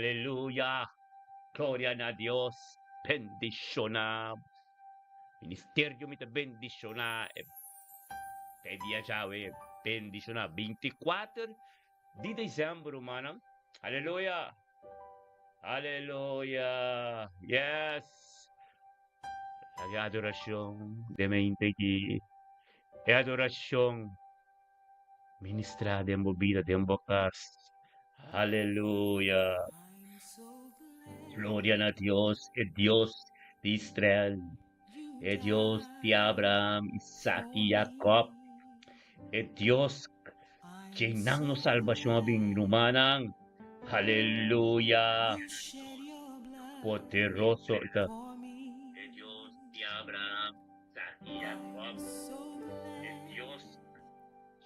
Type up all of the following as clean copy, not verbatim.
Aleluya! Gloria na Dios. Bendiciona. Ministerio mi ta bendiciona. E dia djawe bendiciona. 24 di december, rumannan. Aleluya! Aleluya! Yes! Laga adoracion den mente aki. E adoracion ministra den bo bida, den bo cas. Aleluya! Gloria na Dios, e Dios di Israel, e Dios di Abraham, Isaac y Jacob, e Dios dje nan nos salbacion a bin, rumannan. Aleluya! Poderoso ta. E Dios di Abraham, Isaac y Jacob, e Dios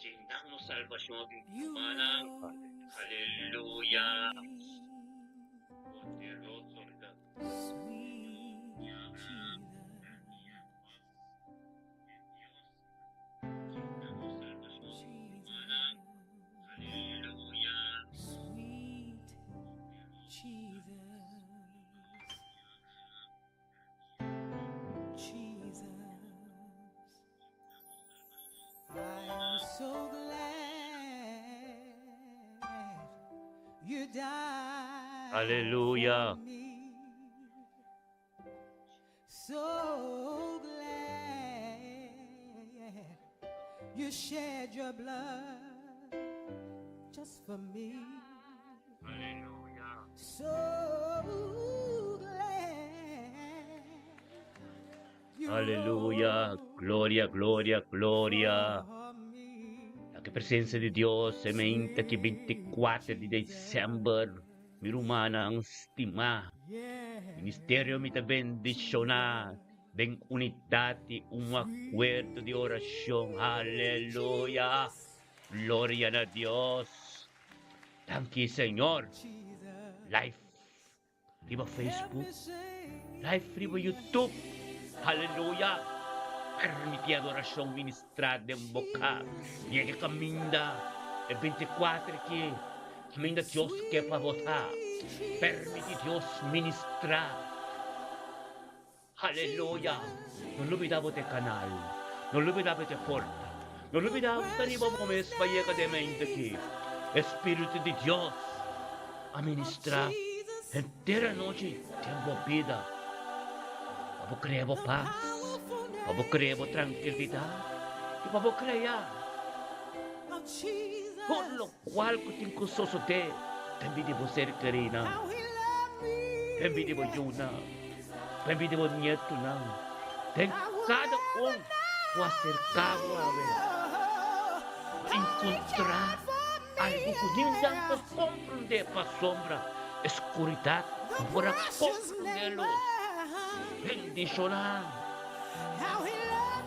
dje nan nos salbacion a bin, rumannan. Aleluya! Poderoso ta. Di Abraham, Isaac y Jacob, e Dios Aleluya! So glad you shed your blood just for me. Aleluya. So glad you Aleluya. Gloria, gloria, gloria. Laga presencia di Dios e mainta ki 24 di december. Mi rumannan stimá, ministerio mi ta bendishoná den unidat i un akuerdo di orashon. Aleluya! Gloria na Dios! Danki Señor! Live riba Facebook, live riba YouTube. Aleluya! Permití adorashon ministrá den bo kas. Yega kaminda e 24 ki. Caminda Dios ke pa bo ta. Permiti Dios ministra. Aleluya. No lubida bo te canal. No lubida bo te porta. No lubida bo ta riba bo mes pa yega den mente aki. Espiritu di Dios a ministra henter anochi den bo bida. Pa bo crea bo pas. Pa bo crea bo trankilidad. Y pa bo crea tur lo. Cual cu tin cu sosode den bida di bo ser kerinan, den bida di bo yunan, den bida di bo nietunan, den cada un cu a acerca bo awe, bo encontra algo cu nindan por comprende pasobra e scuridad no por a comprende luz. Bendiciona,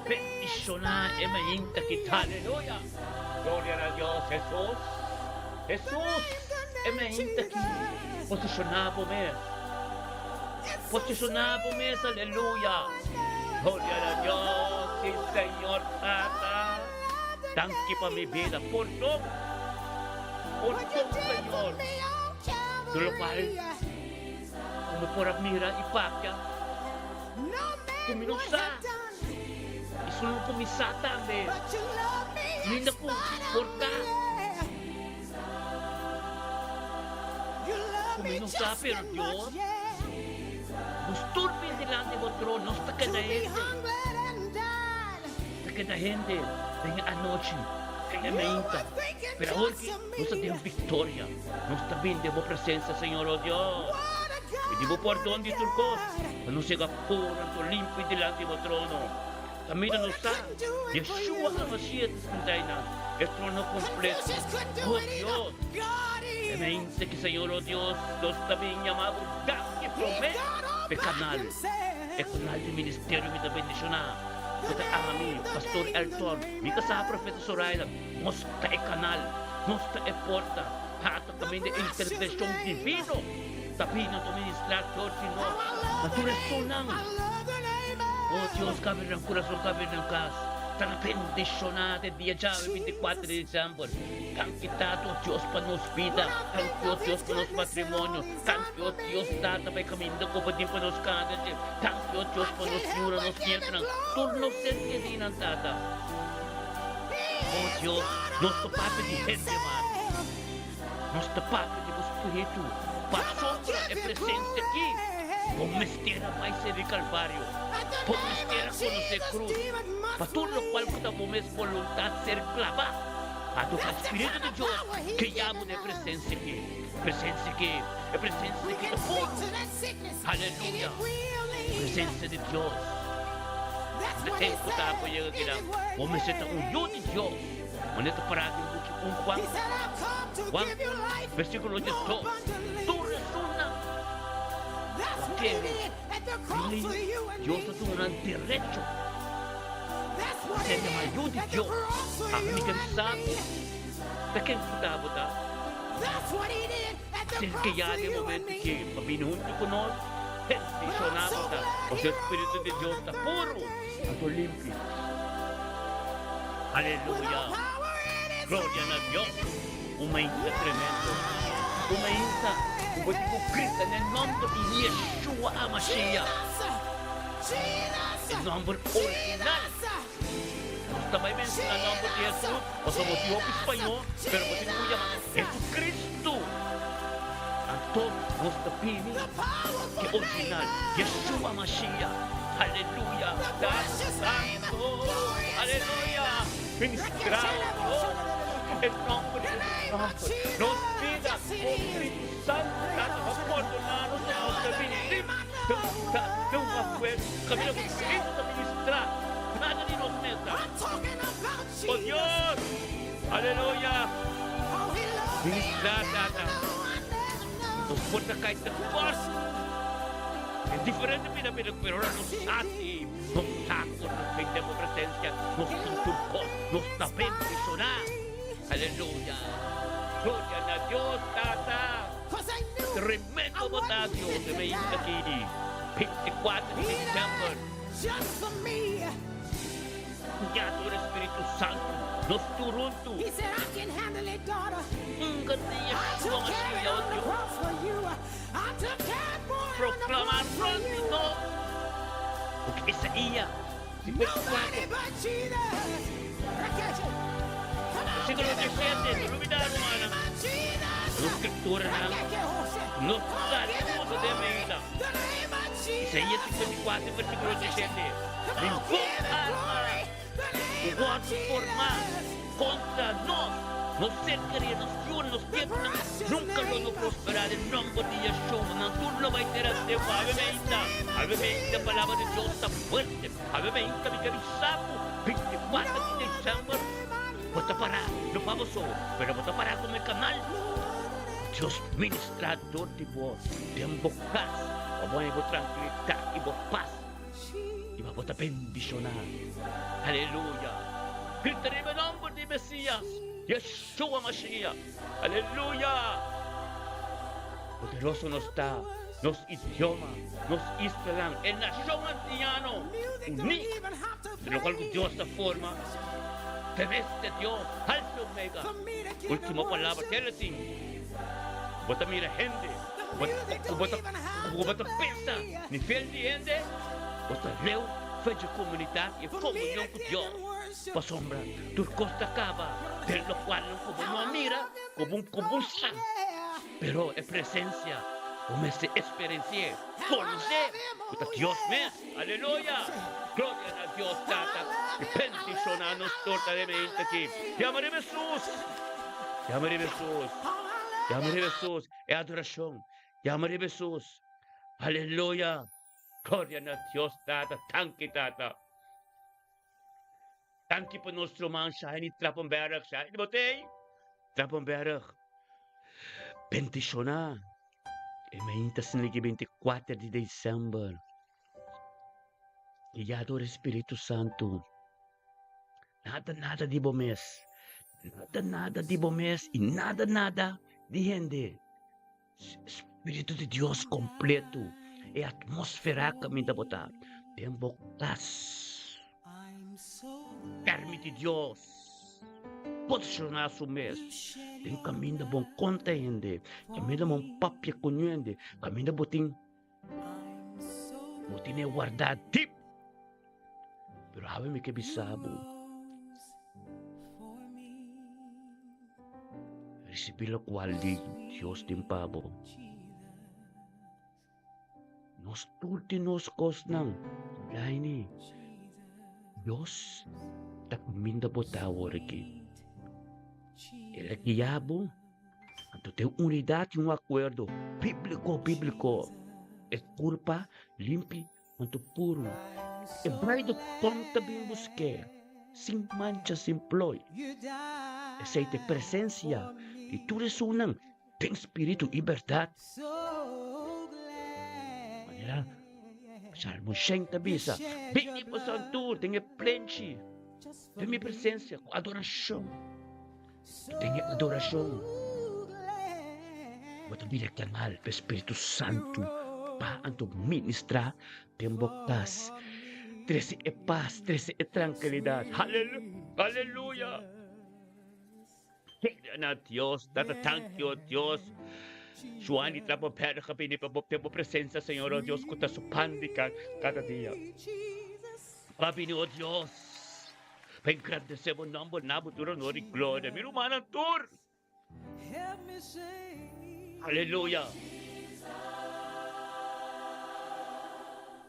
bendiciona e mainta ki ta, aleluya. Gloria na Dios, Hesus, Hesus, e mainta ki posiciona bo mes, posiciona bo mes, aleluya. Gloria na Dios, si Señor Tata, danki pa mi bida, pordon, pordon Señor, tur locual. Ku mi por a mira i papia ku mi no sa, i solo ku mi sa tambe, minda ku por ta ku mi no sa, pero Dios, nos tur bin dilanti bo trono, nos ta keda hende, ta keda hende den e anochi, den e meinta, pero awor ki nos ta den viktoria. Nos ta bin den bo presencia, Señor, oh Dios. Pidi bo pordon di tur cos, pa nos yega puro anto limpi dilanti bo trono. Caminda nos sa, Yeshua HaMashiach ta sinta einan, e trono completo. Oh Dios, e mente ki, Señor, oh Dios, nos ta bin yama bo danki prome p'e canal, e canal di ministerio mi ta bendiciona, cu ta ami, Pastor Elton, mi casa Profeta Zoraida, Nos ta e kanal, nos ta e porta, Tata ta bini e intervenshon divino ta bini ta ministrá dor di nos na tur esunnan. O Dios, kabri nan kurason, kabri nan kas. Ta bendishoná den dia djawe 24 di desèmber. Danki Tata o Dios pa nos bida. Danki o Dios pa nos matrimonio. Danki o Dios Tata pa e kaminda ku bo tin pa nos kada dje. Danki o Dios pa nos yura, nos nietonan, tur nos ser kerinan Tata. O Dios, nos ta papia di hende mas. Nos ta papia di bo Spiritu. Pasobra e presensia aki, bo mester a bai ser di Kalvario. Bo mester a konosé krus. Pa tur lokual ku ta bo mes boluntat ser klabá. Anto pa e Spiritu di Dios guia bo na e presensia aki. Presensia aki, e presensia aki ta puru. Aleluya! Presensia di Dios. Na tempu ta ku yega kinan, bo mester ta un yu di Dios. Manera ta pará den buki un Juan, Juan un, versíkulo diesdos, Tur esunnan ku a kere den lei, Dios ta duna nan derecho pa ser yamá yu di Dios. Ami mi ken sabi ta ken ku ta bo ta ser guiá den momento ki pa bini huntu ku nos, bendishoná bo ta, pasobra e Spiritu di Dios ta puru anto limpi. Aleluya! Gloria na Dios! Un mainta tremendo! Un mainta ku bo tin ku grita na e nòmber di Yeshua HaMashiach, e nòmber original. Nos ta bai menshoná nòmber di Hesus pasobra bo tin hopi spañó, pero bo tin ku yama Hesukristu. Anto nos ta bini ke original, Yeshua Mashiach. Aleluya! Ta santo! Aleluya! Ministrá, o Dios, e nòmber di Hesus nòmber. Nos bida, o Spiritu Santu, Tata, pa pordoná nos ora nos ta bini sin pregunta, den un akuerdo, kaminda ku Spiritu ta ministrá, nada di nos mesa. O Dios! Aleluya! Ministrá, Tata. Nos por ta kai te kort den diferente bida bida, pero ora nos hasi, nos sa ku nos bin den bo presensia, nos tin tur kos, nos ta bendishoná. Aleluya! Gloria na Dios, Tata! Tremendo bo ta, Dios, e mainta aki, 24 di december. Guiá dor e Spiritu Santu, nos tur huntu. Unga di Yeshua Mashiach, o Dios. Proklamá rònt di nos loke Isaías 54, versíkulo 17, no lubidá, rumannan, nos Skripturanan no ta usa den mesa. Isaías 54, versíkulo 17, Ningun arma ku wòrdu formá kontra nos, nos ser kerí, nos yunan, nos nietunan, nunka lo no prosperá den nòmber di Yeshua. Nan tur lo bai tera seku. Awe meinta, awe meinta palabra di Dios ta fuerte. Awe meinta mi ke bisa ku 24 di desèmber bo ta pará, no pa bo so, pero bo ta pará komo e kanal ku Dios ministrá dor di bo den bo kas pa bo haña bo trankilidat i bo pas. I pa bo ta bendishoná. Aleluya! Grita riba e nòmber di Mesias, Yeshua Mashiach! Aleluya! Poderoso nos ta, nos idioma, nos islanan, e nashon antiano uní, den lokual ku Dios ta forma, Celeste Dios, Alfa i Omega, Ultimo Palabra, kende tin? Bo ta mira hende, bo bo ta ku bo ta pensa nivel di hende, bo ta leu for dje komunidat i e komunion ku Dios. Pasobra tur kos ta kaba den lokualnan ku bo no a mira, ku bo ku bo sa. Pero e presensia bo mester eksperensi'é, konosé ku ta Dios mes. Aleluya! Gloria na Dios Tata i bendishoná nos tur ta den mente aki. Yama riba Hesus! Yama riba Hesus! Yama riba Hesus! E adorashon. Yama riba Hesus! Aleluya! Gloria na Dios Tata! Danki Tata! Danki pa nos ruman Shiny Trappenberg. Shiny, bo t'ei? Trappenberg. Bendishoná e mainta sinigi 24 di december. Guiá dor e Spiritu Santu. Nada, nada di bo mes. Nada, nada di bo mes i nada, nada di hende. Spiritu di Dios kompletu e atmósfera kaminda bo ta den bo kas. permití Dios posishoná su mes den kaminda bon konta hende, kaminda bon papia ku hende, kaminda bo tin bo tene wardá dip. Pero awe mi ke bisa bo, risibí lokual di Dios tin pa bo. Nos tur tin nos kosnan, Laini. Dios ta kuminda bo ta awor aki. El a guia bo, anto den unidat i un akuerdo bíbliko, bíbliko. E kurpa limpi anto puru. E braido kon ta bin busk'é, sin mancha, sin ploi. Esei ta e presensia di tur esunnan Den spiritu i bèrdat. Manera Salmo shen ta bisa, Bini boso tur den e plenchi den mi presensia ku adorashon. Den e adorashon bo ta bira kanal pa e Spiritu Santu pa anto ministrá den bo kas, trese e pas, trese e trankilidat. Aleluya! Gloria na Dios, Tata thank you Dios. Juan di trapo berga bini pa bo den bo presencia Señor oh Dios cu ta su pan di cada dia. Pa bini oh Dios pa engrandece bo nomber na bo tur honor y gloria. Mi rumannan tur. Aleluya.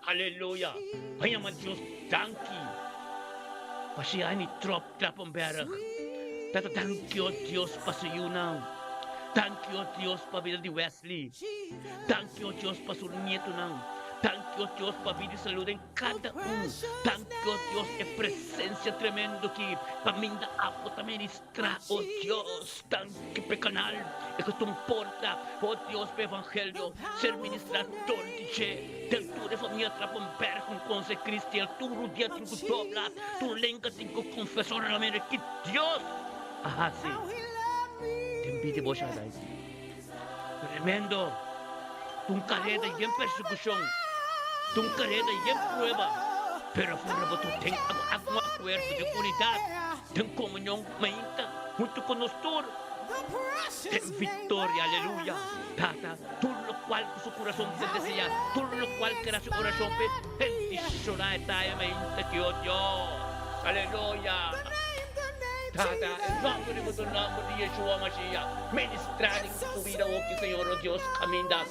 Aleluya. Pa yama Dios danki pa si ani trop Trappenberg. Tata danki o Dios pa su yunan. Danki o Dios pa bida di Wesley. Danki o Dios pa su nietonan. Danki o Dios pa bida y salud den kada un. Danki o Dios e presencia tremendo ki pa minda apo ta ministra. Tra, oh Dios, danki p'e canal e cu ta un porta, oh Dios, p'e evangelio ser ministra dor di dje den tur e famia Trappenberg un conse cristian tur rudia tin cu dobla, tur lenga tin cu confesa ora la mera ki Dios a haci den bida bo Shaddai. Tremendo! Ta un careda yen persecucion, ta un careda yen prueba, pero afuera bo tur den un acuerdo, den unidad, den comunion mainta hunto cu nos tur den victoria. Aleluya! Tata, tur locual cu su curason ta desea, tur locual ker haci oracion p'e, bendiciona e taya mainta ki, oh Dios. Aleluya! Tata, e nomber di boso nomber di Yeshua Mashiach, ministrá den su bida hopi, Señor, oh Dios, caminda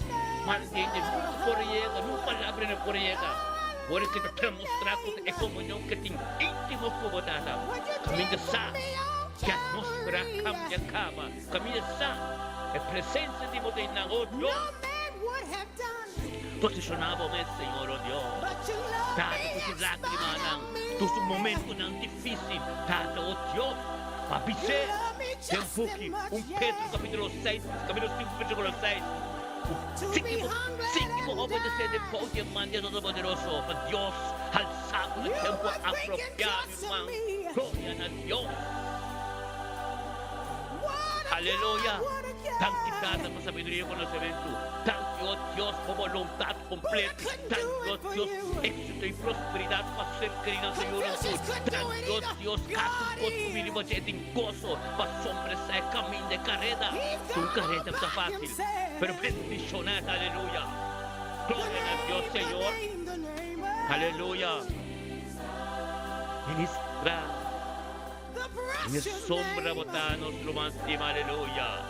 mal hende nunca por yega, nun palabra no por yega. Ora ke ta demostrá ku ta e komunion ke tin íntimo ku bo, Tata, caminda sa ke atmósfera cambia caba, caminda sa e presencia di bo den nan, oh Dios. Posishoná bo mes, Señor, oh Dios. Tata, ku su lágrimanan, tur su momentunan difísil, Tata, oh Dios, pa bis'é den buki un Pedro kapítulo seis, kapítulo sinku versíkulo seis, ku sigui bo, sigui bo obedesé den bou di e man di e Todopoderoso, pa Dios halsá bo na tempu apropiá, mi ruman. Gloria na Dios! Aleluya! Danki Tata pa sabiduria i konosementu. Danki, o Dios, pa boluntat kompleto. Danki, o Dios, éksito i prosperidat pa ser kerinan Señor tur. Danki, o Dios, kada un kos ku bini bo dje tin goso pa sombresá e kaminda, e kareda. Un kareda ku ta fásil, pero bendishoná ta. Aleluya! Gloria na Dios, Señor. Aleluya! Ministra. Den e sombra bo ta nos ruman stima aleluya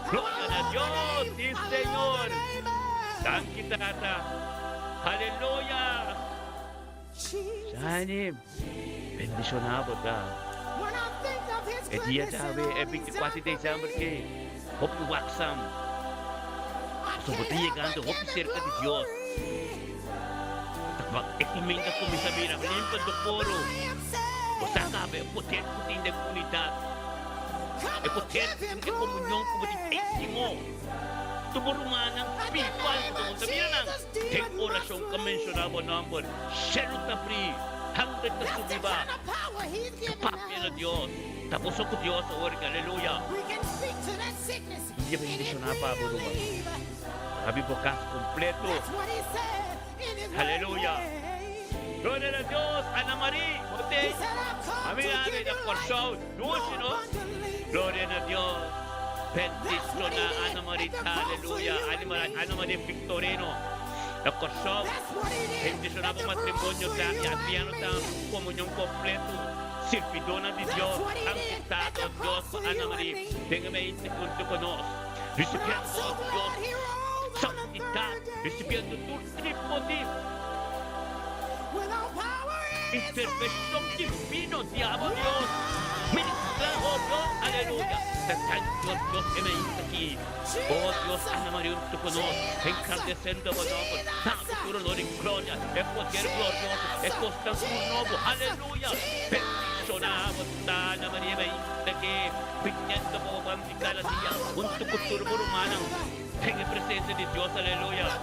gloria na Dios si Señor danki tata aleluya Shani bendiciona bo ta e dia djawe e 24 di december ke hopi waksam pasobra bo ta yegando hopi serka di Dios e kuminda kuminsa bira limpa do poro. Bo sa kaba e poder ku tin den unidat, e poder ku tin e komunion ku bo tin íntimo. Tur bo rumannan spiritual ku ta monta mira nan den orashon ka menshoná bo nòmber, shelu ta brí, hangre ta subi ba. Ta papia na Dios, ta bo so ku Dios awor ki, aleluya. Un dia bendishoná pa bo ruman. Rabi bo kas kompleto. Aleluya. Gloria na Dios, Ana Marie, bo te Ami ami na Kòrsou, dushi no. Gloria na Dios. Bendiciona Ana Marie, aleluya. Ana Marie Victorino na Kòrsou. Bendiciona bo matrimonio ta y Adriano ta comunion completo. Sirbidonan di Dios, santitado Dios pa Ana Marie den e meinte hunto cu nos. Ricibiendo Dios santidad, ricibiendo tur tipo di intervenshon divino di abo Dios. Ministra, oh Dios, aleluya. Ta tantu, oh Dios, e meinta aki. Oh Dios, Ana Maria huntu ku nos, engrandesendo bo nomber, dando tur honor i gloria, e poder glorioso, e kosnan tur nobo, aleluya. Bendishoná bo ta, Ana Maria, e meinta aki, biniendo pa bo bandi kada dia, huntu ku tur bo rumannan. Den e presencia di Dios, aleluya.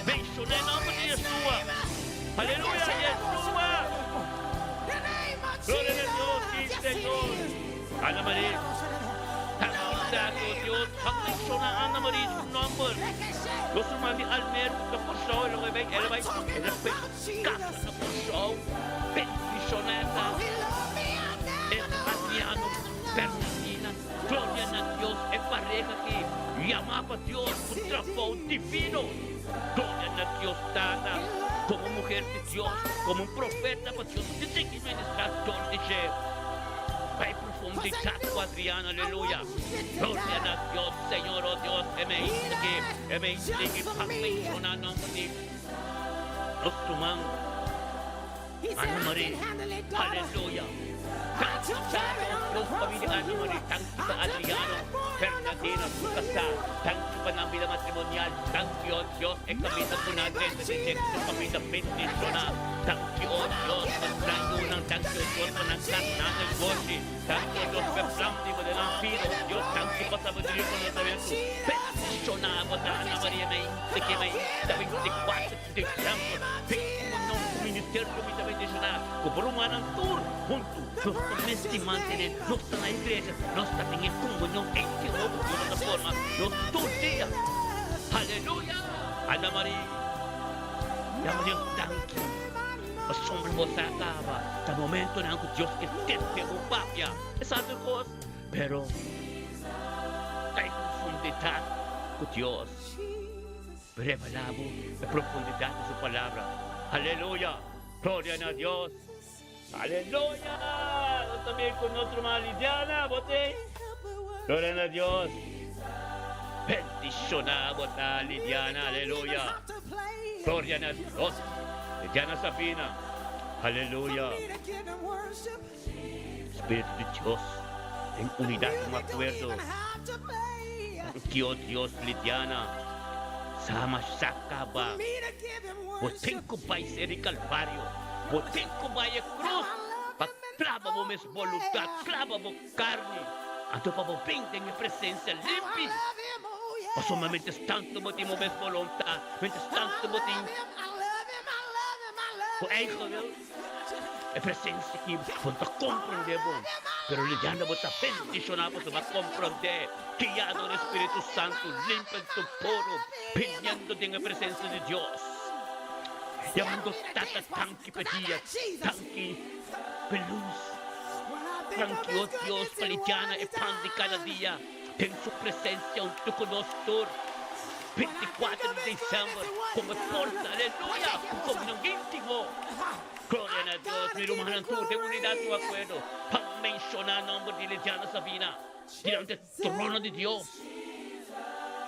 Menciona e nomber di Yeshua. Aleluya, Yeshua. Gloria na Dios, sí Señor. Ana Marie, Santidad, oh Dios, pa menciona Ana Marie su nomber. Nos ruman di Almer cu ta Corsou, el a bay, el a bay, el a bay casa na Corsou. Bendiciona esta, e Adriano Bernardina. Gloria na Dios, e pareha ki yama pa Dios ku trabou divino. Gloria na Dios Tata, komo muher di Dios, komo un profeta pa Dios di sigui ministra dor di dje. Bai profundidat ku Adriano, aleluya. Gloria na Dios, Señor, oh Dios, e mei aki, e mei sigui pa menshoná nomber di nos ruman. Ana Marie, aleluya! Danki Tata Dios pa bida Ana Marie, danki pa Adriano, Bernadina su kasá, danki pa nan bida matrimonial, danki o Dios e kaminda ku nan a drenta den dje ku su kaminda bendishoná, danki o Dios pa nan yunan, danki o Dios pa nan kas, nan negoshi, danki o Dios pa e plan di bo den nan bida, o Dios danki pa sabiduria i konosementu, bendishoná bo ta Ana Marie mei te mei ta 24. Di tempu den komunion ku ministerio mi ta bendishoná ku bo rumannan tur huntu. Nos ta mester mantené nos ta na iglesia, nos ta den e komunion íntimo ku Dios ta forma nos tur dia. Aleluya! Ana Marie, yama Dios danki pasobra bo sa kaba ta momentonan ku Dios ke tende bo papia. Esaki tur kos, pero ta e profundidat ku Dios. Revelá bo e profundidat di su palabra. Aleluya! Gloria na Dios! Aleluya! Nos ta bin ku nos ruman Lidiana, bo tin? Gloria na Dios! Bendishoná bo ta, Lidiana, aleluya! Gloria na Dios! Lidiana Sabina, aleluya! Spiritu di Dios den unidat un akuerdo. Tio Dios Lidiana sa masha kaba. Bo tin ku bai ser di Kalvario. Bo tin ku bai e krus pa klaba bo mes boluntat, klaba bo karni, anto pa bo bin den e presensia limpi. Pasobra mientras tanto bo tin bo mes boluntat, mientras tanto bo tin bo eigen wil. E presencia aki bo no ta comprende bon, pero Liliana bo ta bendiciona pasobra bo a comprende guiado di Spiritu Santo limpio en tu poro biniendo den e presencia di Dios. Yamando Tata danki p'e dia, danki p'e luz, danki oh Dios pa Liliana e pan di cada dia den su presencia hunto cu nos tur. 24 di december como e porta, aleluya, cu comunion intimo. Gloria na Dios, mi rumannan tur den unidad y acuerdo pa menciona nomber di Lidiana Sabina dilanti e trono di Dios.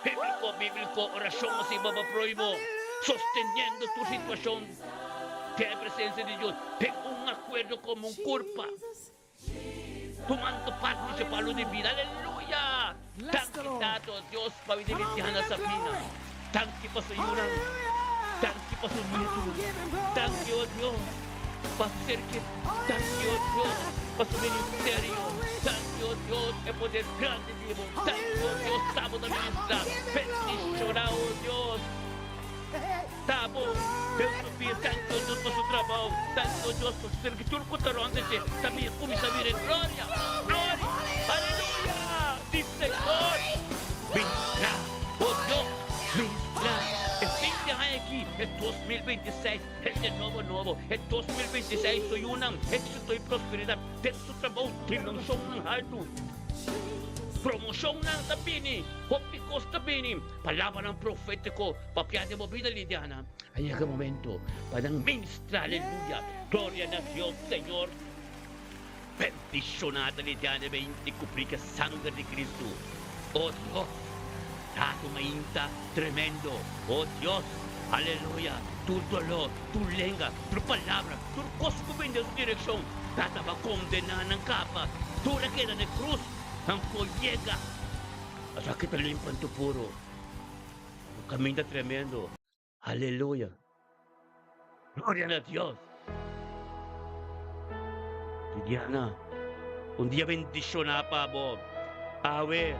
Biblico, biblico, oracion haci baba proimo, sosteniendo tur situacion den e presencia di Dios den un acuerdo como un curpa. Tumando parti dje palu di bida. Aleluya! Danki Tato Dios pa bida di Diana Sabina. Danki pa su yunan. Danki pa su nietunan. Danki o Dios pa su ser keri. Danki o Dios pa su ministerio. Danki o Dios e poder grandi di bo. Danki o Dios ta bo ta ministra. Bendiciona o Dios. Ta bo, Deus ta pia tantu a Dios pa su trabou, tantu a Dios pa su serki, tur ku ta rònt di dje ta bira kuminsá bira e gloria, gloria, aleluya di Señor. Ministrá, o Dios, ministrá e fin di aña aki, e 2026, hende nobo. etapa nobo, e 2026 su yunan, éxito i prosperidat den su trabou, dimenshonnan haltu, promoshonnan ta bini, hopi kos ta bini, palabranan profétiko papia den bo bida Lidiana, a yega e momento pa nan ministra, aleluya, gloria na Dios, Señor. Bendishoná ta Lidiana e beinti ku prika sanger di Kristu. O Dios! Tato mainta tremendo! O Dios! Aleluya! Tur doló, tur lenga, tur palabra, tur kos ku bin den su direkshon, Tata bo a kondená nan kaba. Tur a keda na e krus, nan por yega. Esaki ta limpa anto puru. Un kaminda tremendo. Aleluya! Gloria na Dios! Lidiana, un dia bendishoná pa bo awe.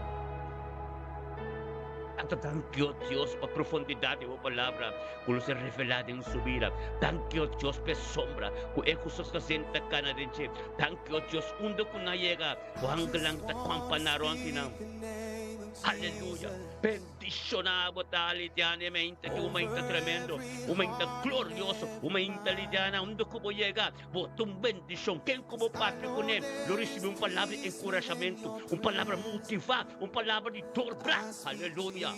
Tata danki, o Dios, pa profundidat di bo palabra ku lo ser revelá den su bida. Danki, o Dios, pa e sombra ku e ku su gezin ta kana den dje. Danki, o Dios, unda ku nan yega, bo angelnan ta kompaná rònt di nan. Aleluya! Bendishoná bo ta, Lidiana, e meinta ki un meinta tremendo, un meinta glorioso, un meinta, Lidiana, unda ku bo yega, bo ta un bendishon. Ken ku bo papia kuné lo risibí un palabra di enkurashamentu, un palabra motivá, un palabra di dorbra. Aleluya!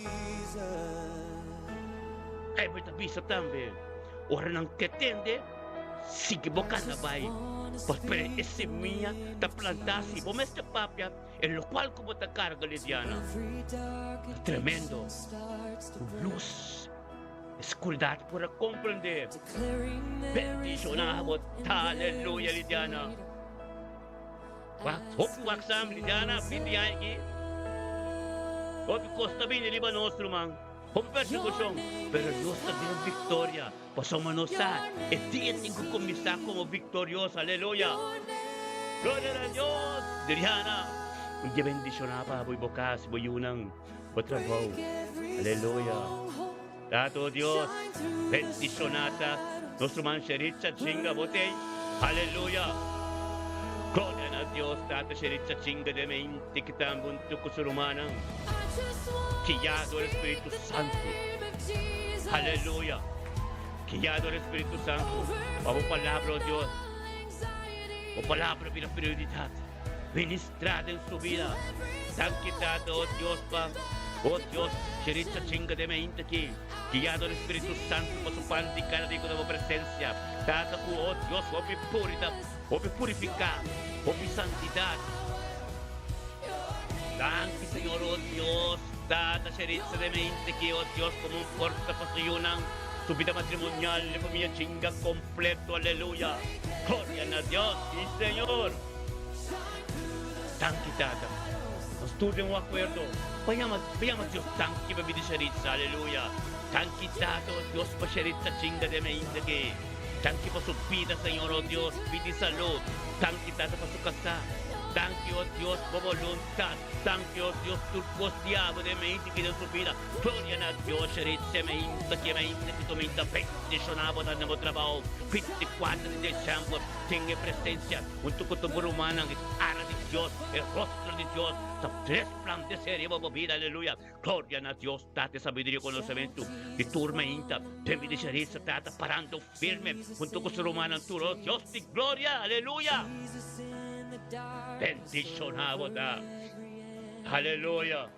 Bijbel ta bisa tambe, Ora nan ke tende, sigui bo kana bai, pasobra e semia ta plantá si bo mester papia. E lokual ku bo ta karga, Lidiana, ta tremendo. Ku lus e skuridat por a komprendé. Bendishoná bo ta, aleluya, Lidiana. Wak, hopi waksam, Lidiana, binti aña aki. Hopi kos ta bini riba nos, ruman. Hopi persekushon, pero nos ta den viktoria. Pasobra nos sa e dia tin ku kuminsá komo viktorioso. Aleluya! Gloria na Dios! Diriana, un dia bendishoná pa bo i bo kas, bo yunan, bo trabou. Aleluya! Tata, o Dios, bendishoná ta nos ruman Sheritza Chinga bo t'ei. Aleluya! Gloria na Dios, Tata Sheritza Chinga den mente ki ta huntu ku su rumannan, guiá dor e Spiritu Santu. Aleluya! Guiá dor e Spiritu Santu pa bo palabra, o Dios. Bo palabra bira prioridat. Ministrá den su bida. Danki, Tata, o Dios, pa, o Dios, Sheritza chinga den mainta aki. Guiá dor e Spiritu Santu pa su pan di kada dia ku ta bo presensia. Tata, ku, o Dios, hopi purida, hopi purifiká, hopi santidat. Danki, Señor, o Dios. Tata Sheritza den mente ki o Dios como un forsa pa su yunan, su bida matrimonial e famia chinga completo, aleluya, gloria na Dios, si Señor. Danki Tata, nos tur den un acuerdo pa yama pa yama Dios danki pa bida Sheritza, aleluya, danki Tata o Dios pa Sheritza chinga den mente ki, danki pa su bida Señor o Dios, pidi salud, danki Tata pa su casa, danki o Dios bo voluntad. Danki o Dios tur kos diablo den mente ki den su bida. Gloria na Dios Sherit Semehinta Kemehinta Kitominta Bendishona bo ta na bo trabao 24 di december den e presencia hunto ku tur bo rumannan e cara di Dios e rostro di Dios ta resplandece riba bo bida aleluya Gloria na Dios Tata e sabiduria y conocemento di tur mehinta den bida Sherit sa Tata parando firme hunto ku su rumannan tur o Dios di gloria aleluya. Bendishoná bo ta. Aleluya.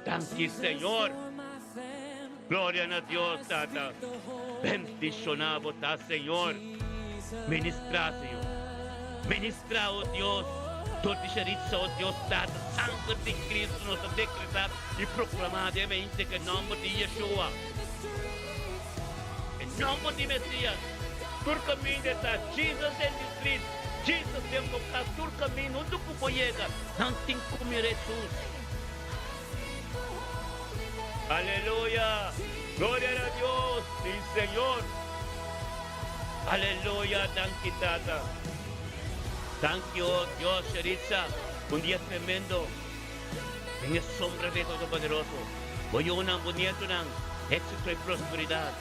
Danki Señor. Gloria na Dios Tata. Bendishoná bo ta Señor. Ministrá Señor. Ministrá o Dios. Dor di Sheritza o Dios Tata. Sanger di Cristo nos ta dekretá i proklamá den mente ku e nòmber di Yeshua. E nòmber di Mesias. Tur kaminda ta Jesus den di street. Jesus den bo kas tur kaminda unda ku bo yega nan tin ku mira Jesus. Aleluya! Gloria na Dios! Si Señor! Aleluya! Danki Tata! Danki oh Dios Sheritza un dia tremendo den e sombra di e Todopoderoso. Bo yunan, bo nietonan, éxito y prosperidad.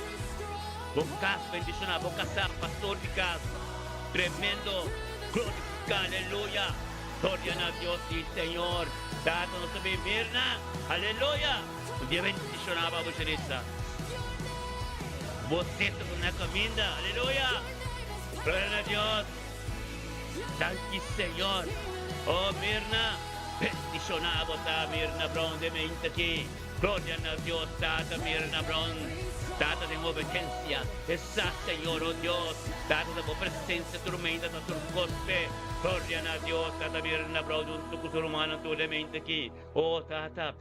Bo kas bendiciona, bo kasá, pastor di kas. Tremendo glorifica aleluya gloria na Dios si Señor Tata nos ta bin mirna aleluya un dia bendiciona pa bo Sherissa. Bo seta ku na kaminda. Aleluya! Gloria na Dios! Danki Señor! Oh Mirna, bendiciona bo ta Mirna Brown den mente aki. Gloria na Dios Tata Mirna Brown. Tata den obedencia. Esa Señor, oh Dios, Tata ta bo presencia tur meinta ta tur cos p'e. Gloria na Dios Tata Mirna Brown hunto cu su rumannan tur den mente aki. Oh Tata,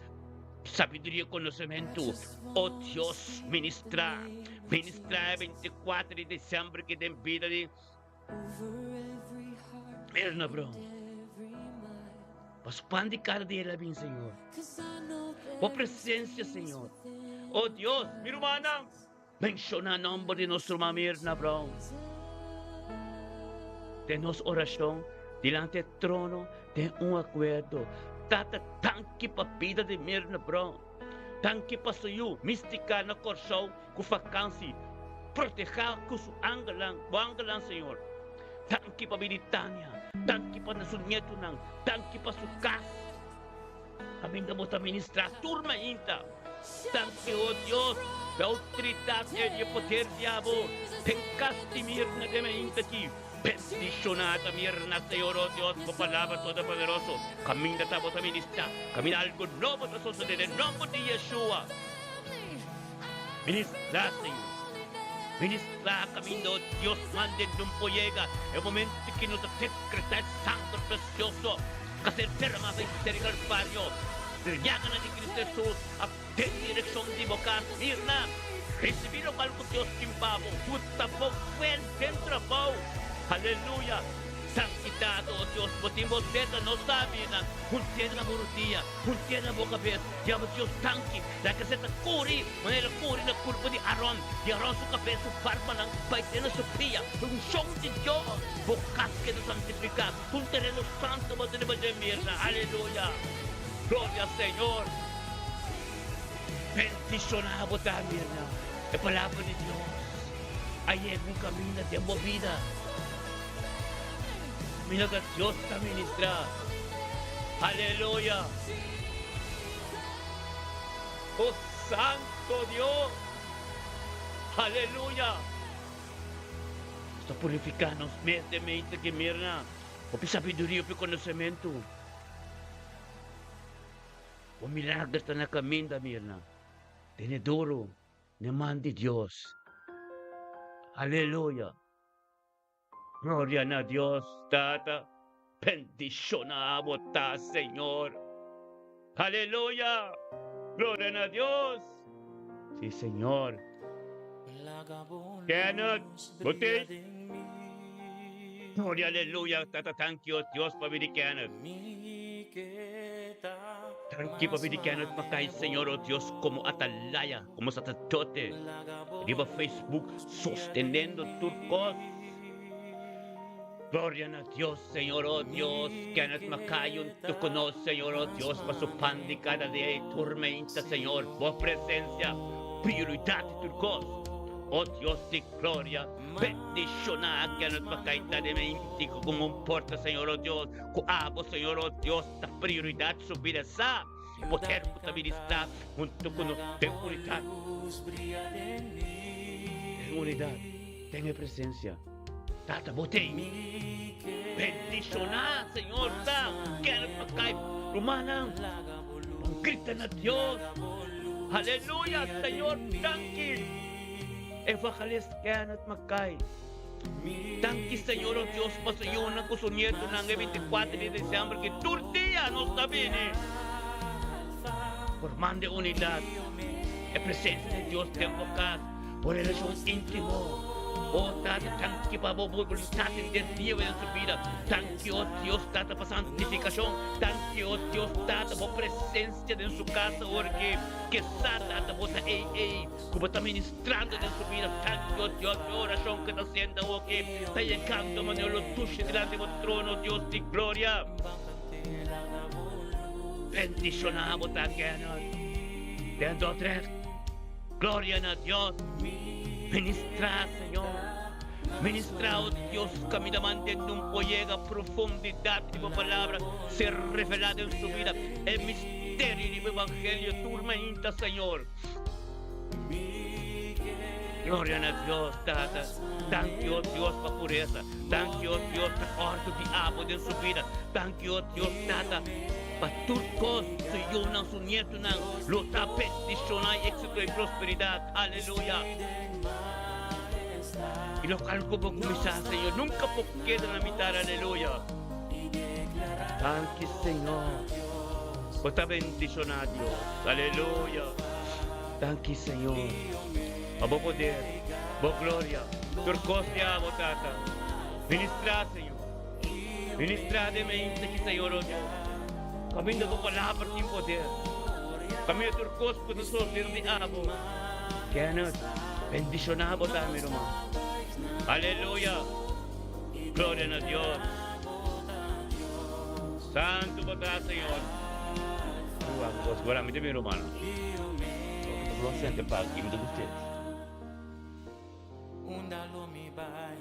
sabiduria y conocemento. Oh Dios, ministra, ministra e 24 di december ki den bida di Mirna Brown. Pas pan di cada dia el a bin, Señor. Bo presencia, Señor. Oh Dios, mi rumannan, menciona nomber di nos ruman Mirna Brown. Den nos oracion dilanti e trono den un acuerdo. Tata, danki pa bida di Mirna Brown. Danki pa su yu, Mystica na Corsou ku vakansi. Protehá ku su angelnan, bo angelnan, Señor. Danki pa bini Tania. Danki pa su nietunan. Danki pa su kas. Kaminda bo ta ministrá tur mainta. Danki, o Dios, pa e outoridat i e poder di abo den kas di Mirna den mainta aki. Bendishoná ta Mirna, Señor, o Dios, bo Palabra Todopoderoso. Kaminda ta bo ta ministrá. Kaminda algu nobo ta sosodé den nomber di Yeshua. Ministrá, Señor. Ministrá kaminda, o Dios, manda e numpo yega e momento ki nos a dekretá e sanger presioso ku a ser derramá pa e ser di Kalvario. E llaganan di Cristo Hesus a den direkshon di bo kas. Mirna, risibí lokual ku Dios tin pa bo. Buta bo wen den trabou. Aleluya! Santidad, o Dios, bo tin bo seta, nos sabi nan. Un tene na bo rudia, un tene na bo kabes. Yama Dios danki. Laga esei ta kuri manera el a kuri na kurpa di Aron, di Aron su kabes, su barbanan bai te na su pia. E unshon di Dios, bo kas keda santifiká, un tereno santu bo ta riba dje mirna. Aleluya! Gloria Señor! Bendishoná bo ta, mirna. E palabra di Dios a yega un kaminda den bo bida. Mira ta Dios ta ministrá. Aleluya! Oh Santo Dios! Aleluya! Nos ta purifiká nos mes den mente ki mirna hopi sabiduria, hopi konosementu. Bo milager ta na kaminda, mirna. Tene duru n'e man di Dios. Aleluya! Gloria na Dios Tata, bendiciona bo ta Señor. Aleluya! Gloria na Dios. Si Señor. Kenneth, bo tei? Gloria aleluya Tata thank you Dios pa bini Kenneth. Thank you pa bini Kenneth pa kai Señor oh Dios como atalaya. Como sacerdote riba Facebook sostenendo tur cos. Gloria na Dios, Señor, oh Dios, Kenneth Macayon tu conos, Señor, oh Dios, pa su pan di cada dia y tur meinta, Señor, bo presencia, prioridad di tur cos. Oh Dios di gloria, bendiciona a Kenneth Macay ta de meinti cu comporta, Señor, oh Dios, cu abo, Señor, oh Dios, ta prioridad su vida sa. Poder ku ta ministrá huntu ku nos den unidat. Den unidat, den e presensia. Tata, bo t'ei. Bendishoná, Señor, ta Kenneth McKay, rumannan. Ban grita na Dios. Aleluya, Señor, danki. Evangelist Kenneth McKay. Danki Señor o Dios pa su yunan ku su nietonan e 24 di december ki tur dia nos ta bini formando e unidad, e presencia di Dios den bo cas, bo relacion intimo. O Tata, danki pa bo voluntad den desvío den su bida. Danki, o Dios Tata, pa santificacion. Danki, o Dios Tata, bo presencia den su cas awor ki ke sa, Tata, bo ta ei ei. Ku bo ta ministrando den su bida. Danki, o Dios, p'e orashon ku ta siendo awoki ta yegando manera lo dushi dilanti bo trono, Dios di gloria. Bendishoná bo ta, Kenneth. Den Dordrecht. Gloria na Dios. Ministrá, Señor. Ministrá, o Dios, kaminda mantende un por yega profundidat di bo palabra ser revelá den su bida. E misterio di bo evangelio tur mainta, Señor. Gloria na Dios, Tata. Danki, o Dios, pa puresa. Danki, o Dios, pa òrdu di abo den su bida. Danki, o Dios, Tata, pa tur kos, su yunan, su nietunan lo ta bendishoná i éksito i prosperidat. Aleluya! I lokal ku bo kuminsá, Señor, nunka por keda na mitar. Aleluya! Danki, Señor. Bo ta bendishoná, Dios. Aleluya! Danki, Señor, pa bo poder, bo gloria, tur kos di abo, Tata. Ministrá, Señor. Ministrá den mente ki, Señor, oh Dios. Kaminda bo palabra tin poder. Kaminda tur kos ku ta sosodé di abo. Kenneth, bendishoná bo ta, mi ruman. Aleluya! Gloria na Dios. Santu bo ta, Señor. Guarda, mi ta mi rumannan. Lo sente pa aki, mi ta gust'é. Unda lo mi bai,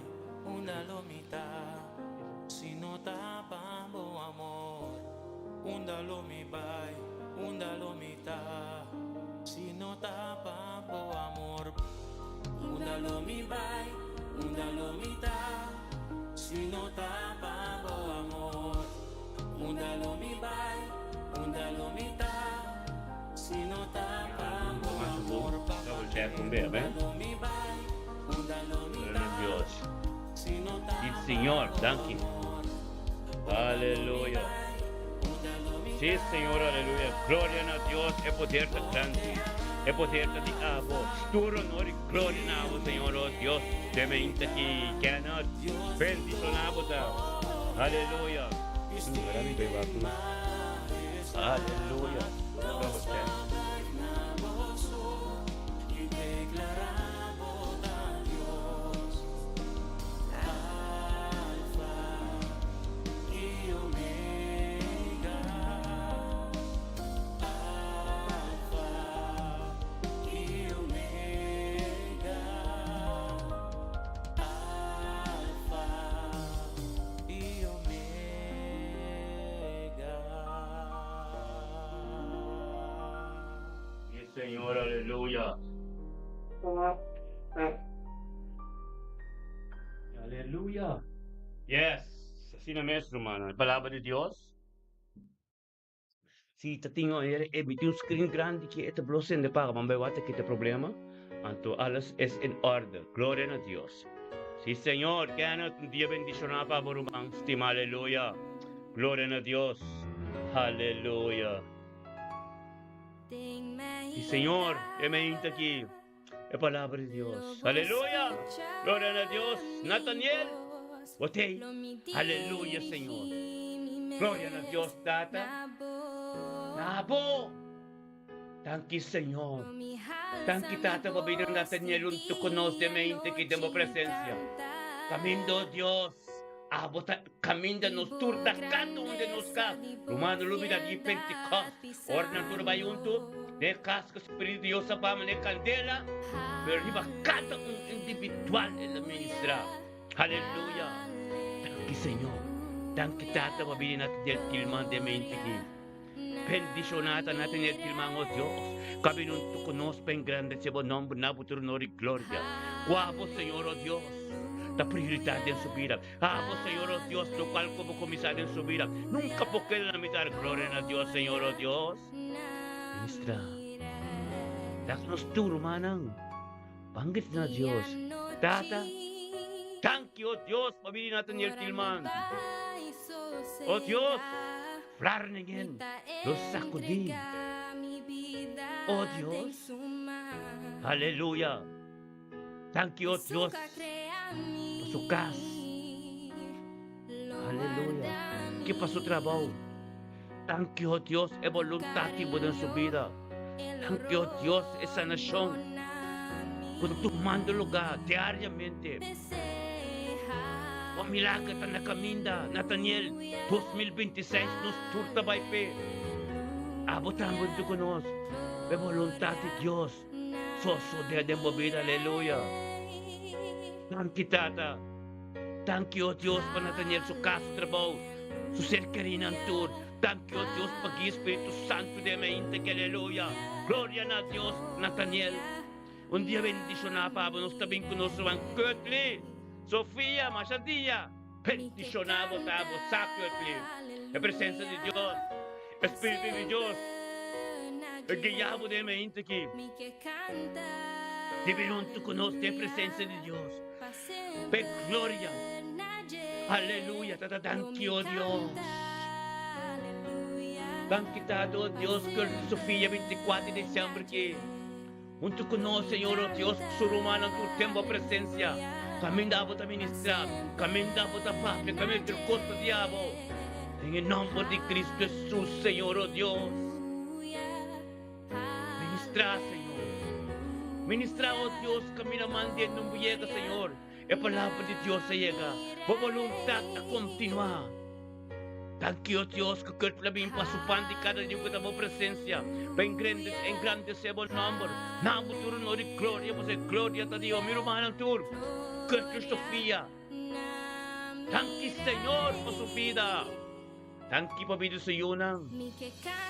unda lo mi ta, si no ta pa bo amor. Unda lo mi bai, unda lo mi ta, si no ta pa bo amor. Unda lo mi bai, unda lo mi ta, si no ta pa bo amor. Unda lo mi bai, unda lo mi ta, si no ta pa bo amor. Double check un bia, ben. Unda lo mi bai, unda lo mi Gloria ta, na Dios. si no ta Sí, pa Señor, bo danki. amor. Unda lo mi Aleluya. bai, unda lo mi Sí, ta, Señor, aleluya. Gloria na Dios, e poder ta grandi. E poder ta di abo. Tur honor i gloria na abo, Señor, oh Dios. De mente ki Kenneth. Bendiciona bo ta. Aleluya. Aleluya. Double check. Alfa y Omega. Sí, Señor, aleluya. Aleluya. Yes, asina mes, rumannan. E palabra di Dios. Si ta tin un hende e miti un screen grandi ki e ta blo sende paga man bai wak kita problema anto alles es en orde gloria na Dios si Señor Kenneth un dia bendiciona pa bo ruman stima aleluya gloria na Dios aleluya si Señor e meinta aki e palabra di Dios aleluya gloria na Dios Nathaniel bo tei aleluya Señor gloria na Dios Tata na bo danki Señor danki Tata pa bini Nathaniel hunto cu nos den mente aki den bo presencia caminda oh Dios abo ta Caminda nos tur ta cada un den nos cas. Rumannan lo bira di Pentecost. Ora nan tur a bai hunto den e cas cu Spiritu di Dios a bama na e candela, pero riba cada un individual el a ministra. Aleluya! Danki Señor. Danki Tata pa bini na del tilman den mente aki. Bendiciona ta na tener tilman, oh Dios. Cabe hunto cu nos pa engrandece bo nomber na bo tur honor y gloria. Cua bo Señor, oh Dios, ta prioridad den su bida. Abo, Señor, oh Dios, locual cu bo cuminsa den su bida, nunca por keda na mitar. Gloria na Dios, Señor, oh Dios. Ministra, laga nos tur, rumannan, ban grita na Dios, Tata, danki, oh Dios, pa bini Nathaniel Tilman. Oh Dios, Vlaardingen lo sacudi. Oh Dios, aleluya. Danki, oh Dios, pa su cas. Aleluya. Ki pa su trabou. Danki, oh Dios, e boluntad di bo den su bida. Danki, oh Dios, e sanacion cu ta tumando lugar diariamente. Bo milager ta na caminda, Nathaniel. 2026 nos tur ta bai p'e. Abo tambe hunto cu nos. E boluntad di Dios. Sosodé den bo bida, aleluya. Danki Tata. Danki o Dios pa Nathaniel su kas, su trabou, su ser kerinan tur. Danki o Dios pa guia Spiritu Santu den mi ainda ki, aleluya. Gloria na Dios, Nathaniel. Un dia bendishoná pa bo. Nos ta bin ku nos ruman Curtly, Sofia, masha dia bendishoná bo ta bo sa Curtly. E presensia di Dios, e Spiritu di Dios ta guia bo den e mente aki. Debe huntu ku nos den e presensia di Dios. Pa e gloria. Aleluya tata danki o Dios. Danki tata o Dios Curtly Sofia 24 di december ki. Huntu ku nos, Señor nos Dios, ku su rumannan tur den bo presensia. Kaminda abo ta ministrá, kaminda abo ta papia, kaminda tur kos ta di abo. Den e nòmber di Kristu Hesus, Señor o Dios. Ministrá, Señor. Ministrá, o Dios, kaminda man den no yega, Señor. E palabra di Dios a yega. Bo boluntat a kontinuá. Danki, o Dios, ku Kurt la bin pa su pan di kada dia ku ta bo presensia, pa engrandesé bo nòmber. Na bo tur honor i gloria, pasobra e gloria ta di bo. Mi rumannan tur, Kurt i Sofia, danki Señor pa su bida. Danki pa bida su yunan.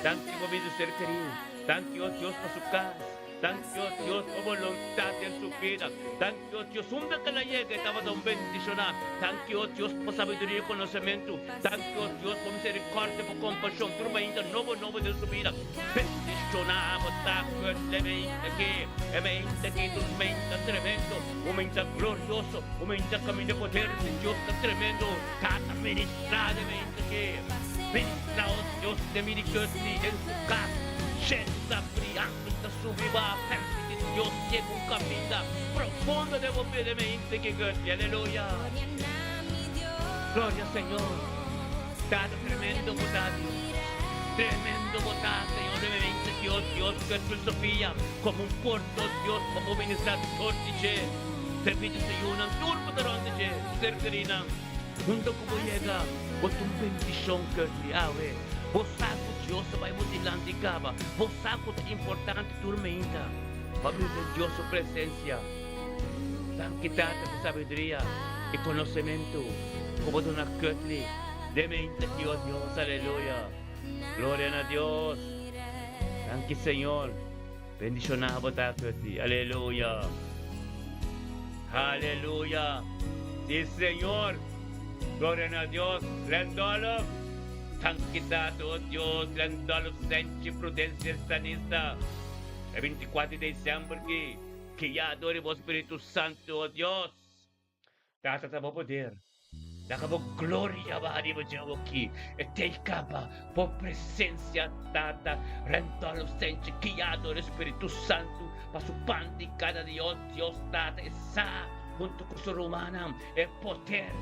Danki pa bida su ser kerí. Danki, o Dios, pa su kas. Danki, o Dios, pa boluntat den su bida. Danki, o Dios, unda ku el a yega e tabata un bendishoná. Danki, o Dios, pa sabiduria i konosementu. Danki, o Dios, pa miserikòrdia, pa kompashon. Tur mainta nobo nobo den su bida. Bendishoná bo ta ku e mainta aki. E mainta aki ta un mainta tremendo, un mainta glorioso, un mainta kaminda e poder di Dios ta tremendo. Tata ministrá den mente ke ministrá o Dios den mi di Curtly den su kas shelu ta briando ta subi baha permiti Dios yega un kaminda profundo den bo bida den mente ke Curtly aleluya gloria Señor Tata tremendo bo ta Dios tremendo bo ta Señor den mente ke o Dios Curtly Sofia komo un porta o Dios pa bo ministrá tur di dje. Permiti su yunan tur ku ta rònt di dje, ser kerinan. Hunto ku bo yega, bo ta un bendishon, Curtly. Awe, bo sa ku Dios ta bai bo dilanti kaba. Bo sa ku ta importante tur meinta pa biba den Dios su presensia. Danki, Tata, pa sabiduria i konosementu ku bo duna Curtly den meinta ki, o Dios. Aleluya! Gloria na Dios! Danki, Señor. Bendishoná bo ta Curtly. Aleluya. Aleluya. Sí Señor. Gloria na Dios. Randolph. Danki Tata, oh Dios. Randolph Senchi Prudencia Stanista. E 24 di december ki. Guiá dor di bo Spiritu Santu, oh Dios. Tata ta bo poder. Laga bo gloria baha riba dje awoki. E tei kaba bo presencia, Tata. Rentolo senchi guiado dor Spiritu Santu pa su pan di kada dia. Oh Dios, Tata, e sa hunto ku su rumannan e poder,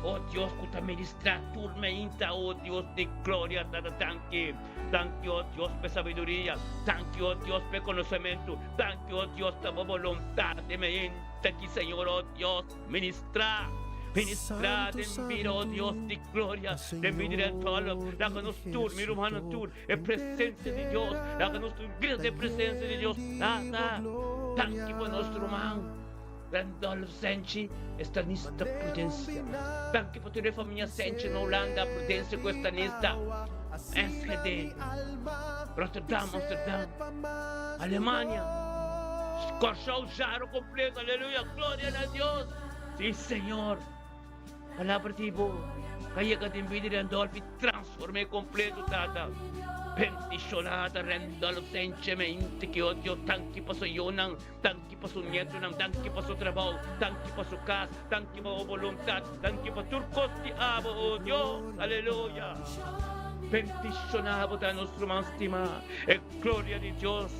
oh Dios, ku ta ministra tur meinta, oh Dios di gloria, Tata, danki. Danki, oh Dios, p'e sabiduria. Danki, oh Dios, p'e konosementu. Danki, oh Dios, ta bo boluntat e meinta. Ta ki Señor, oh Dios, ministrá, ministrá den bida, oh Dios di gloria, den bida di Antolo. Laga nos tur, mi rumannan tur, e presencia di Dios. Laga nos tur grita den presencia di Dios. Tata, danki pa nos ruman Randolph Senchi, estanista Prudencia. Danki pa tur e famia Senchi na Hulanda, Prudencia ku estanista, Enschede, Rotterdam, Amsterdam, Alemania. Kòrsou jaro kompleto, aleluya, gloria na Dios. Sí, Señor. Palabra di bo ka yega den bida di Randolph i transform'é kompleto, Tata. Bendishoná ta Randolph senchemente ki o Dios. Danki pa su yunan, danki pa su nietonan, danki pa su trabou, danki pa su kas, danki pa bo boluntat, danki pa tur kos di abo, o Dios. Aleluya. Bendishoná bo ta nos ruman stimá. E gloria di Dios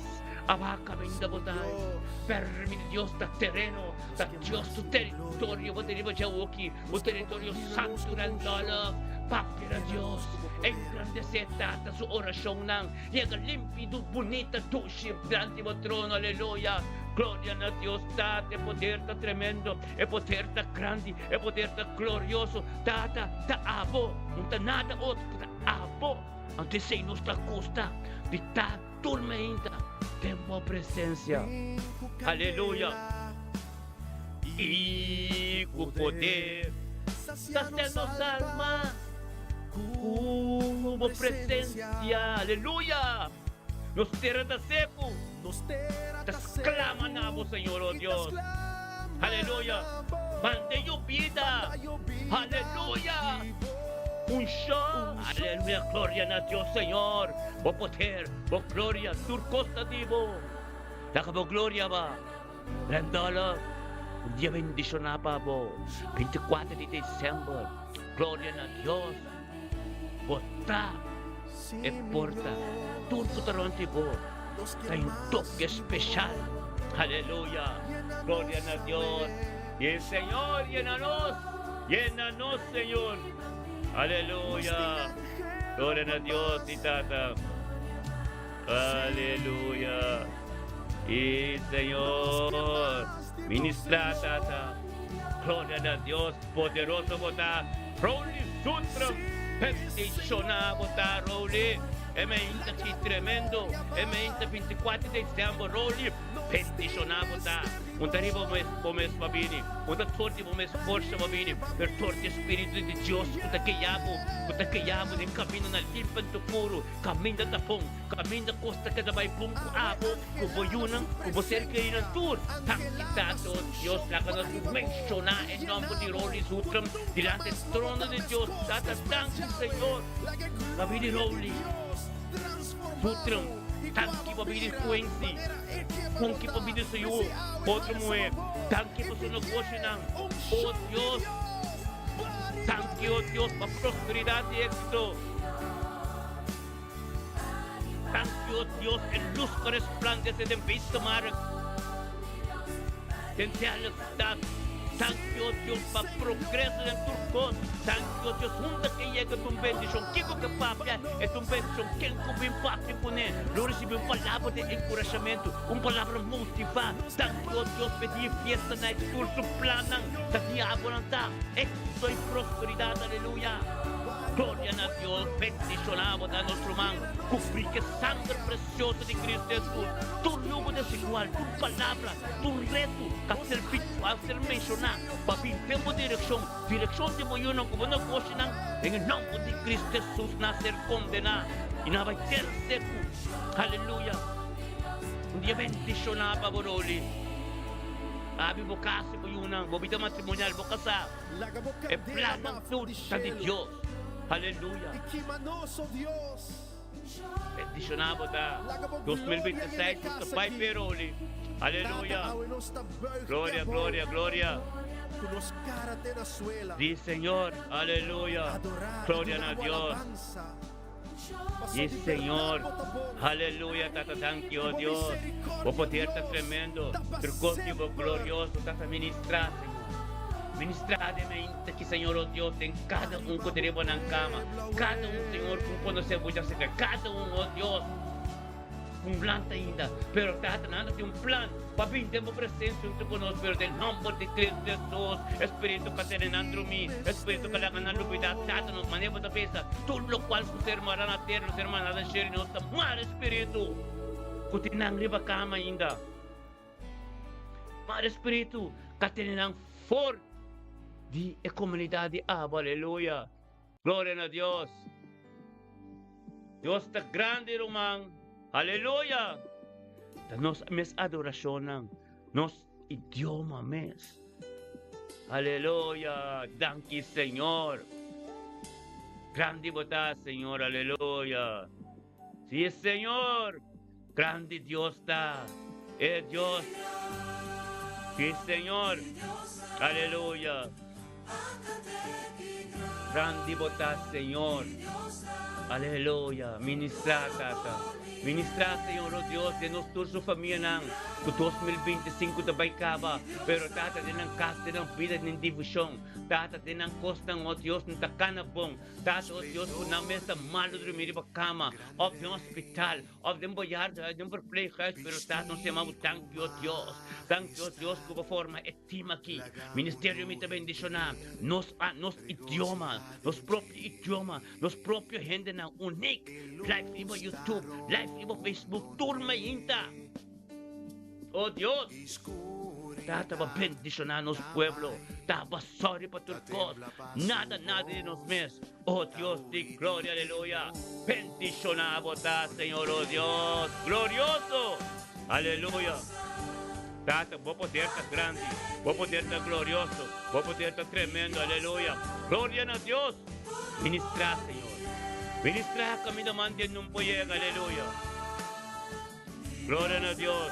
a baha kaminda bo ta. Permiti Dios ta tereno, ta Dios su teritorio bo ta riba dje awoki, un teritorio santu nan dòlòf. Papia na Dios, engrandesé Tata su orashonnan, yega limpi, bunita, dushi dilanti bo trono. Aleluya! Gloria na Dios Tata, e poder ta tremendo, e poder ta grandi, e poder ta glorioso. Tata, ta abo, no ta nada otro, ta abo. Anto esei nos ta gusta di ta tur meinta den bo presencia. Aleluya! I ku poder sacia nos alma ku bo presencia. Aleluya! Nos tera ta seku. Ta sklama na bo, Señor, oh Dios. Aleluya. Manda yobida. Aleluya. Unshon. Aleluya. Gloria na Dios, Señor. Bo poder, bo gloria, tur kos ta di bo. Laga bo gloria ba. Randolph, un dia bendishoná pa bo. 24 di december. Gloria na Dios. Bo ta e porta. Tur ku ta rònt di bo ta un toke speshal. Aleluya! Gloria na Dios! I e Señor yena nos! Yena nos, Señor! Aleluya! Gloria na Dios i Tata! Aleluya! I Señor, ministra, Tata. Gloria na Dios, poderoso bo ta. Rowley Sutram, bendiciona bo ta, Rowley. E meinta ki tremendo. E meinta 24 di december, Rowley, bendiciona bo ta. Un ta riba bo mes pa bini, un ta tor di bo mes forsa pa bini, pero tor di Spiritu di Dios ku ta guia bo, ku ta guia bo den caminonan limpi anto puro. Kaminda ta bon, kaminda kos ta keda bai bon ku abo, ku bo yunan, ku bo ser kerinan tur. Danki Tata, o Dios, laga nos menshoná e nòmber di Rolly Zutram dilanti e trono di Dios. Tata, danki Señor pa bida di Rolly Zutram. Danki pa bida di Quincy. Danki pa bida di su yu, otro muhé. Danki pa su negoshinan, o Dios. Danki, o Dios, pa prosperidat i éksito. Danki, o Dios, e lus ku resplandese den Beestenmarkt, den Terlestad. Danki, o Dios, pa progreso den tur kos. Danki, o Dios, unda ke yega ta un bendishon. Kiko ke papia e ta un bendishon. Ken ku bin papia kuné lo risibí un palabra di enkurashamentu, un palabra motivá. Danki, o Dios, pa e dia fiesta na e tur su plannan ta diabonan ta éksito i prosperidat. Aleluya! Gloria na Dios, bendiciona bo ta nos ruman, cubri ke sanger precioso di Cristo Jesus tur yugo desigual, tur palabra, tur reto ka ser a ser menciona pa bin den bo direccion, direccion di bo yunan cu bo negoshinan, den e nomber di Cristo Jesus na ser condena y na bay tera seco. Aleluya. Un dia bendiciona pa bo Rolly. Abi bo casa y bo yunan, bo bida matrimonial, bo casa. E plannan tur ta di Dios. Aleluya. Bendishoná bo ta. 2026 nos ta bai p'e Rolly. Aleluya. Gloria, gloria, gloria. Di Señor. Aleluya. Gloria na Dios. Di Señor. Aleluya, Tata, danki, oh Dios. Bo poder ta tremendo. Tur cos di bo glorioso, Tata, ministra, Señor. Ministra den mainta ki, Señor, oh Dios, den cada un cu ta riba nan cama. Cada un, Señor, cu conoce bo ya cerca. Cada un, oh Dios. Un plan ta ainda, pero Tata nan ta tin un plan pa bin den bo presencia hunto cu nos, pero den nomber di Cristo Jesus, Espiritu ka tene nan drumi, Espiritu ka laga nan lubida, Tata nos manera bo ta bisa, tur locual cu ser mara na tera lo ser mara na shelu, nos ta mara Espiritu cu tin nan riba cama ainda, mara Espiritu ka tene nan for di e comunidad di abo, aleluya. Gloria na Dios. Dios ta grandi ruman. Aleluya. Ta nos mes adoracionnan, nos idioma mes. Aleluya. Danki Señor. Grandi bo ta Señor. Aleluya. Si Señor. Grandi Dios ta. E Dios. Si Señor. Aleluya. Grandi bo ta Señor. Aleluya. Ministra Tata. Ministra Señor oh Dios den nos tur su famianan ku 2025 ta bai kaba. Pero Tata den nan kas, den nan bida, den divushon. Tata den nan kosnan oh Dios no ta kana bon. Tata oh Dios ku nan mes ta malu drumi riba kama of den hospital. Of den boyarda, den verpleeghuis, pero ta nos yama bo danki, o Dios. Danki, o Dios, ku bo forma e team aki. Ministerio mi ta bendishoná nos, nos idioma, nos propio idioma, nos propio hendenan unik. Live riba YouTube, live riba Facebook, tur mainta. O Dios, Tata bo bendishoná nos pueblo. Taba sorry pa tur kos. Nada, nada di nos mes. O Dios di gloria, aleluya. Bendishoná bo ta, Señor, o Dios glorioso. Aleluya! Tata, bo poder ta grandi, bo poder ta glorioso, bo poder ta tremendo. Aleluya! Gloria na Dios! Ministrá, Señor. Ministrá kaminda man den nun por yega. Aleluya! Gloria na Dios!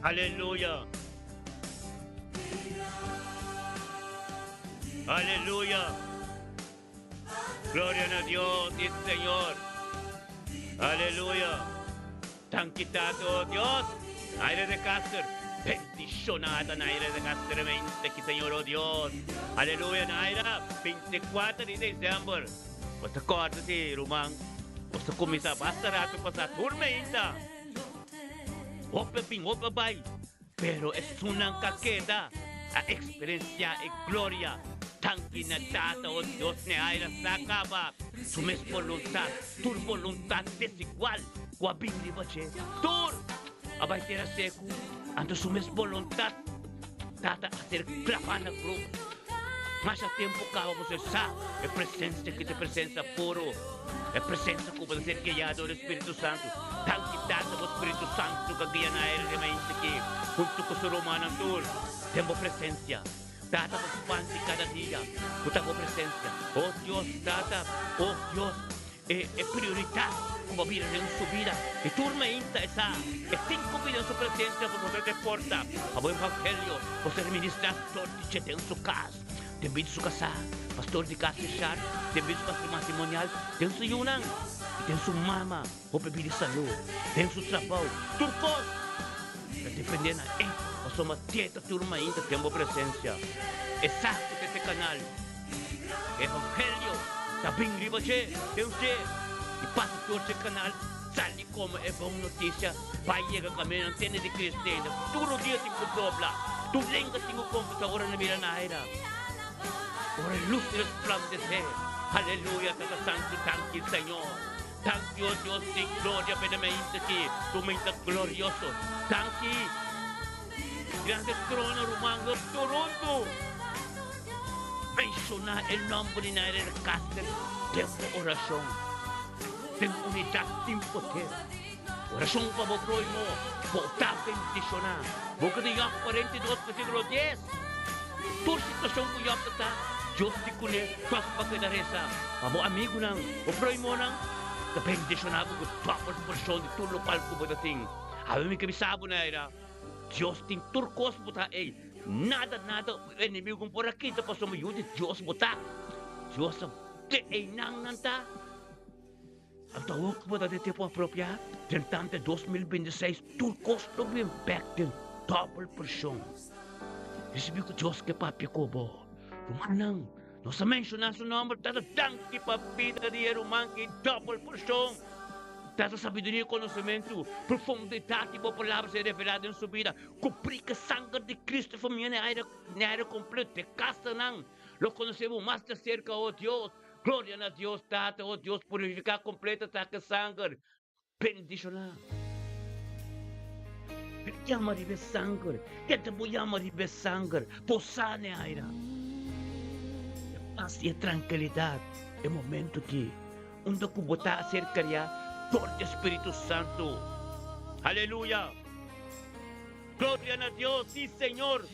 Aleluya! Aleluya! Gloria na Dios y Señor. Aleluya. Danki Tato Dios. Naira de Caster. Bendicionada Naira de Caster mente ki Señor oh Dios. Aleluya Naira. 24 di december. Bo ta corda si ruman. Bo ta cuminsa basta rato pasa tur meinta. Hopi a bin, hopi a bai. Pero esunnan ka keda a eksperensiá e gloria tanki na Tata o Dios n'e aire sa kaba su mes boluntat, tur boluntat desigual ku a bin riba dje, tur a bai tera seku, anto su mes boluntat Tata a ser klabá na krus. Masha tempu kaba boso e sa e presensia ki ta e presensia puro, e presensia ku bo ta ser guiá dor di Spiritu Santu. Danki Tata bo Spiritu Santu ka guia na aire den mainta aki huntu ku su rumannan tur den bo presensia. Tata bo spanti kada dia ku ta bo presensia. O Dios Tata, o Dios. E e prioridat ku bo bira den su bida i tur mainta e sa e tin ku bira den su presensia pasobra ta e porta pa bo evangelio por ser ministrá dor di dje den su kas, den bida di su kasá, pastor di kas Richard, den bida di su pastor matrimonial, den su yunan i den su mama hopi bida di salú, den su trabou, tur kos ta dependé na e pasobra te ta tur mainta den bo presensia. E sa ku ta e kanal. Evangelio ta bin riba dje, den dje, i pasa tur dje kanal, sali komo e bon notisia pa yega kaminda tene di Cristo. Tur rodia tin ku dobla, tur lenga tin ku konfesá ora nan mira na aira, ora e lus resplandesé. Aleluya, Tata Santu, danki Señor. Danki, o Dios di gloria, pa e mainta aki, tu mainta glorioso. Danki. Grande trono ruman nos tur huntu menshoná e nòmber di Nairel Caster den bo orashon. Den unidat tin poder. Orashon pa bo próhimo, bo ta bendishoná. Boka di Yòb 42 versíkulo 10. Tur situashon ku Yòb ta ta, Dios di kuné tòg pa keda resa. Pa bo amigunan, bo próhimonan ta bendishoná bo ku dòbel porshon di tur lokual ku bo ta tin. Awe mi ke bisa bo, Naira. Dios tin tur kos bo ta ei. Nada nada enemigo por a kita pasobra yu di Dios bo ta. Dios a te einan nan ta. Anto awor ku bo ta den tempu apropiá, den tante 2026 tur kos lo bin bèk den dòbel porshon. Risibí ku Dios ke papia ku bo. Rumannan, nos a menshoná su nòmber, Tata danki pa bida di e ruman ki dòbel porshon. Tata sabiduria i konosementu, profundidat di bo palabra ser revelá den su bida. Kubrí ku e sanger di Cristo e famia n'e aire n'e aire kompleto, e kasanan lo konosé bo mas di aserka, o Dios. Gloria na Dios Tata, o Dios, purifiká kompleto ta ku e sanger. Bendishoná. Pero yama riba e sanger. Keda bo yama riba e sanger. Posá n'e aire. E pas i e trankilidat e momento aki. Unda ku bo ta a ser kariá dor di e Spiritu Santu. Aleluya! Gloria na Dios! Sí, Señor!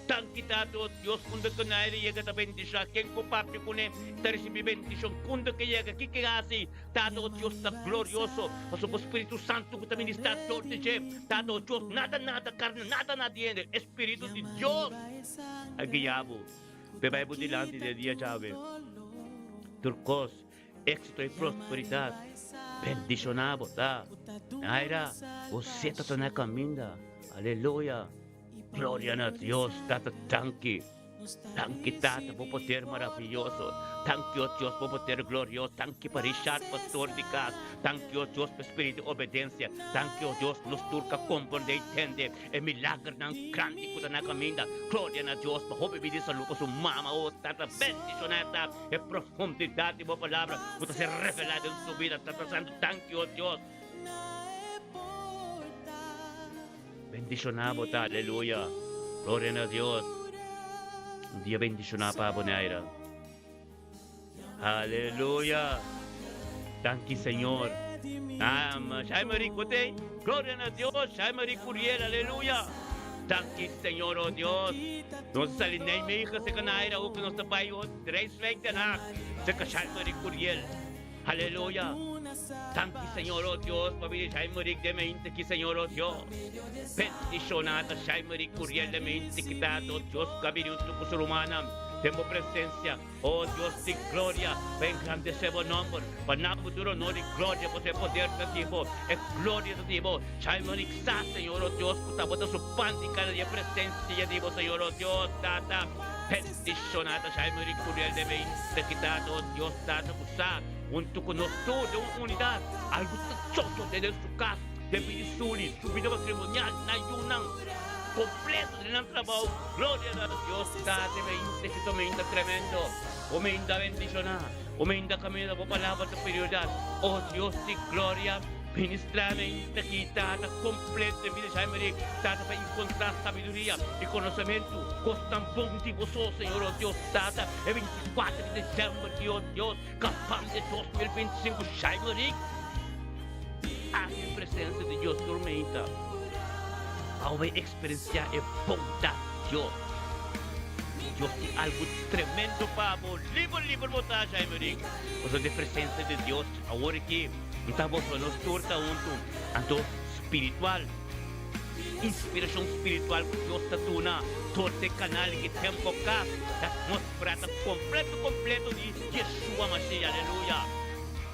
Danki Tata, o Dios, unda ku naire yega ta bendishoná. Ken ku papia kuné ta risibí bendishon. Unda ku yega, kiko e hasi? Tata, o Dios, ta glorioso, pasobra bo Spiritu Santu ku ta ministrá dor di dje. Tata, o Dios, nada, nada karni, nada, nada di hende, e Spiritu di Dios a guia bo. Pe bai bo dilanti den dia djawe. Tur kos, éksito i prosperidat bendishoná bo ta. Naira, bo seta ta na kaminda. Aleluya! Gloria na Dios! Tata, danki. Danki Tata bo poder maraviyoso. Danki o Dios bo poder glorioso. Danki pa Richard pastor di kas. Danki o Dios pa espiritu di obedensia. Danki o Dios nos tur ka komprende i tende E milagernan grandi ku ta na kaminda. Gloria na Dios pa hopi bida i salú pa su mama. O Tata, bendishoná e ta e profundidat di bo palabra ku ta ser revelá den su bida. Tata Santu, danki, o Dios. Bendishoná bo ta, aleluya. Gloria na Dios. Un dia bendishoná pa bo, Naira. Aleluya. Danki, Señor. Ah, Shaimari Kote, gloria na Dios, Shaimari Curiel, aleluya. Danki Señor, oh Dios. Nos sali Nijmegen, se kanaira, ook nos tabay, oh, Rijswijk, Den Haag, se ka Shaimari Curiel. Aleluya. Danki Señor, oh Dios, pa bini Shaimari de mente ki Señor, oh Dios. Bendicionada Shaimari Curiel de mente ki tato, Dios, kabiri un tukusu rumana. Tempo presencia. O Dios di gloria, pa engrandesé bo nòmber, pa nan bo tur onor i gloria, pasobra e poder ta di bo, e gloria ta di bo. Shaimarisá, Señor, o Dios, ku tabata su pan di kada dia, presensia di bo, Señor, o Dios, Tata. Bendishoná ta Shaimari Curiel de Meinte ki Tata, o Dios, Tata, ku sa, huntu ku nos tur den un unidat, algu ta sosodé den su kas, den bida di Suli, su bida matrimonial, nan yunan. Completo den nan trabou. Gloria na Dios Tata e meinta ki ta meinta tremendo. O meinta bendiciona. O meinta caminda bo palabra ta prioridad. O Dios di gloria ministra meinta ki Tata completo den bida Jaime Tata pa encontra sabiduria y conocemento. Cosnan bon di bo so Señor o Dios Tata e 24 di december ki o Dios capante 2025 Jaime Aki e presencia di Dios tur meinta. Awe bay experiencia e bondad di Dios. Dios tin algo tremendo pa bo. Liber liber bo ta, Jaime Rick. Pasobra di e presencia di Dios awor aki no ta boso, nos tur ta hunto. Anto spiritual, inspiracion spiritual cu Dios ta duna door di e canal ki Tempo Cas ta atmosfera ta completo completo di Yeshua Mashiach. Aleluya.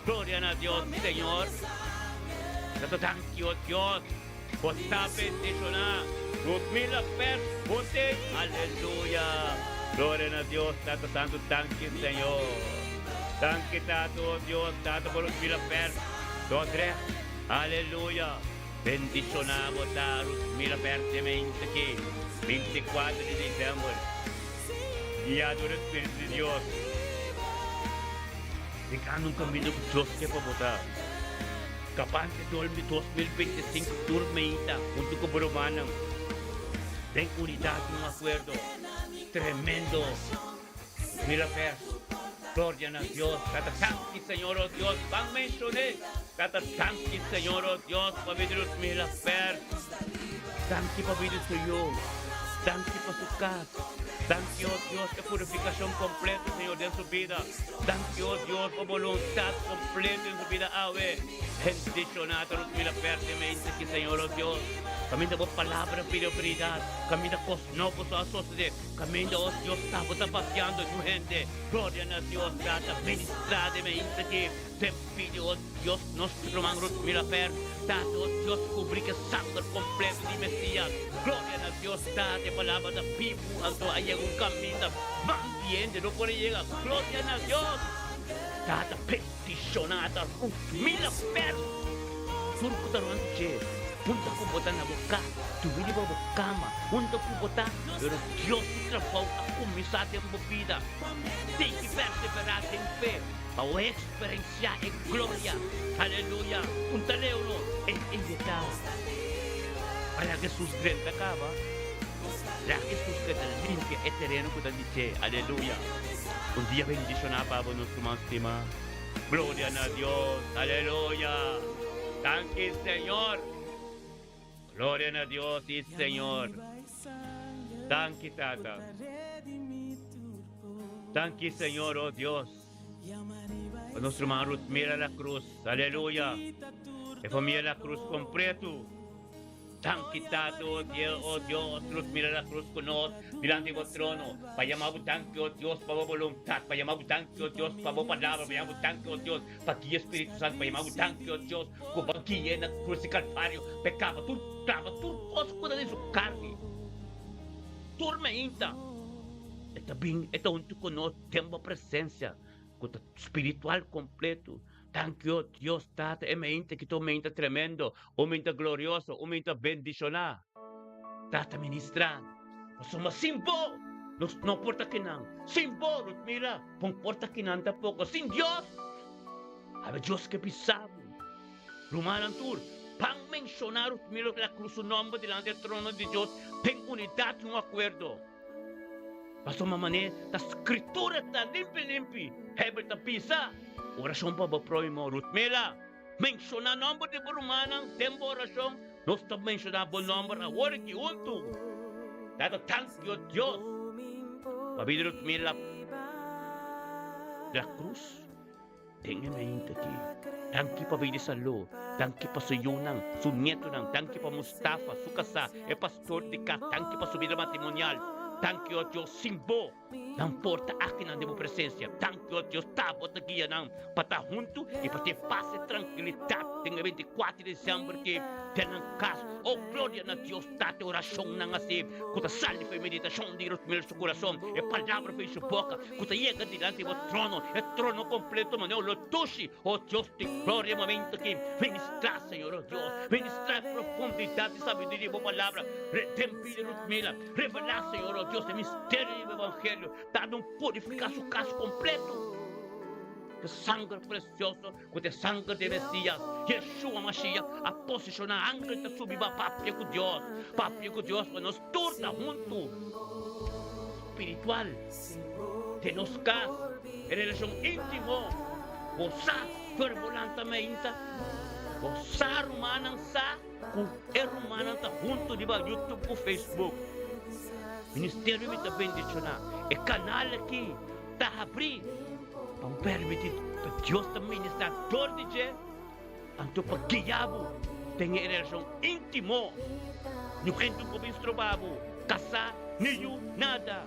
Gloria na Dios, Señor. Tata danki, oh Dios. Bo ta bendiciona Ludmila Pers Bote. Aleluya. Gloria na Dios, Tata Santo. Danki, Señor. Danki, Tata, oh Dios, Tata, pa Ludmila Pers Dordrecht. Aleluya. Bendiciona bo ta Ludmila Pers de mente aki, 24 di december. Guia dor e Spiritu di Dios. Yegando un kaminda ku Dios ke pa bo ta. Kapante Dolmi 2025 tur meita huntu ku bo rumannan den unidat i un akuerdo tremendo. Mira pers. Gloria na Dios. Tata danki Señor oh Dios. Ban menshon'é. Tata danki Señor oh Dios pa bida di Mila pers. Danki pa bida su yu. Danki pa su kas. Danki, oh Dios, e purifikashon kompleto, Señor, den su bida. Danki, oh Dios, pa boluntat kompleto den su bida awe. Bendishoná ta nos bida pèrdemente aki, Señor, oh Dios. Kaminda bo palabra pidi outoridat, kaminda kos nobo so a sosodé, kaminda, oh Dios, ta bo ta papiando ku hende. Gloria na Dios, Tata, ministrá den e inta aki. Te pidi, oh Dios, nos ruman Ruth Mirafer, Tata, oh Dios, cubri cu e sanger completo di Mesias. Gloria na Dios, Tata, e palabra ta bibu, anto a yega un caminda man di hende no por a yega. Gloria na Dios! Tata, bendiciona ta Ruth Mirafer, tur cu ta rond dje, hunta cu bo ta na bo cas, dumi riba bo cama, hunta cu bo ta, pero Dios su trabou a cuminsa den bo bida. Sigui persevera den fe. Pa bo experencia e gloria, aleluya, un ta leu no, e invita. Pa laga Jesus drenta caba, laga Jesus keda limpia e tereno cu ta di dje, aleluya. Un dia bendiciona pa bo nos ruman stima. Gloria na Dios, aleluya. Danki Señor. Gloria na Dios y Señor. Danki Tata. Danki Señor, oh Dios. Pa nos ruman Ruth mira la cruz. Aleluya. E familia la cruz completo. Danki Tata, oh Dios, oh Dios, Ruth mira la cruz cu nos dilanti bo trono. Pa yama bo danki, oh Dios, pa bo voluntad. Pa yama bo danki, oh Dios, pa bo palabra. Pa yama bo danki, oh Dios, pa guia Spiritu Santo. Pa yama bo danki, oh Dios, cu bo guia na cruz di Calvario. Pa e caba tur, clava tur cos cu ta den su carni. Tur meinta. E ta bin, e ta huntu ku nos den bo presensia ku ta spiritual kompletu. Danki, o Dios Tata, e meinta ki ta un meinta tremendo, un meinta glorioso, un meinta bendishoná. Tata, ministrá, pasobra sin bo nos no por ta kinan. Sin bo, nos mira, bon por ta kinan tampoko. Sin Dios, awe Dios ke bisa bo. Rumannan tur, pan menshoná Rutmilo la Cruz su nòmber dilanti e trono di Dios den unidat i un akuerdo. Pasobra manera ta Skritura ta limpi limpi, Hebel ta bisa, Orashon pa bo próhimo, Rutmila. Menshoná nòmber di bo rumannan den bo orashon. Nos ta menshoná bo nòmber awor aki huntu. Tata, danki, o Dios, pa bida Rutmila de la Cruz den e mente aki. Danki pa bida di salú. Danki pa su yunan, su nietonan. Danki pa Mustafa, su kasá, e pastor di kas. Danki pa su bida matrimonial. Danki, o Dios, sin bo. Nan por ta akinan den bo presensia. Danki, o Dios, ta bo ta guia nan pa ta huntu i pa tin pas i trankilidat den e 24 di desèmber ki den nan kas. O gloria na Dios Tata, e orashonnan asi ku ta sali for e meditashon di Rutmil su kurason, e palabra for di su boka ku ta yega dilanti bo trono, e trono kompleto manera un lotushi. O Dios di gloria, e momento aki ministrá, Señor, o Dios, ministrá e profundidat di sabiduria di bo palabra den bida di Rutmila. Revelá, Señor, oh Dios, e misterio di bo evangelio, ta don purifiká su kas kompleto ku sanger presioso, ku ta e sanger di e Mesías, Yeshua Mashiach, a posishoná angel ta subi pa papia ku Dios, papia ku Dios pa nos tur ta huntu spiritual den nos kas, e relashon íntimo. Bo sa ku e volanta meinta? Bo sa rumannan sa? Ku e rumannan ta huntu riba YouTube ku Facebook. Ministerio mi ta bendishoná. E kanal aki ta habrí pa bo permití pa Dios ta ministrá dor di dje, anto pa guia bo den e relashon íntimo. Niun hende por bin stroba bo, kasá, ni yu, nada.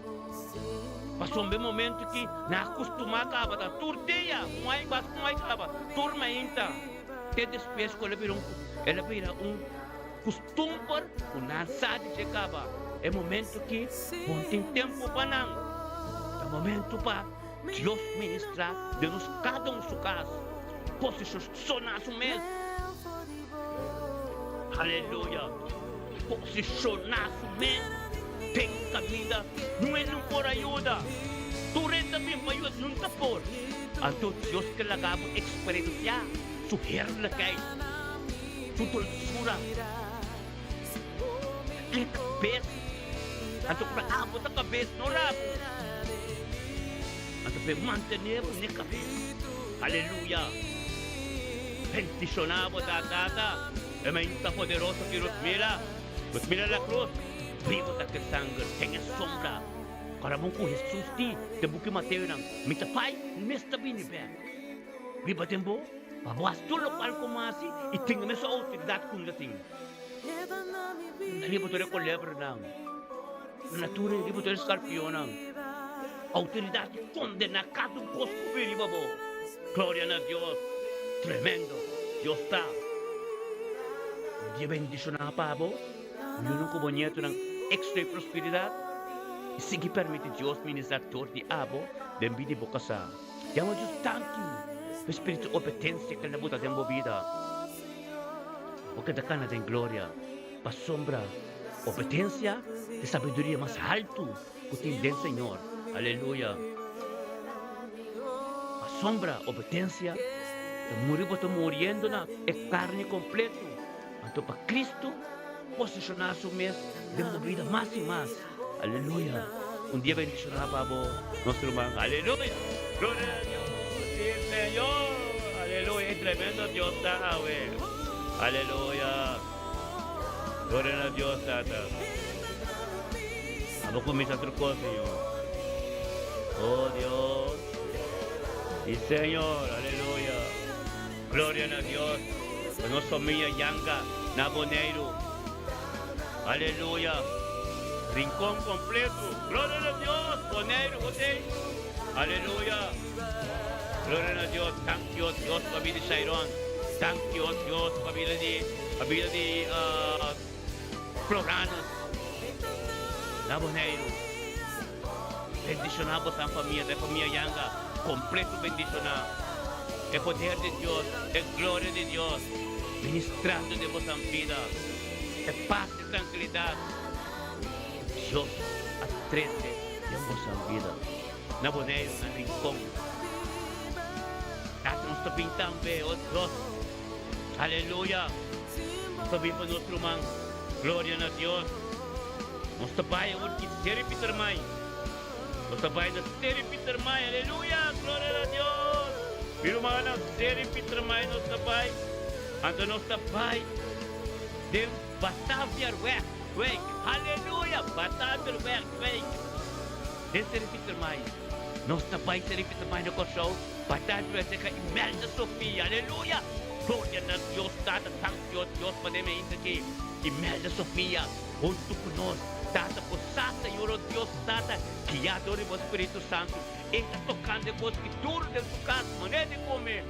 Pasobra e momento ki nan a kustumá kaba ta tur dia, un ai bas un ai kaba, tur mainta. Te despues ku el a bira un el a bira un kustumber ku nan sa di dje kaba. E momentu ki bon tin tempu pa nan, ta momentu pa Dios ministrá den nos kada un su kas, posishoná su mes. Aleluya! Posishoná su mes den kaminda nu e no por a yuda. Tur hende ta bin pa yuda, nun ta por. Anto Dios ke laga bo eksperensiá su heerlijkheid, su dulsura. E kabes, anto ku abo ta kabes, no rabo. Anto p'e mantené bo n'e kabes. Aleluya! Bendishoná bo ta, Tata, e meinta poderoso ki Rutmila, Rutmila La Cruz, bibo ta ke sanger den e sombra. Ora bon ku Hesus di den buki Mateonan, Mi ta bai, mi mes ta bini bek. Biba den bo, pa bo hasi tur lokual ku mi hasi i tin e mesun outoridat ku mi ta tin. Riba tur e kolebranan, na tur riba tur e skarpionnan, outoridat di kondená kada un kos ku bin riba bo. Gloria na Dios! Tremendo! Dios ta. Un dia bendishoná pa bo. Yunan ku bo ñetonan éksito i prosperidat, i sigui permití Dios ministrá dor di abo den bida di bo kasá. Yama Dios danki pa e spiritu di obedensia ku el a buta den bo bida. Bo keda kana den gloria pasobra obedensia ta e sabiduria mas haltu ku tin den Señor. Aleluya! Pasobra obedensia ta muri bo ta muriendo na e karni kompleto. Anto pa Cristo posiciona su mes den bo bida mas y mas. Aleluya. Un dia bendiciona pa bo, nos ruman. Aleluya. Gloria a Dios. Si, Señor. Aleluya. E tremendo Dios ta awe. Aleluya. Gloria na Dios, Tata. Abo cuminsa otro cos, Señor. Oh, Dios. Si, Señor. Aleluya. Gloria na Dios pa nos familia Yanga na Boneiru. Aleluya. Rincon completo. Gloria na Dios. Boneiru bo tei. Aleluya. Gloria na Dios. Danki o Dios pa bida di Shairon. Danki o Dios pa bida di pa bida di Floranus na Boneiru. Bendiciona bosan famia, ta e famia Yanga completo bendiciona. E poder di Dios, e gloria di Dios ministrando den bosan bida. E paz y tranquilidad cu Dios a trece den bosan bida. Na Boneiru, na Rincon. Tata nos ta bin tambe, oh Dios. Aleluya. Nos ta bin pa nos ruman. Gloria na Dios. Nos ta bai awor ki Seri Pietermaai. Nos ta bai na Seri Pietermaai. Aleluya! Gloria na Dios! Mi rumannan, Seri Pietermaai nos ta bai. Anto nos ta bai den Bataviaerweg Wijk. Aleluya! Bataviaerweg Wijk. Den Seri Pietermaai. Nos ta bai Seri Pietermaai na Kòrsou. Bataviaerweg serka Imelda Sofia. Aleluya! Gloria na Dios Tata. Danki o Dios pa den meinta aki. Imelda Sofia huntu ku nos. Tata bo sa Señor o Dios Tata guia dor di bo Spiritu Santu. E ta tokando e kos ki duru den su kas manera di kome.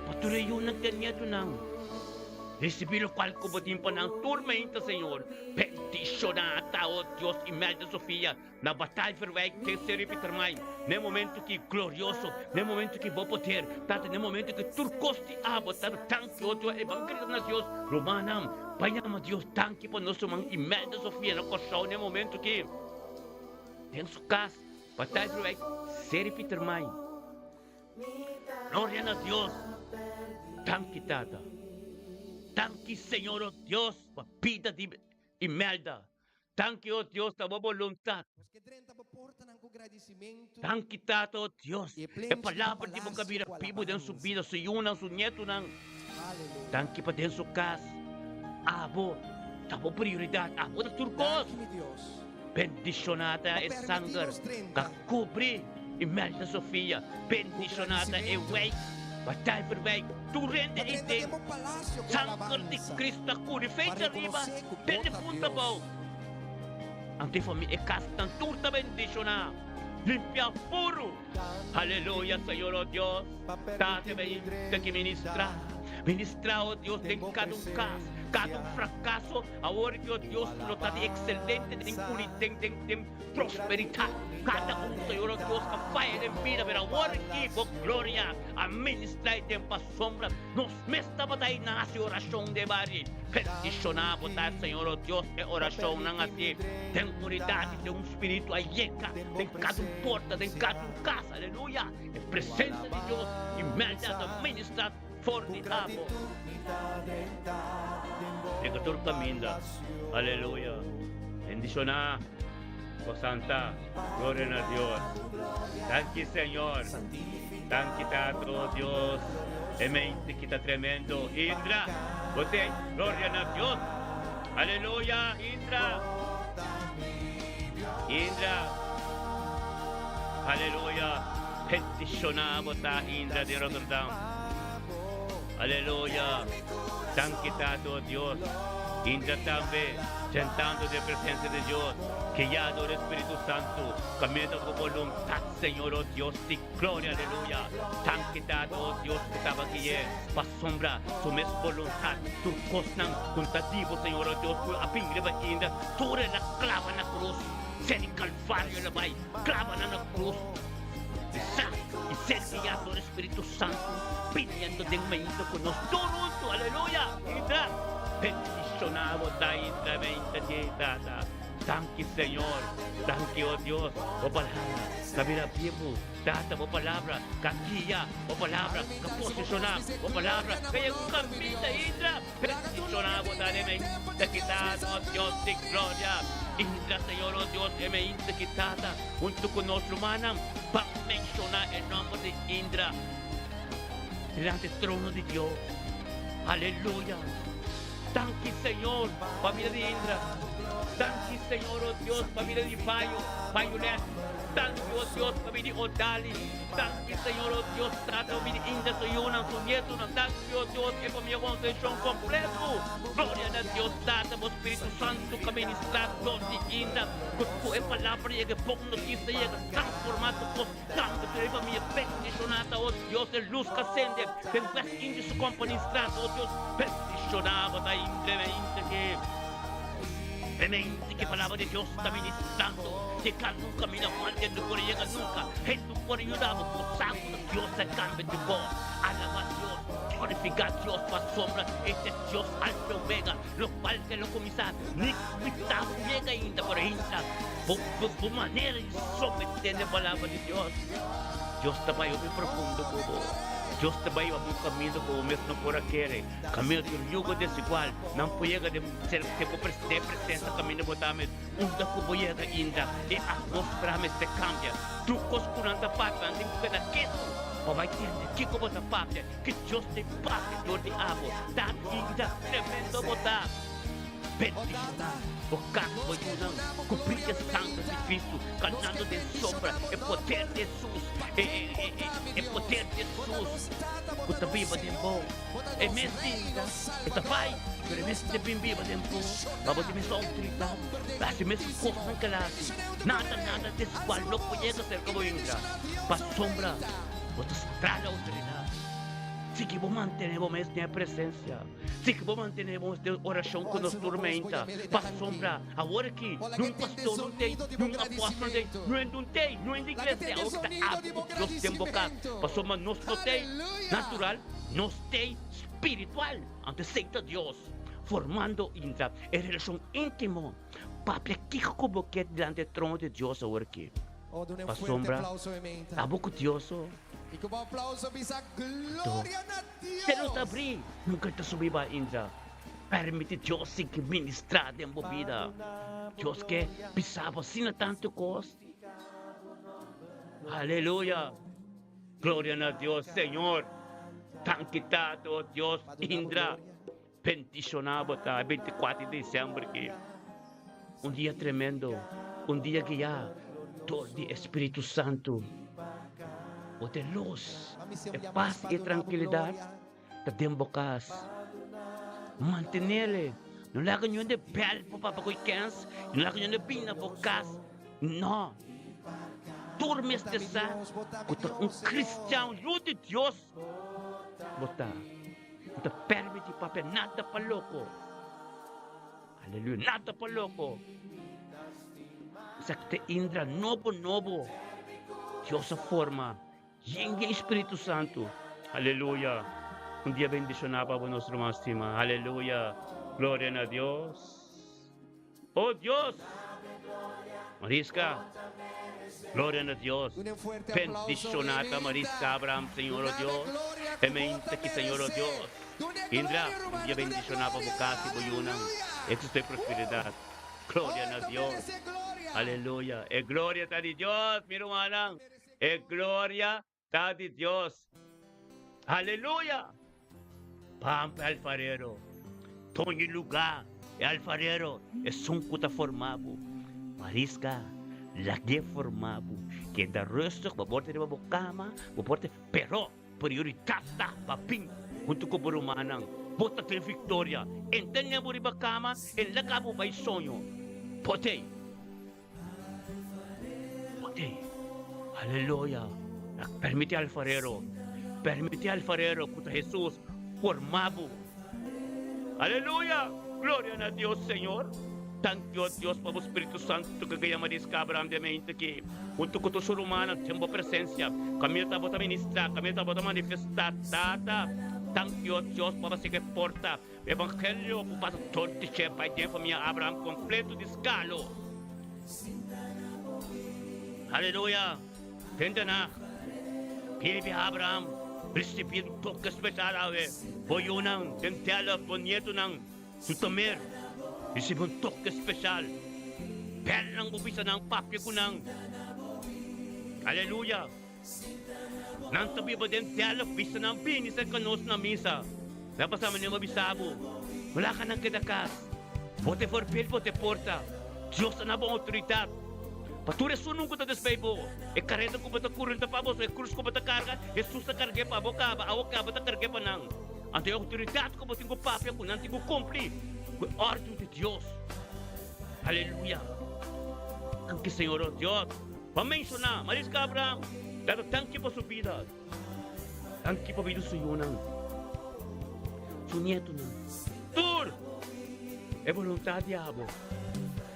Pa tur e yunan ku e nietunan risibí lokual ku bo tin pa nan tur meinta, Señor. Bendishoná ta, o Dios, Imelda Sofia na Bataiverwijk den Seru Pietermaai, na e momentu ki glorioso, na e momentu ki bo poder, Tata, na e momentu ki tur kos di abo, Tata, danki, o Dios, e ban grita na Dios, rumannan, ban yama Dios danki pa nos ruman Imelda Sofia na Kòrsou na e momentu ki den su kas, Bataiverwijk, Seru Pietermaai. Gloria na Dios! Danki Tata. Danki Señor o Dios pa bida di Imelda. Danki o Dios ta bo boluntad. Nos ke drenta bo portanan ku gradisimentu. Danki Tata o Dios. I e E plenchi di bo palabra di bo palasio ka bira ku bibu den su alabansa. bida, su yunan, su nietunan. Aleluya. Danki pa den su kas. Abo ta bo prioridad. Abo ta tur kos. Danki mi Dios. Bendishoná ta Pa e permití sanger nos drenta. ka kubri Imelda Sofia. Bendishoná ta e wijk, Bataiverwijk, tur hende Pa ei drenta den. den bo palasio ku Sanger di alabansa. Cristo a kuri Pa fecha riba, rekonosé ku bo den e ta punta Dios. abou. Anto e famia e kasnan tur ta bendishoná, limpiá puru. Aleluya, Señor, oh Dios, Pa Tata permití mi ta ki ministrá. drenta Ministrá, oh Dios, den den bo kada un kas, kada un presensia. frakaso. Awor ki o Dios lo ta di excelente den uni den den den prosperidad cada un Señor o Dios a faya den bida pero awor ki bo gloria a ministra y den pasombra nos mes tabata y nan haci oracion den bari bendiciona bo ta Señor o Dios e oracionnan asi den unidad y den un spiritu a yega den cada un porta den cada un casa aleluya e presencia di Dios y melda ta ministra For di abo. Yega tur kaminda. Aleluya. Bendishoná bo santa. Gloria na Dios. Danki Señor. Danki Tata oh Dios. E mente ki ta tremendo. Indra, bo te. Gloria na Dios. Aleluya. Indra. Indra. Aleluya. Bendishoná bo ta Indra di Rotterdam. Aleluya. Danki Tata o Dios. Indra tambe sentando den presencia di Dios, guiado di Spiritu Santo, caminda cu boluntad Señor o Dios di gloria. Aleluya. Danki Tata o Dios cu taba gui'e pasobra su mes boluntad tur cosnan cu ta di bo Señor o Dios cu a bin riba Indra tur el a clava na cruz. Ser di Calvario el a bay clava nan na cruz. I sa i ser guiá dor e Spiritu Santu biniendo den medio ku nos tur huntu. Aleluya! Intra! Bendishoná bo ta intra meinta dje, Tata. Danki, Señor. Danki, o Dios. Bo palabra ta bira bibu, Tata. Bo palabra ka guia. Bo palabra ka posishoná. Bo palabra ka yega un kaminda, intra. Bendishoná bo ta den meinta ki Tata, o Dios di gloria. Intra, Señor, o Dios, e meinta ki Tata. Huntu ku nos rumannan pa menshoná e nòmber di Indra dilanti e trono di Dios. Aleluya! Danki Señor pa bida di Indra. Danki Señor, o Dios, pa bida di Bayo, Bayulet. Danki, o Dios, pa bida di Odali. Danki Señor, o Dios, Tata, pa bida di Indra, su yunan, su nietunan. Danki, o Dios, e famia Concepcion kompleto. Gloria na Dios Tata, bo Spiritu Santu ka ministrá dor di Indra. Ku ku e palabra yega, e bon notisia yega, transformá tur kos, kambia tur e famia, bendishoná ta, o Dios, e lus ka sende den West Indies su Company Straat, o Dios, bendishoná bo ta intre ke mente ke palabra di Dios ta ministrando, yega nunka mina mal, hende por yega nunka, hende por yuda bo, bo sa ku ta Dios ta kambia tur kos, alabá Dios, glorifiká Dios pasobra e ta Dios Alfa i Omega. Lokual ke lo kuminsá ni mitá bo yega ainda, pero hinta bo bo manera di someté n'e Palabra di Dios. Dios ta bai hopi profundo ku bo. Dios ta bai hiba bo un kaminda ku bo mes no por a kere, kaminda di un yugo desigual. Nan por yega den ser den bo den e presensia kaminda bo ta mes. Unda ku bo yega ainda, e atmósfera mester kambia. Tur kos ku nan ta papia, nan tin ku keda ketu. Pa bai tende kiko bo ta papia, ki Dios ta papia dor di abo. Ta inda tremendo bo ta. Bendishoná bo kas, bo yunan, kubrí ku e sanger di Kristu, kanando den sombra e poder di Hesus, e poder di Hesus ku ta biba den bo. E mes inda e ta bai, pero e mes ta bin biba den bo, pa bo tin mes outoridat pa hasi mes kosnan ku el a hasi. Nada, nada desigual no por yega serka bo inda, pasobra bo ta strala outoridat. Sigui bo mantené bo mes den e presensia. Si ku bo mantené bo den orashon ku nos tur meinta, pasobra awor aki nun pastor no tei, nun apòstol tei, no hende un tei, no hende iglesia tei, awor ki ta abo ku Dios den bo kas, pasobra nos no tei natural, nos tei spiritual. Anto esei ta Dios formando intra e relashon íntimo. Papia kiko ku bo ke dilanti e trono di Dios awor aki, pasobra abo ku Dios. I ku bo aplauso bisa Anto, Gloria na Cielo ta Dios! abrí, nunca el ta subi bai ainda. Permiti Dios sigui ministrá den bo bida. Dios ke bisa bo asina tantu kos. Aleluya! Gloria na Dios, Señor. Danki Tata, oh Dios, Pa duna bo indra. gloria. Bendishoná bo ta e 24 di december aki. Un dia tremendo, un dia guiá dor di e Spiritu Santu. Bo ta e lus, e pas i e trankilidat ta den bo kas. Mantenele, no laga niun de bèl pa papia ku e kens, no laga niun de bini na bo kas. No, tur mester sa ku ta un kristian, yu di Dios bo ta. No ta permiti papia nada pa loko. Aleluya, nada pa loko. Esaki ta indra nobo nobo. Dios a forma yen di e Spiritu Santu. Aleluya. Un dia bendiciona pa bo nos ruman stima. Aleluya. Gloria na Dios. Oh Dios! Mariska, gloria na Dios. Dune un fuerte aplauso, Bendiciona ta Emita. Mariska Abraham, Señor oh Duname Dios. gloria ku E bo mente ta ki Señor oh merece. Dios. Dune Indra, gloria, un rumano, dia dune bendiciona pa bo gloria. casa y bo yunan. Aleluya. Éxito y prosperidad. Gloria Oh, na e ta Dios. merece gloria. Aleluya. E gloria ta di Dios, mi rumannan. E gloria Ta di Dios. Aleluya! Pampa e alfarero. Toño lugá e alfarero, esun ku ta forma bo. Mariska, lag'é forma bo. Keda rustig, bo por ta riba bo kama, bo por ta, pero prioridat ta pa bin huntu ku bo rumannan. Bo ta den viktoria. Entendé bo riba kama, e laga bo bai soño. Potei. Potei. Aleluya. Permiti alfarero, permiti alfarero ku ta Hesus forma bo. Aleluya. Gloria na Dios, Señor. Danki, o Dios, pa bo Spiritu Santu ku ke yama diska Abraham den mente aki, huntu ku tur su rumannan den bo presensia. Kaminda ta bo ta ministra, kaminda ta bo ta manifestá, Tata. Danki, o Dios, pa bo sigui porta. Evangelio ku pasa tur di dje bai den famia Abraham kompleto di skalo. Aleluya! Den Tanakh, Baby Abraham risibí un toke spesial awe. Bo yunan den tela, bo nietonan su tomer risibí un toke spesial. Bel nan bo bisa nan, papia ku nan. Aleluya! Nan ta biba den tela, bisa nan bini serka nos na misa. Nan pasa manera bo bisa bo, No laga nan keda kas. Bo ta e voorbeeld, bo ta e porta. Dios ta na bo outoridat. Pa tur esunun ku ta desbei bo, e kareta ku bo ta kuri no ta pa bo, so e krus ku bo ta karga, Hesus ta karg'é pa bo kaba, awo kaba ta karg'é pa nan. Anto e outoridat ku bo tin ku papia ku nan tin ku kumpli ku e òrdu di Dios. Aleluya! Danki Señor, o Dios. Pa menshoná, Mariska Abraham dado danki pa su bida, danki pa bida su yunan, su nietonan, tur e boluntat di abo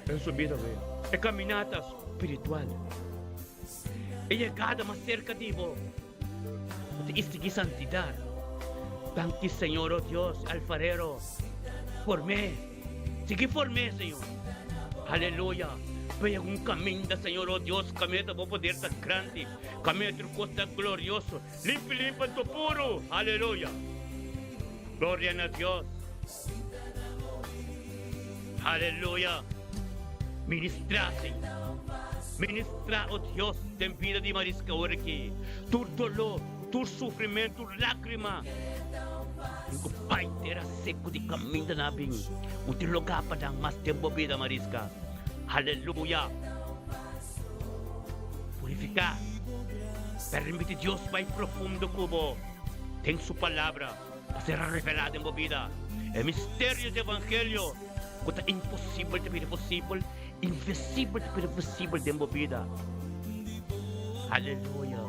den su bida awe, e kaminata spiritual, e yegada mas serka di bo, ku ta istigí santidat. Danki Señor, o Dios, Alfarero, form'é. Sigui form'é, Señor. Aleluya. Pega un caminda, Señor, oh Dios, caminda ta bo poder ta grandi, caminda tur cos ta glorioso, limpi, limpi anto puro. Aleluya. Gloria na Dios. Aleluya. Ministra, Señor. Ministra, oh Dios, den bida di Mariska ora aki. Tur dolor. Tur sufrimentu, lágrima, tin ku bai tera seku di kaminda nan a bin. Un tin lugá pa nan mas den bo bida, Mariska. Haleluya! Purifiká. Permiti Dios bai profundo ku bo den Su Palabra pa ser revelá den bo bida. E misterio di Evangelio ku ta imposibel ta bira posibel, invisibel ta bira visibel den bo bida. Haleluya!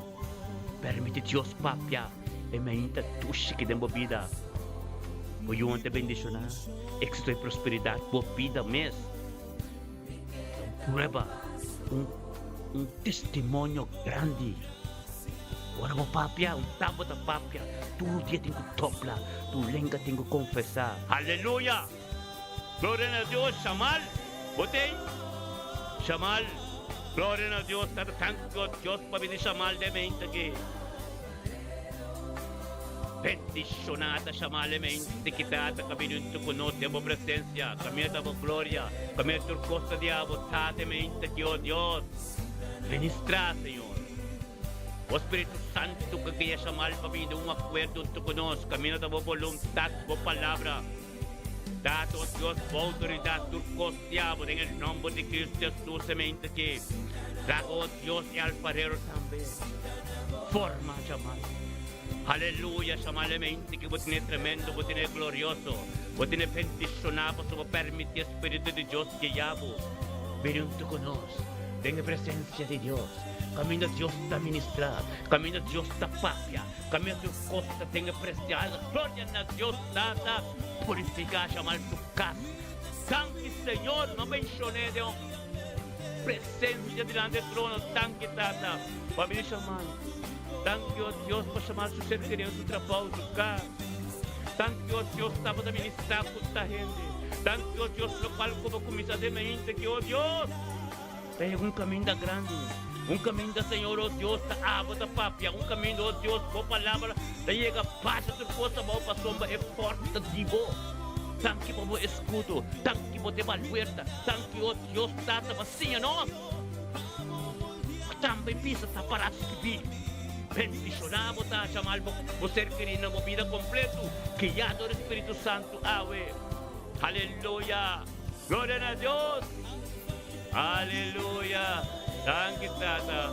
Permiti Dios papia e mainta dushi ki den bo bida. Bo yunan ta bendishoná, éksito i prosperidat bo bida mes. Ta un prueba, un un testimonio grandi. Ora bo papia, un tabo ta papia, tur dia tin ku dobla, tur lenga tin ku konfesá. Aleluya! Gloria na Dios, Shamal, bo t'ei? Shamal, Gloria na Dios, tata tanki Dios pa bini Shamal den mente aki. Bendishoná ta Shamal e mente ki tata ka bini huntu ku nos den bo presensia, kaminda ta bo gloria, kaminda tur kos ta di abo, tata e mente aki, o Dios, ministrá, Señor. Bo Spiritu Santu ka guia Shamal pa bini den un akuerdo huntu ku nos, kaminda ta bo boluntat, bo palabra. Tata, o Dios, bo outoridat tur kos diabel den e nomber di Cristo Jesus e mente aki. Laga, o Dios, e alfarero tambe forma Jamal. Aleluya, Jamal e mente ki bo tene tremendo, bo tene glorioso, bo tene bendiciona pasobra bo permiti e Spiritu di Dios guia bo. Bini hunto cu nos den e presencia di Dios, caminda Dios ta ministra, caminda Dios ta papia. Camia tur cos ta den e preciado gloria na Dios Tata purifica shamal su cas danki Señor no mencione den un presencia dilanti e trono danki Tata pa bini shamal danki oh Dios pa shamal su ser querido su trabao su cas danki oh Dios tabata ministra cu ta hende danki oh Dios locual cu bo cuminsa den mente ki oh Dios. Ta yega un kaminda grandi, un kaminda, Señor, o Dios, ta abo ta papia, un kaminda, o Dios, bo palabra ta yega basha tur kos abou pasobra e forsa di bo. Danki pa bo eskudo, danki bo te balbuerta, danki, o Dios Tata, pa siña nos. Bo tambe bisa ta pará skibí. Bendishoná bo ta, Jamal, bo ser kerí na bo bida kompletu, guiá dor e Spiritu Santu awe. Aleluya! Gloria na Dios! Aleluya! Danki Tata!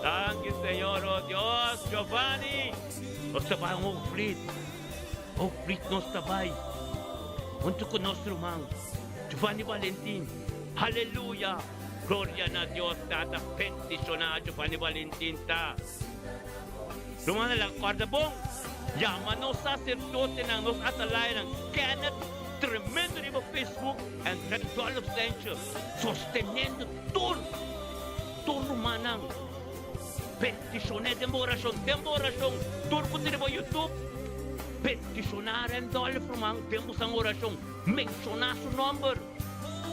Danki Señor! Oh Dios! Giovanni! Nos ta bai Hoogvliet. Hoogvliet nos ta bai. Hunto cu nos ruman Giovanni Valentin. Aleluya! Gloria na Dios Tata! Bendiciona Giovanni Valentin ta. Rumannan laga corda bon. Yama nos sacerdotenan, nos atalayanan, Kenneth tremendo riba Facebook en Randolph Sancho sosteniendo tur tur rumannan. Bendicione den bo oracion, den bo oracion tur cu ta riba YouTube. Bendiciona Randolph ruman den bo san oracion, menciona su nomber.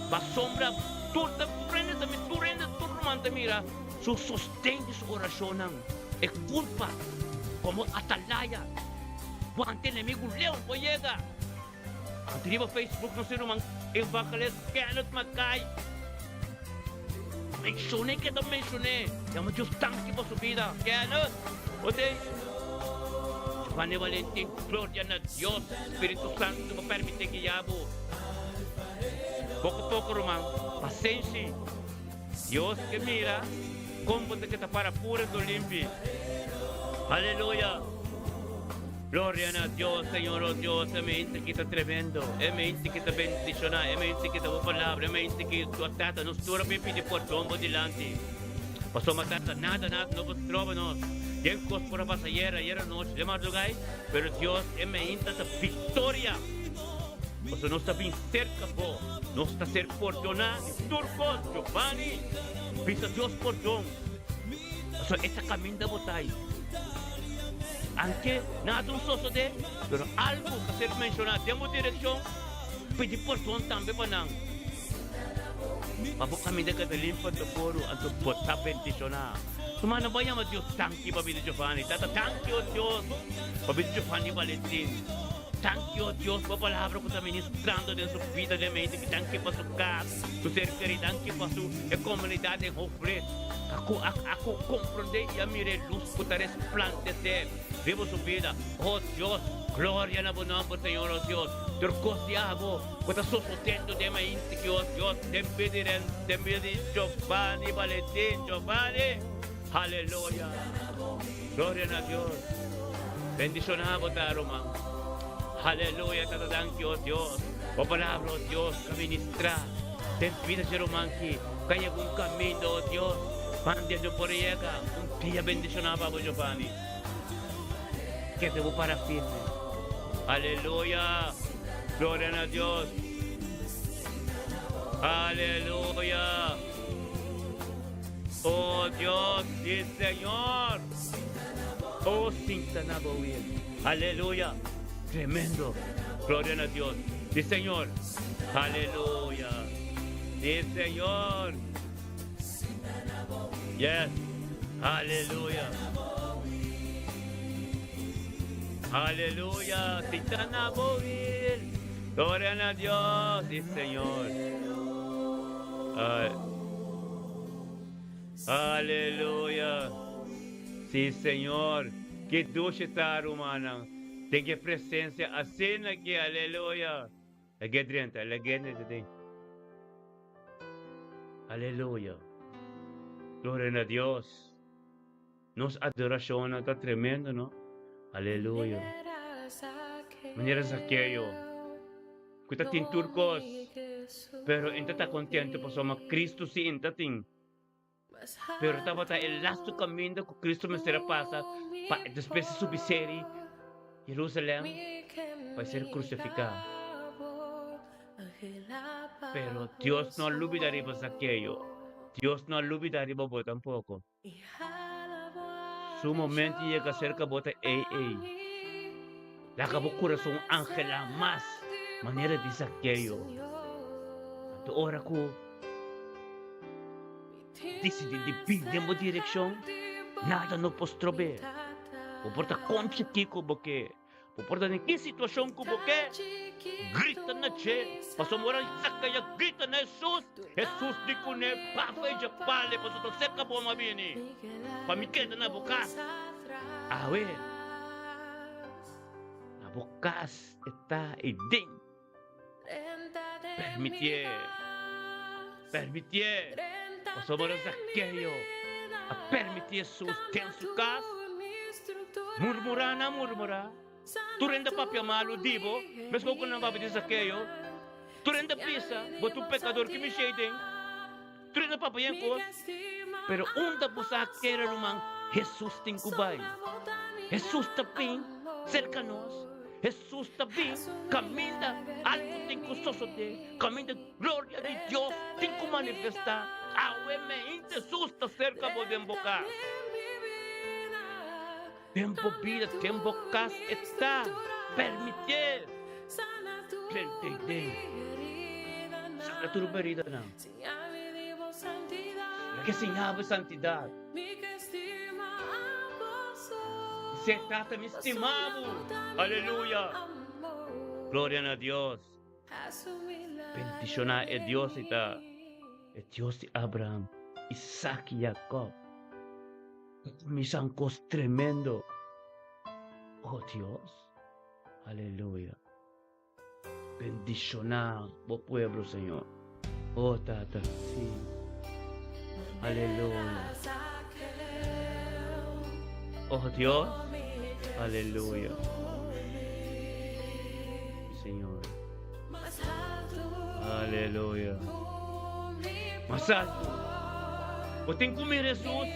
Pasobra tur ta prende ta mira, tur hende tur ruman ta mira su sosten di su oracionnan. E culpa como atalaya wante enemigo leu por yega. Anto riba Facebook nos ruman Evangelist Kenneth Mackay mencion'e keda mencion'e yama Dios danki pa su bida Kenneth bo tin Giovanni Valentin gloria na Dios Spiritu Santo bo permiti guia bo poco poco ruman pasenshi Dios ke mira kon bo ta keda para puro anto limpi aleluya. Gloria na Dios, Señor, oh Dios, e mente ki ta tremendo, e mente ki ta bendiciona, e mente ki ta bo palabra, e mente ki tu Tata, nos tur a bin pidi pordon bo dilanti. Pasobra Tata, nada, nada no por stroba nos. Den cos por a pasa ayer, ayer anochi, den mardugay, pero Dios, e meinta ta victoria. Pasobra nos ta bin cerca bo, nos ta ser pordona di tur cos. Giovanni, bisa Dios pordon. Pasobra e ta caminda bo ta ay. Anke nada un sosodé, pero algu ta ser menshoná den bo direkshon, pidi pordon tambe pa nan. Pa bo kaminda keda limpi anto puru, anto bo ta bendishoná. Tuma nan bo a yama Dios danki pa bida Giovanni. Tata, danki, o Dios, pa bida Giovanni Valentin. Danki, oh Dios, bo palabra ku ta ministrando den su bida den mente. Danki pa su kas, su ser kerí. Danki pa su e komunidat den Hoogvliet. Ku a a komprondé i a mira e lus ku ta resplandesé riba su bida. Oh Dios, gloria na bo nòmber, Señor, oh Dios. Tur kos di abo ku ta sosodendo den mainti ki, oh Dios, den bida di Ren, den bida di Giovanni Valentin. Giovanni! Aleluya! Gloria na Dios! Bendiciona bo ta, ruman. Aleluya! Tata danki, oh Dios. Bo palabra, oh Dios, ta ministra den bida dje ruman ki ka yega un caminda, oh Dios. Mande no por yega. Un dia bendiciona pa bo, Giovanni. Keda bo para firme. Aleluya! Gloria na Dios! Aleluya! Oh Dios, sí Señor. Oh, sinta na bo wil. Aleluya. Tremendo. Gloria na Dios. Sí Señor. Aleluya. Sí Señor. Yes. Aleluya. Aleluya. Sinta na bo wil. Gloria na Dios. Sí Señor. Aleluya! Sí, Señor, ki dushi ta, rumannan, den e presencia asina aki, aleluya! Lag'é drenta, lag'é drenta den. Aleluya! Gloria na Dios! Nos adoracionnan ta tremendo, no? Aleluya! Manera Zakeo, cu ta tin tur cos, pero e ta ta contento pasobra Cristo si e ta tin. Pero tabata e lastu caminda cu Cristo mester a pasa pa despues di subi seri Jerusalem pa e ser crucifica. Pero Dios no a lubida riba Zakeo. Dios no a lubida riba bo tampoco. Su momento yega cerca bo ta ey ey. Laga bo curason angela mas manera di Zakeo. Anto ora cu dicidi di bin den bo direccion, nada no por strobe. Bo por ta conchi kico bo ke. Bo por ta den ki situashon ku bo ke, grita na dje. Pasobra ora Zakaya grita na Hesus, Hesus di kuné, Bafa e dje pale, pasobra ta serka bo mi a bini, pa mi keda na bo kas. Awe, na bo kas e ta ei den. Permitié, permitié, pasobra Zakeo a permití Hesus den su kas. Murmurá nan murmurá, tur hende a papia malu di bo, meskos ku nan papia di Zakeo. Tur hende a bisa, Bo ta un pekador, ki mishei den? Tur hende a papia yen kos. Pero unda bo sa kere, ruman, Hesus tin ku bai. Hesus ta bin serka nos. Hesus ta bin kaminda algu tin ku sosodé, kaminda gloria di Dios tin ku manifestá. Awe meinta Hesus ta serka bo den bo kas. Den bo bida, den bo kas e ta permitié. Drenta ei den. Saka tur bo heridanan. Ke siña bo santidat. Se Tata mi stima bo. Aleluya. Gloria na Dios. Bendiciona e Dios y ta e Dios di Abraham, Isaac y Jacob. Misa un cos tremendo. Oh Dios. Aleluya. Bendiciona bo pueblo, Señor. Oh, Tata, sí. Aleluya. Oh, Dios. Aleluya. Señor. Aleluya. Mas alto. Bo tin ku mira Jesús.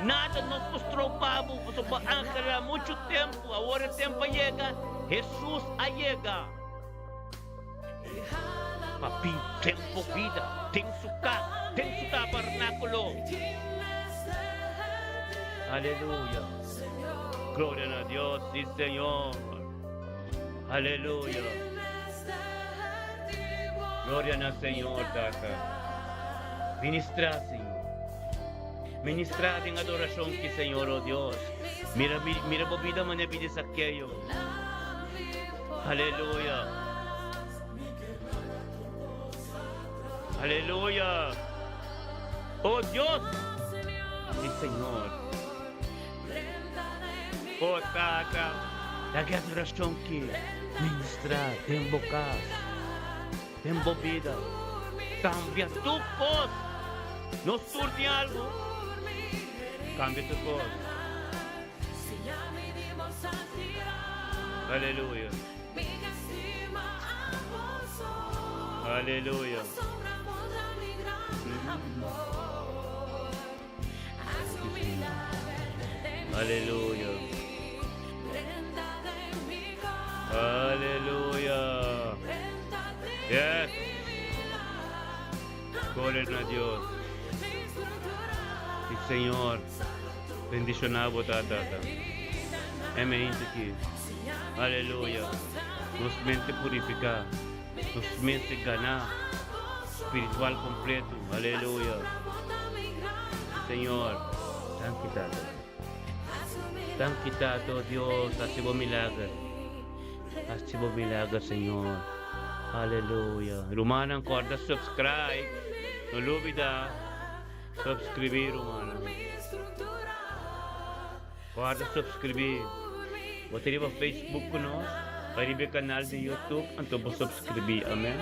Nada no por stroba bo, pasobra bo anhela muchu tempu. Awor e tempu a yega, Hesus a yega pa bin den bo bida, den su kas, den su tabernákulo. Aleluya! Gloria na Dios, sí Señor. Aleluya! Gloria na Señor, Tata. Ministra, Señor. Ministra den adoracion ki Señor, oh Dios. Mira, mira bo bida manera bida Zaqueo. Aleluya. Aleluya. Oh Dios. Sí, Señor. Oh Tata. Laga adorashon ki ministra den bo kas, den bo bida. Kambia tur kos. Nos tur tin algu. Kambia tur kos. Aleluya. Aleluya. Aleluya. Aleluya. Yes. Gloria na Dios. Sí Señor. Bendiciona bo tata. E mente aki. Aleluya. Nos mente purifica. Nos mente gana. Spiritual completo. Aleluya. Señor. Danki Tata. Danki Tata, oh Dios. Haci bo milager. Haci bo milager, Señor. Aleluya. Rumannan, corda subscribe. No lubida. Subscribi, rumannan. Corda subscribi. Bo ta riba Facebook cu nos, bay riba e canal di YouTube, anto bo subscribi. Amen.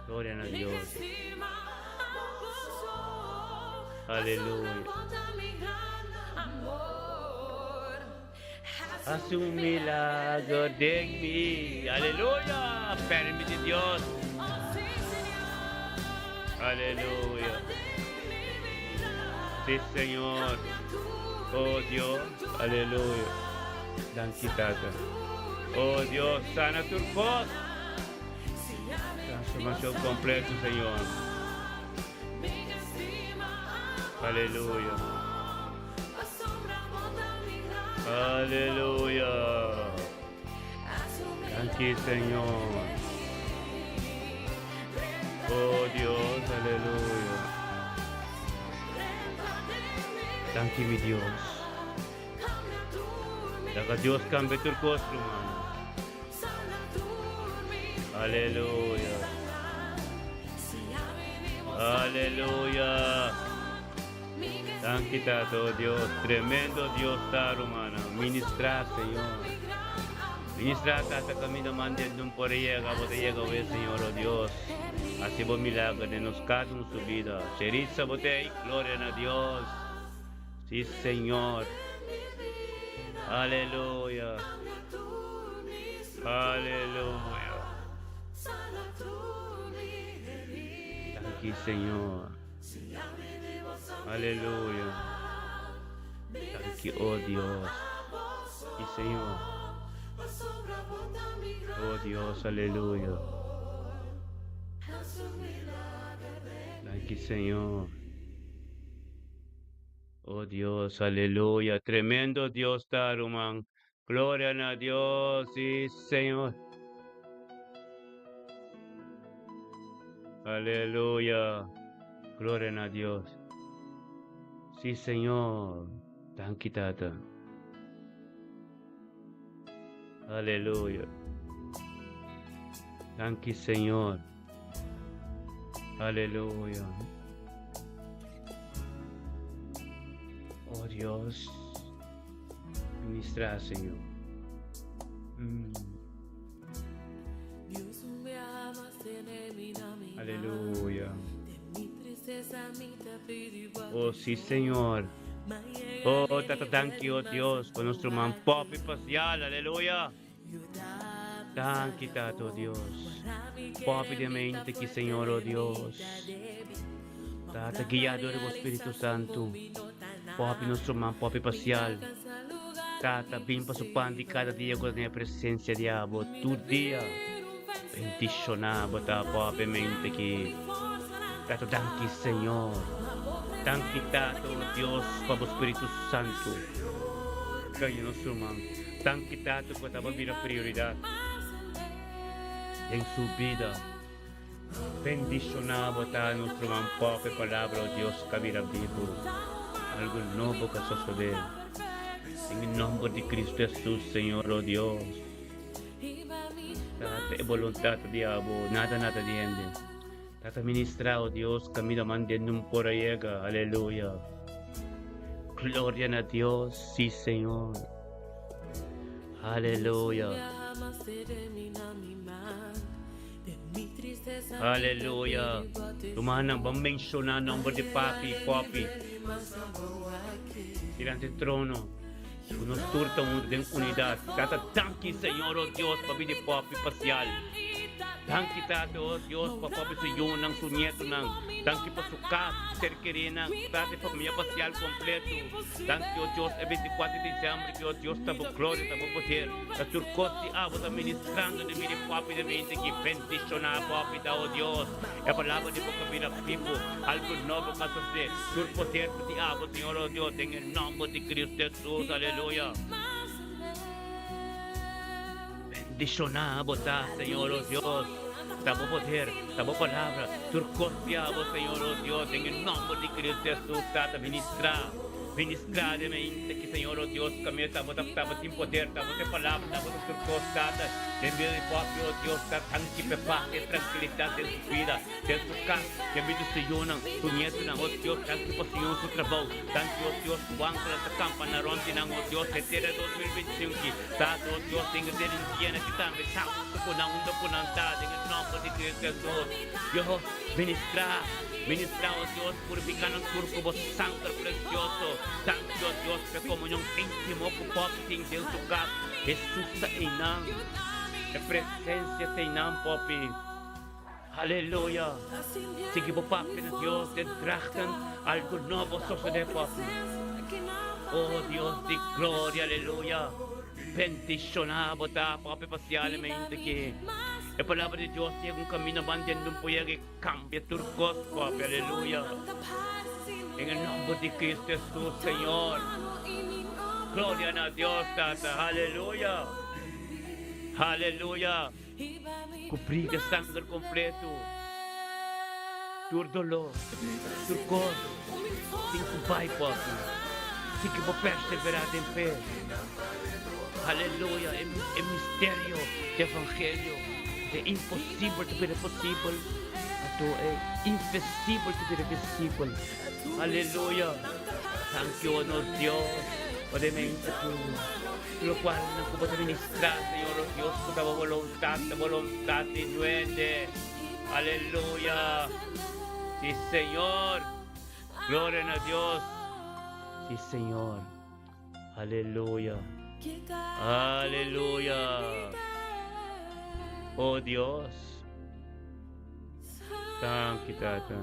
Gloria na Dios. Aleluya. Haci un milagro den mi. Aleluya. Permiti Dios. Aleluya. Sí, Señor. Oh Dios. Aleluya. Danki, Tata. Oh Dios, sana tur cos. Transformacion completo, Señor. Aleluya. Aleluya. Danki, Señor. Oh Dios, aleluya. Danki, mi Dios. Laga Dios cambia tur cos, hermano. Aleluya. Aleluya. Danki Tata, oh Dios. Tremendo Dios ta, rumana. Ministra, Señor. Ministra, Tata, caminda mande nun por yega, bo ta yega we, Señor, oh Dios. Haci bo milagro den nos cada un su vida. Sherisa bo tey, gloria na Dios. Sí, Señor. Aleluya. Aleluya. Danki, Señor. Aleluya. Danki, oh Dios. Sí, Señor. Oh Dios, aleluya. Danki, Señor. Oh Dios, aleluya. Tremendo Dios ta, ruman. Gloria na Dios, sí, Señor. Aleluya. Gloria na Dios. Sí, Señor. Danki, Tata. Aleluya. Danki, Señor. Aleluya. Oh Dios. Ministra, Señor. Aleluya. Oh, sí, Señor. Oh, Tata, danki, oh Dios, pa nos ruman Poppy Pacial. Aleluya. Danki, Tata, oh Dios. Poppy de mente ki, Señor, oh Dios. Tata, guia door di Spiritu Santo. Poppy nos ruman Poppy Pacial. Tata, bin pa su pan di cada dia cu ta presencia di abo. Tur dia. Bendiciona bo ta Poppy mente ki. Tata, danki, Señor. Danki, Tata, oh Dios, pa bo Spiritu Santo. Caya nos ruman. Danki, Tata, cu ta bira prioridad den su bida. Bendiciona bo ta nos ruman Poppy palabra, oh Dios, ca bira bibo. Algo nobo ca sucede. Den nomber di Cristo Jesus, Señor, oh Dios. Ta e boluntat di abo, nada nada di hende. Tata ministra, o Dios, kaminda man den nun por a yega. Aleluya. Gloria na Dios, sí Señor. Aleluya. Aleluya. Rumannan, ban menshoná nomber di Papi i Popi dilanti trono. Ku nos tur ta huntu den unidat. Tata, danki Señor, o Dios, pa bida di Popi Pasial. Danki Tata, o Dios, pa Popi su yunan, su nietonan. Danki pa su kas, su ser kerinan, Tata, e famia Pasial kompleto. Danki, o Dios, e 24 di disiember ki, o Dios, ta bo gloria, ta bo poder, ta tur kos di abo ta ministrando den bida di Popi den mente ki. Bendishoná Popi ta, o Dios. E palabra di bo ka bira bibu, algu nobo ka sosodé. Tur poder ta di abo, Señor, o Dios, den e nomber di Cristo Jesus. Aleluya. Bendishoná bo ta, Señor, o Dios. Ta bo poder, ta bo palabra. Tur kos di abo, Señor, o Dios, den e nomber di Cristo Jesus, Tata, ministrá. Ministrá den mente ki, Señor, o Dios, kaminda ta bo ta tabatin poder, ta bo ta e palabra, ta bo ta tur kos, Tata, den bida di papio, o Dios, ta tanki p'e pas i e trankilidat den su bida, den su kas, den bida di su yunan, su nietunan, o Dios, tanki pa Señor su trabou, tanki, o Dios, ku angelnan ta kampa na rònt di nan, o Dios, henter e 2025 ki, Tata, o Dios, den e delinkiena ki tambe ta huntu ku nan, unda ku nan ta, den e nòmber di Cristo Hesus. Dios, ministrá, ministrá, o Dios, purifiká nan tur ku bo sanger precioso. Danki, o Dios, p'e comunion íntimo ku Poppy tin den su cas. Hesus ta einan. E presencia ta einan, Poppy. Aleluya! Sigui bo papia na Dios den drachten algu nobo sosodé, Poppy. O Dios di gloria, aleluya! Bendishoná bo ta, Poppy, pasialmente ki e palabra di Dios yega un kaminda ban den un por yega i kambia tur kos, Poppy, aleluya! Den e nomber di Cristo Hesus, Señor. Gloria na Dios, Tata, aleluya! Aleluya! Ku briga sanger kompleto. Tur doló, tur kos tin ku bai papi. Si ki bo perseverá den fe. Aleluya! E misterio di evangelio ku ta imposibel ta bira posibel, anto e invisibel ta bira visibel. Aleluya! Danki, o nos Dios, pa den mente ku. Locual nan cu bo ta ministra, Señor nos Dios, cu ta bo boluntad, ta boluntad di nuende. Aleluya! Si, Señor. Gloria na Dios. Si, Señor. Aleluya. Aleluya. Oh Dios. Danki, Tata.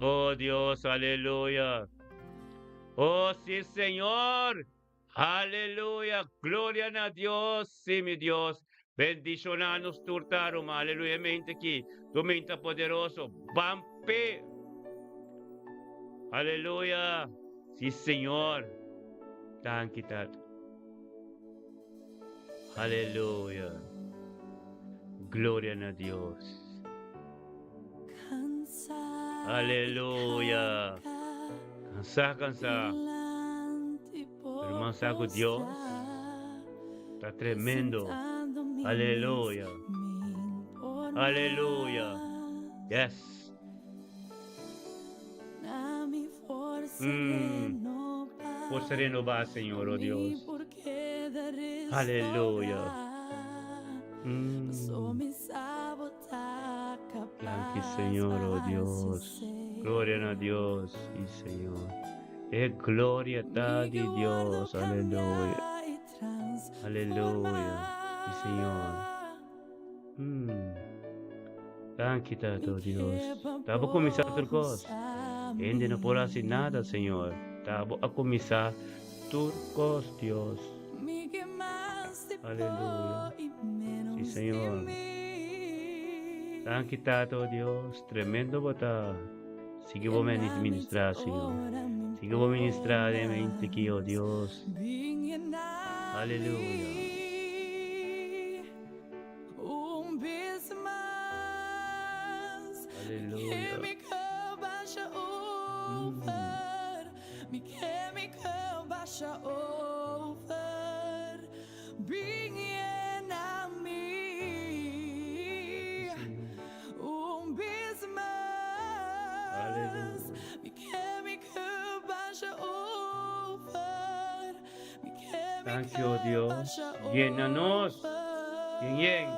Oh Dios, aleluya. Oh sí Señor! Aleluya! Gloria na Dios! Sí mi Dios! Bendiciona nos tur ta ruma. Aleluya mente ki. Tu mente poderoso. Bampe! Aleluya! Sí Señor! Danki Tata. Aleluya! Gloria na Dios. Aleluya! Cansá, cansá. Pero man sa cu Dios ta tremendo. Aleluya! Aleluya! Yes! Mm. Forza renobá, Señor, oh Dios. Aleluya. Mm. Danki, Señor, oh Dios. Gloria na Dios, sí, Señor. E gloria ta di Dios. Aleluya. Aleluya. Sí, Señor. Mm. Danki, Tata, oh Dios. Ta bo kuminsá tur kos. Hende no por hasi nada, Señor. Ta bo a kuminsá tur kos, Dios. Aleluya. Sí, Señor. Danki, Tata, oh Dios. Tremendo bo ta. Sigui bo ministrá, Señor. Sigui bo ministrá den mente aki, oh Dios. Aleluya. Aleluya. Mm. Thank you, Dios. Llena nos. Yen, yen.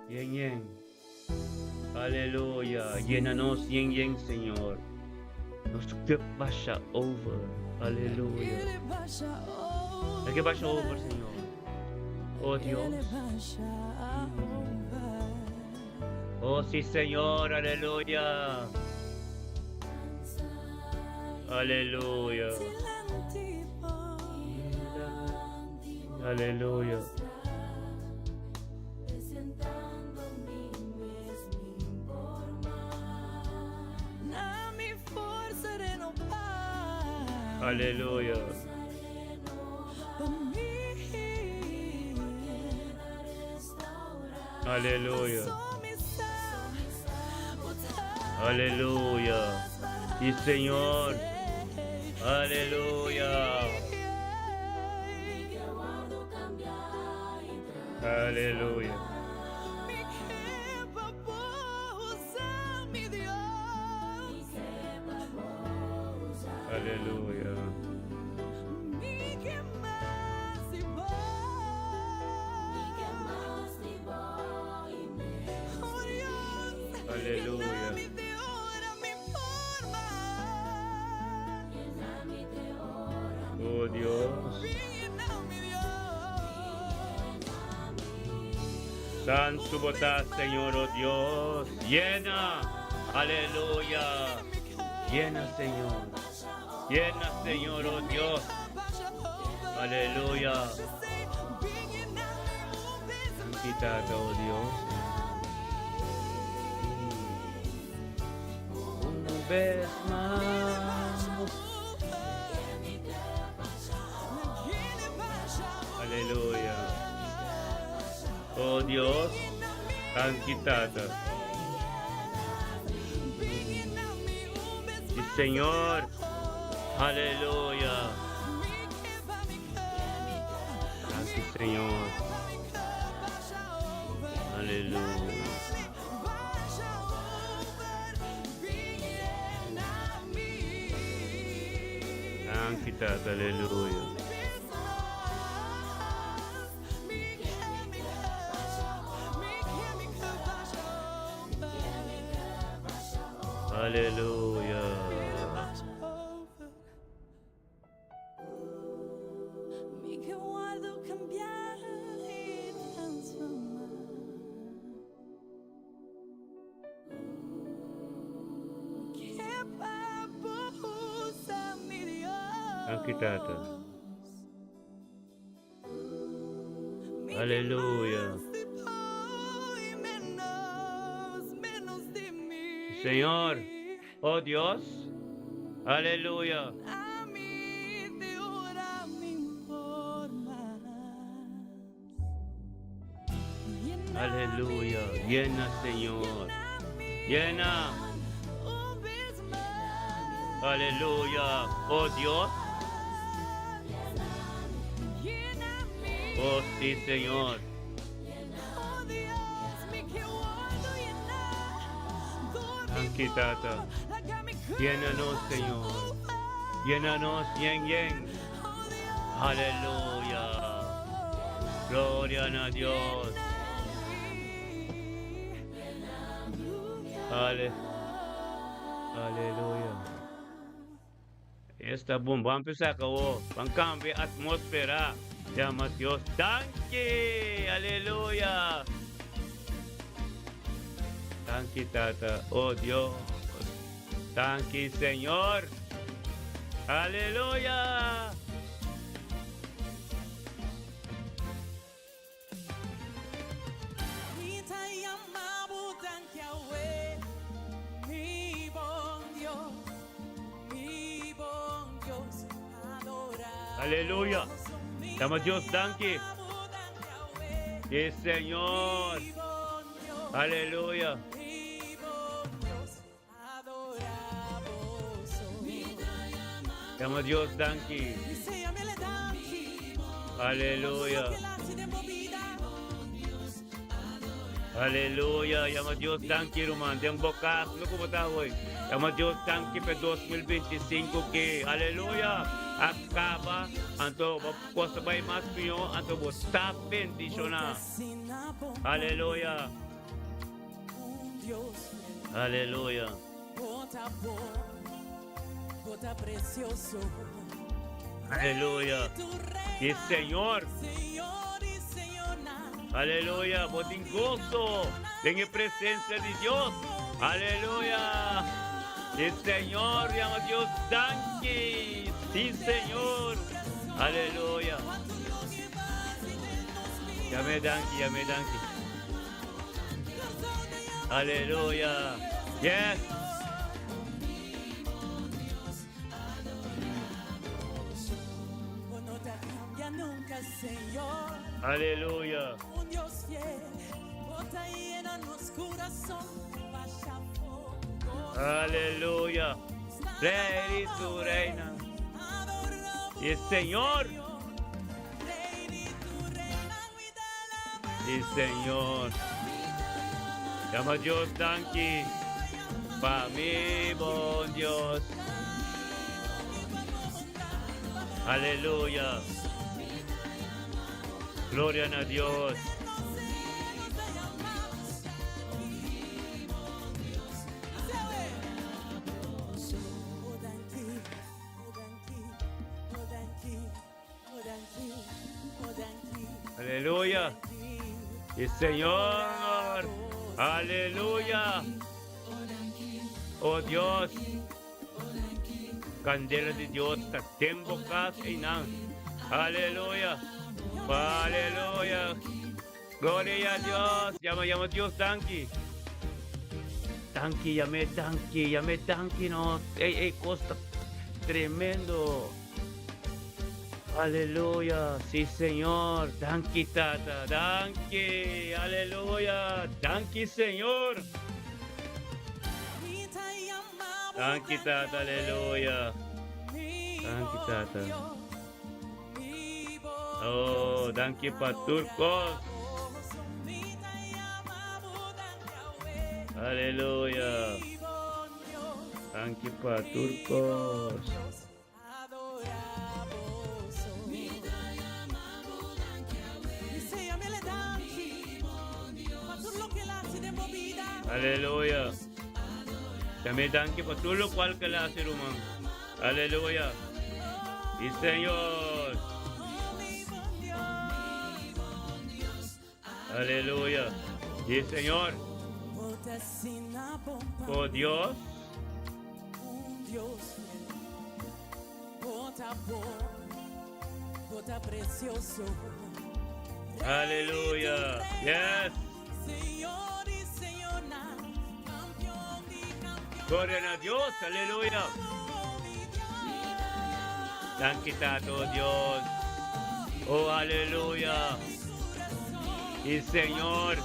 Yen, yen. Aleluya. Llena nos, yen, yen, Señor. Nos ke basha over. Aleluya. Nos ke basha over, Señor. Oh, Dios. Oh, sí, Señor. Aleluya. Aleluya. Aleluya. Aleluya. Aleluya. Aleluya. Sí, Señor. Aleluya. Aleluya. Aleluya. Aleluya. Oh Dios. Santo bo ta, Señor, oh Dios. Llena. Aleluya. Llena, Señor. Llena, Señor, oh Dios. Aleluya. Santidad, oh Dios. Un vez más. Aleluya. Oh Dios, santidad. Sí, Señor. Aleluya. Danki, Señor. Aleluya. Danki, Tata. Aleluya. Aleluya. Danki Tata. Aleluya. Señor, oh Dios, aleluya. Aleluya. Llena, Señor. Llena. Aleluya. Oh Dios. Oh sí, Señor. Danki, Tata. Llénanos, Señor. Llénanos, yen, yen. Aleluya. Gloria a Dios. Ale Aleluya. Esta bon, ban empezá acabó. Ban cambia atmósfera. Llama a Dios. Danki. Aleluya. Danki, Tata. Oh Dios. Danki, Señor. Aleluya. Aleluya. Yama Dios danki. Sí, Señor. Aleluya. Yama Dios danki. Aleluya. Aleluya. Yama Dios danki, ruman. Den bo kas, lo ku bo ta hoy. Yama Dios danki pa 2025 ke. Aleluya. a kaba, anto bo kos ta bai mas mihó, anto bo ta bendishoná. Aleluya. Aleluya. Aleluya. Y Señor. Aleluya. Bo tin gozo den e presencia di Dios. Aleluya. Y Señor llama Dios danki. Sí, Señor. Aleluya. Yam'é danki, yam'é danki. Aleluya. Yes. Aleluya. Aleluya. Rey y tu reina. Y Señor. Y Señor. Yama Dios danki pa mi bon Dios. Aleluya. Gloria na Dios. Aleluya. Y Señor. Aleluya. Oh Dios. Candela di Dios ta den bo cas einan. Aleluya. Aleluya. Gloria a Dios. Yama, yama Dios danki. Danki, yam'é danki, yam'é danki no. Ey, ey, cos ta tremendo. Aleluya. Sí, Señor. Danki, Tata. Danki. Aleluya. Danki, Señor. Danki, Tata. Aleluya. Danki, Tata. Oh, danki pa tur kos. Aleluya. Danki pa tur kos. Aleluya. Tambe danki pa tur lokual ke el a hasi, ruman. Aleluya. Y Señor. Aleluya. Y Señor. Oh Dios. Aleluya. Yes. Gloria na Dios, aleluya. Danki Tato Dios. Oh, aleluya. Y Señor.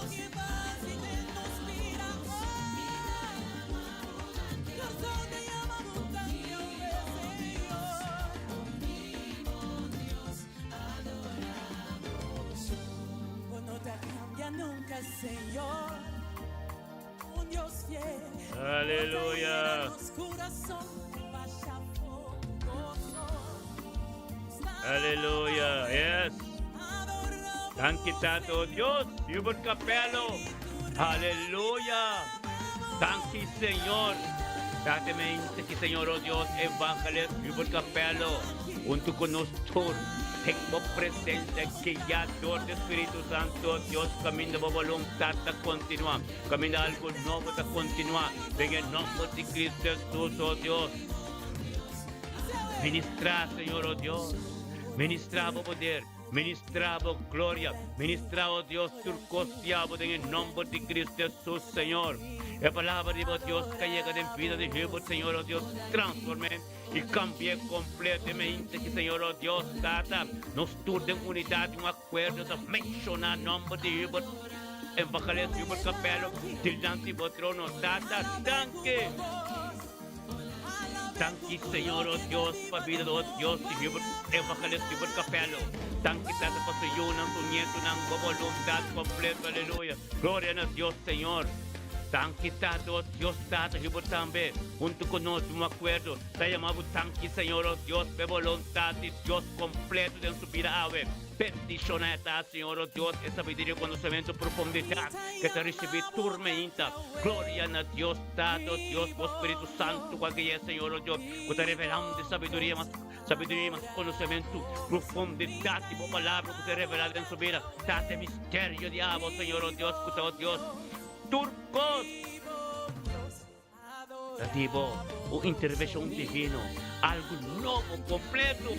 Aleluya. Aleluya. Yes. Danki Tato Dios. Hubert Capello. Aleluya. Danki Señor. Date mente ki Señor oh Dios Evangelist Hubert Capello. Hunto ku nos tur. Den bo presencia guia dor di Spiritu Santo Dios caminda bo voluntad ta continua. Caminda algo nobo ta continua den e nomber di Cristo Jesus oh Dios. Ministra Señor oh Dios. Ministra bo poder. Ministra bo gloria. Ministra oh Dios tur cos diabo den e nomber di Cristo Jesus Señor. E palabra di bo Dios ca yega den vida di Hubert Señor oh Dios transforme y cambie completamente ki Señor oh Dios Tata nos tur den unidad y un acuerdo ta menciona nomber di Hubert Evangelist Hubert Capello dilanti bo trono Tata danki Danki Señor oh Dios pa bida oh Dios di Hubert Evangelist Hubert Capello danki Tata pa su yunan su nietonan bo voluntad completo aleluya gloria na Dios Señor. Danki Tata, o Dios Tata, hi bo tambe, huntu ku nos, di un akuerdo, ta yama bo danki, Señor, o Dios, p'e boluntat di Dios kompleto den su bida awe. Bendishona e ta, Señor, o Dios, e sabiduria i konosementu profundidat ke ta risibí tur meinta. Gloria na Dios Tata, o Dios, bo Spiritu Santu ku a guia, Señor, o Dios, ku ta revelando e sabiduria mas sabiduria i mas konosementu profundidat di bo Palabra ku ta revelá den su bida. Tata, e misterio di abo, Señor, o Dios, ku ta, o Dios, tur kos. Ta di bo un intervenshon divino, algu nobo, kompleto.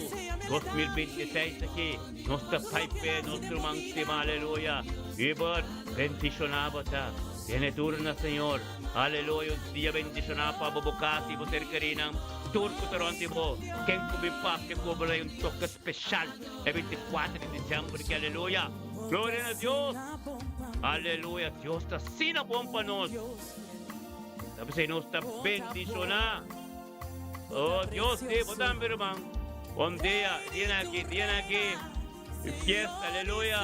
2026 aki, nos ta bai p'e nos ruman stima, aleluya. Hubert, bendishoná bo ta. Tene duru na Señor. Aleluya, un dia bendishoná pa bo, bo kas i bo ser kerinan, tur ku ta rònt di bo. Ken ku bin papia ku bo lo hay un toke speshal e 24 di desèmber aki, aleluya. Gloria na Dios! Aleluya, Dios ta asina bon pa nos. Ta p'esei nos ta bendishoná. Oh, Dios di bo tambe, ruman. Bon dia, dia aki, dia aki. Fiesta, aleluya.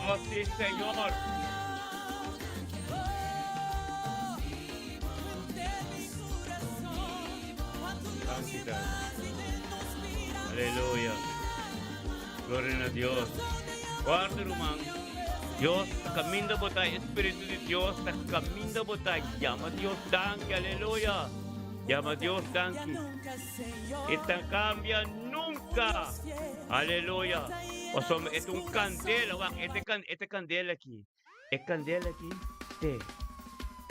Oh, sí, Señor. Aleluya. Gloria na Dios. Guarda, ruman. Dios ta caminda bo ta. Espíritu di Dios ta caminda bo ta. Llama Dios danki. Aleluya. Llama Dios danki. E ta cambia nunca. Aleluya. Pasobra e ta un candela. Wak, e ta candela aki. E candela aki te.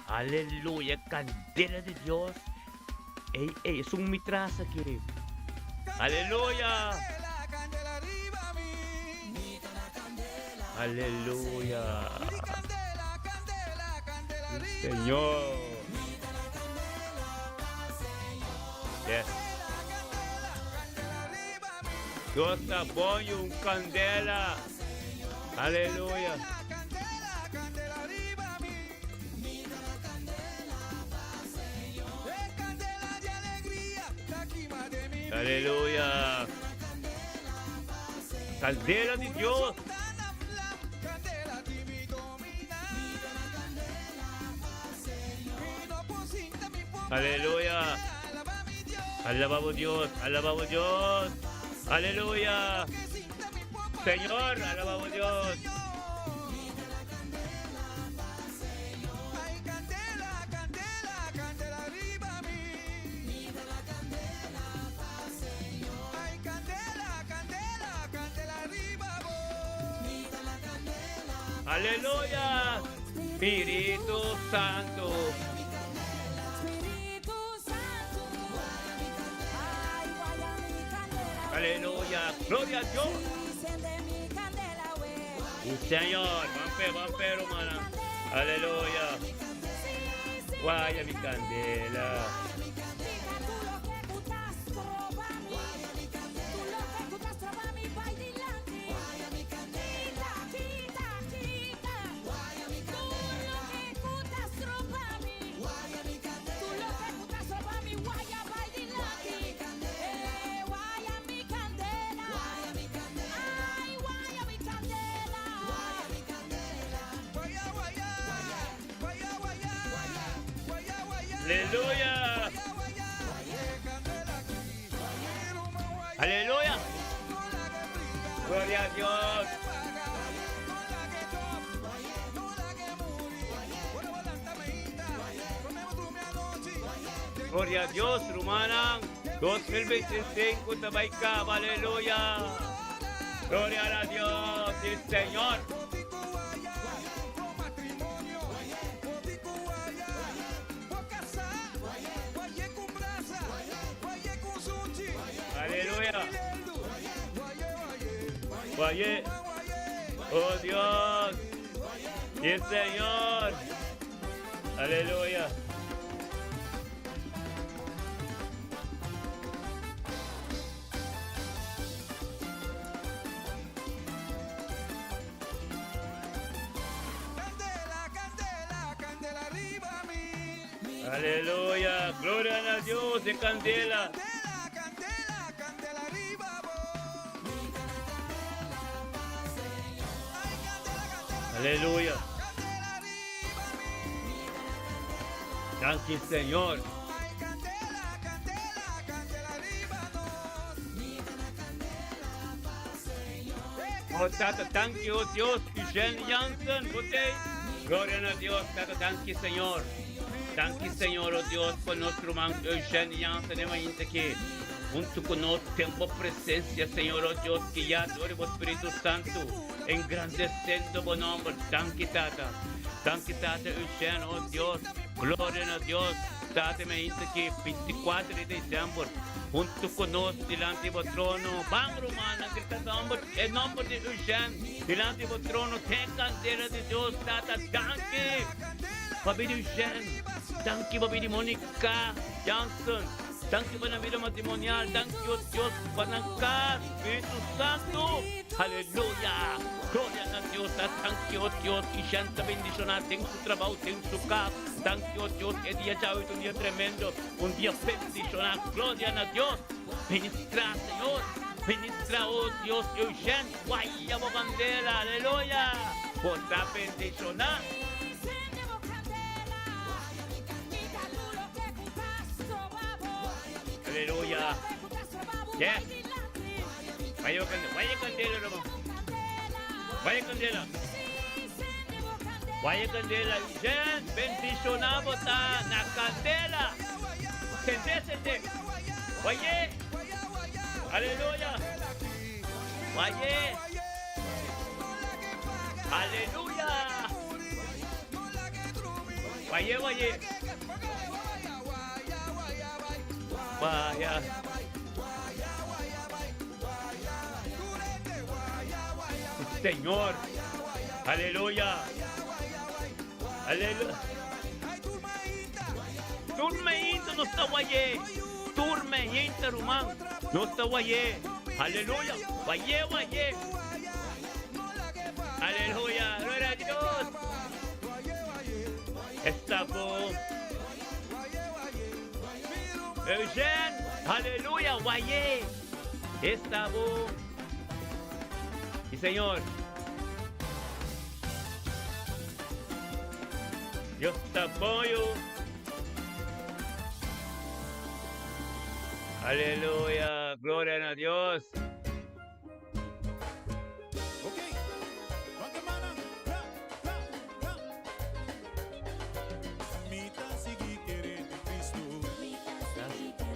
Aleluya, e candela di Dios. Ey, ey, esun mi tras aki. Aleluya. Aleluya. Señor. Yes. Dios ta bon y un candela. Aleluya. Aleluya. Candela di Dios. Aleluya. Alabamos Dios, alabamos Dios. Aleluya. Señor, alabamos Dios. Aleluya. Spiritu Santo. Aleluya. Gloria a Dios. Sí, Señor. Van pe, van pe, hermana. Aleluya. Guaya mi candela. Aleluya. Aleluya. Gloria a Dios. Gloria a Dios, rumannan. 2025 ta bai caba, aleluya. Gloria a Dios, sí, Señor. Aleluya. Guaye. Oh Dios. Sí, Señor. Aleluya. Aleluya. Gloria a Dios de candela. Aleluya. Danki Señor. Oh Tata, danki, oh Dios, Eugène Jansen, bo t'ei. Gloria na Dios, Tata, danki Señor. Danki Señor, oh Dios, pa nos ruman Eugène Jansen e mainta aki. Huntu ku nos den bo presencia, Señor, oh Dios, guiá dor di bo Spiritu Santu, engrandeciendo bo nomber. Danki, Tata. Danki, Tata Eugène, oh Dios. Gloria na Dios. Tata, e mainta aki, 24 di december, huntu ku nos dilanti bo trono. Ban, rumannan, grita nomber, e nomber di Eugène dilanti bo trono. Ten candela di Dios, Tata. Danki pa bida Eugène. Danki pa bida Monica Jansen. Danki pa nan bida matrimonial. Danki, oh Dios, pa nan kas. Spiritu Santu. Aleluya! Gloria na Dios. Ta danki, oh Dios, i Shen ta bendishoná den su trabou, den su kas. Danki, oh Dios, e dia djawe ta un dia tremendo, un dia bendishoná. Gloria na Dios. Ministrá, Señor. Ministrá, oh Dios, Eugène. Waya bo bandera. Aleluya! Bo ta bendishoná. Aleluya. Yes. Vaya candela, vaya candela, hermano. Vaya candela. Vaya candela. Jen, bendicionado ta na candela. Sende, sende. Vaya. Aleluya. Vaya. Aleluya. Waye, waye. Vaya. Señor. Aleluya. Aleluya. Turmeinte no está waye. Turmeinte, rumán. No está waye. Aleluya. Waye, waye. Aleluya. Gloria a Dios. Esta bon. Eugène, aleluya, waye. Esta bon. Y Señor. Dios ta bon yo. Aleluya, gloria a Dios.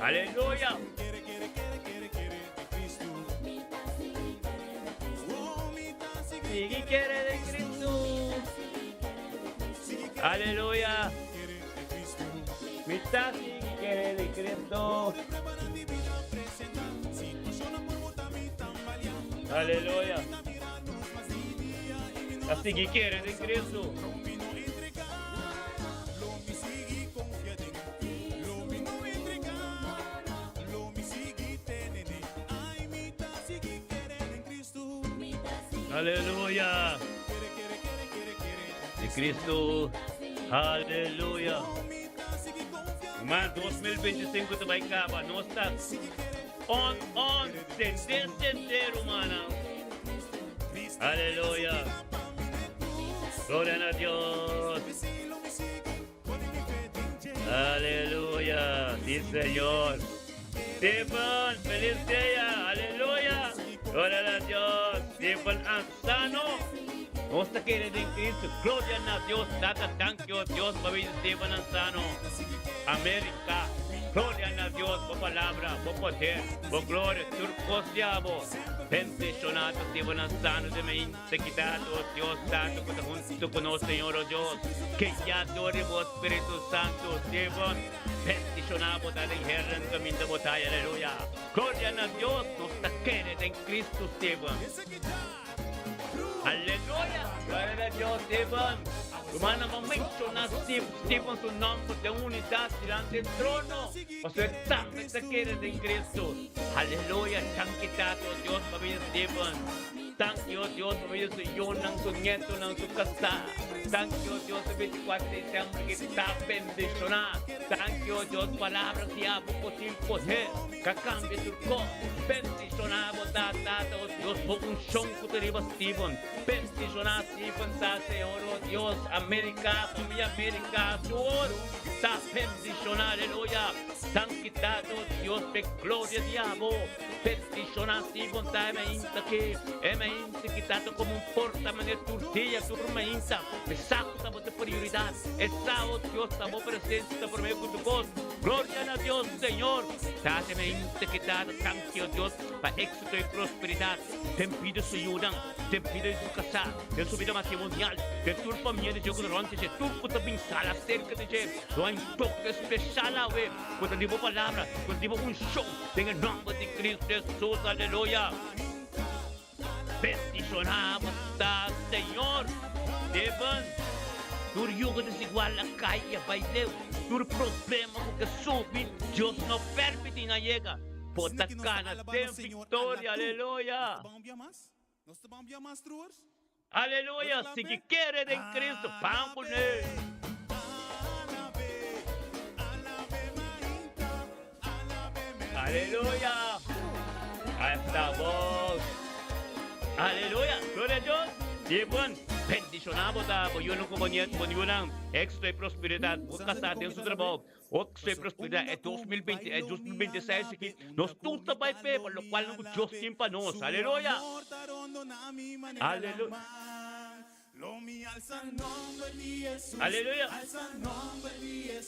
Aleluya. Sigui kere den Cristo. Aleluya. Mi ta sigui kere den Cristo. Aleluya. Ta sigui kere den Cristo. Aleluya. Di Cristo. Aleluya. Ma 2025 ta bai caba. Nos ta on, on, sende, sende, rumannan. Aleluya. Gloria na Dios. Aleluya. Sí, Señor. Stephen, feliz día. Aleluya. Gloria na Dios. Stephen Ansano. Nos ta kere den Cristo. Gloria na Dios. Tata, thank you, Dios, pa bini Stephen Ansano. America. Gloria na Dios, bo palabra, bo poder, bo gloria, tur cos diabo. Bendicionado Stephen Ansano de mi Sekitado, Dios Tato ku ta huntu ku nos, Señor, o Dios, ke ya dor di bo Spiritu Santu, Stephen, bendishoná bo ta den heren kaminda bo ta, aleluya. Gloria na Dios, nos ta kere den Cristo, Stephen. Aleluya! Gloria na Dios, Stephen. Rumannan, bo menshoná Stephen su nòmber den unidat dilanti e trono, pasobra e tambe ta kere den Cristo. Aleluya! Danki Tato, Dios, pa bini Stephen. Danki, o Dios, pa medio di su yunan, su nietonan, su kasá. Danki, o Dios, e 24 di desèmber ki ta bendishoná. Danki, o Dios, palabra di abo ku tin poder ka kambia tur kos. Bendishoná bo ta, Tata, o Dios, bo unshon ku ta riba Steven. Bendishoná Steven ta, Señor, o Dios, Amerika, famia Amerika, tur ta bendishoná. Aleluya. Danki, Tata, o Dios, p'e gloria di abo. Bendishoná Steven ta e mainta ki e mainta ki ta komo un porta manera tur dia, tur mainta. E sa ku ta bo ta prioridat. E sa, o Dios, ta bo presensia ta promé ku tur kos. Gloria na Dios, Señor. Ta e mainta ki ta danki, o Dios, pa éksito i prosperidat den bida su yunan, den bida di su kasá, den su bida matrimonial, den tur famia di dje ku ta rònt di dje, tur ku ta bin sala serka di dje. Lo hay un toke speshal awe ku ta di bo palabra, ku ta di bo unshon. Den e nomber di Cristo Jesus, aleluya. Bendicioná bo ta, Señor. Steven, tur yugo desigual a cai y a bai leu. Tur problema cu ke subi, Dios no permiti nan yega. Bo ta cana den victoria, aleluya. Aleluya, sigui kere den Cristo, ban cu ne. Aleluya, hasta vos. Aleluya, gloria a Dios. Dieven, bendiciona bo ta, bo yunan cu bo nieto, bo yunan, éxito y prosperidad, bo casa den su trabao. Oc se prosperidad e 2020 e 2026 aki nos tur ta bai p'e pa locual nan cu Dios tin pa nos. Aleluya! Aleluya! Aleluya!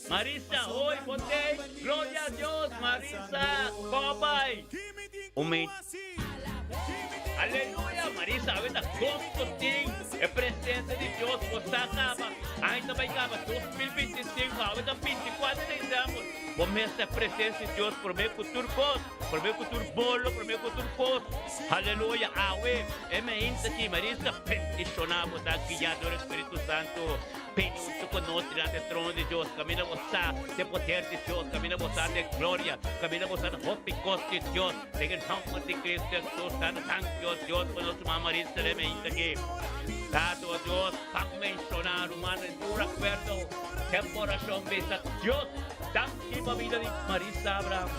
Marisa, hoy bo tei. Gloria a Dios, Marisa, ko bai. Un mi. Aleluya! Marisa, awe ta gosto tin e presencia di Dios. Bo sa caba, aña ta bay caba, 2025, awe ta 24 di december. Bo mester e presencia di Dios prome cu tur cos, prome cu tur bolo, prome cu tur cos. Aleluya! Awe, e meinta aki, Marisa, bendiciona bo ta guia dor e Spiritu Santo. Bini huntu ku nos dilanti e trono di Dios, kaminda bo sa den poder di Dios, kaminda bo sa den gloria, kaminda bo sa den hopi kos di Dios. Den e nòmber di Cristo Hesus, Tata, danki, o Dios, pa nos ruman Maria Seleme ainda aki. Tata, o Dios, ban menshoná rumannan den tur akuerdo den bo orashon bisa, Dios, danki pa bida di Marisa Abraham.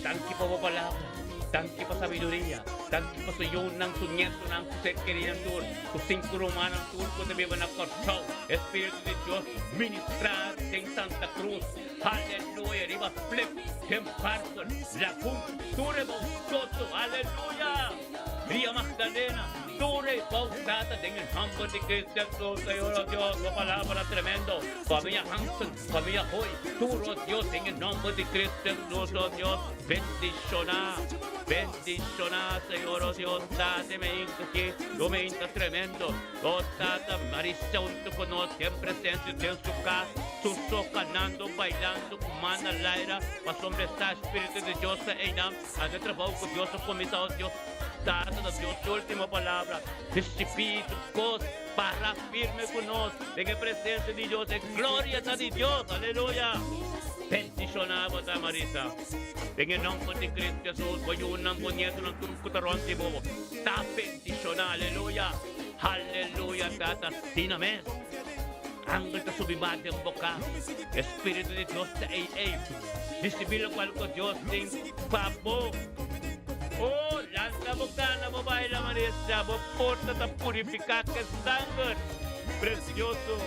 Danki pa bo palabra, danki pa sabiduria, danki pa su yunan, su nietonan, su ser kerinan tur, su sinku rumannan tur ku ta biba na Kòrsou. E Spiritu di Dios ministrá den Santa Cruz. Aleluya! Riba Flip, den Parker, Lagun, tur e bou Soto. Aleluya! Ria Magdalena, tur e bou Tata den e nòmber di Cristo Hesus. Señor, oh Dios, bo palabra tremendo. Familia Hansen. Familia Hoy, tur, oh Dios, den e nomber di Cristo Jesus, oh Dios, bendiciona, bendiciona, Señor, oh Dios, Tata, me hinca aki, lo me hinca tremendo, oh Tata, Marisa hunto cu nos, den presencia, den su cas, su so canando, bailando, cu man na laira, pasobra esta Spiritu di Dios ta eynan, haci e trabao cu Dios a cuminsa, oh Dios, Tata, ta Dios su ultimo palabra, ricibi tur cos. Para firme cu nos den e presencia di Dios. E gloria ta di Dios. Aleluya. Bendiciona bo ta, Marisa. Den e nomber di Cristo Jesus, bo yunan, bo nietonan, tur cu ta rond di bo, ta bendiciona. Aleluya. Aleluya, Tata. Asina mes. Angel ta subi ba den bo cas. E Spiritu di Dios ta ei ei. Ricibi locual cu Dios tin pa bo. Oh, lanta bo cana, bo baila, Marisa. Bo porta ta purifica cu e sanger precioso.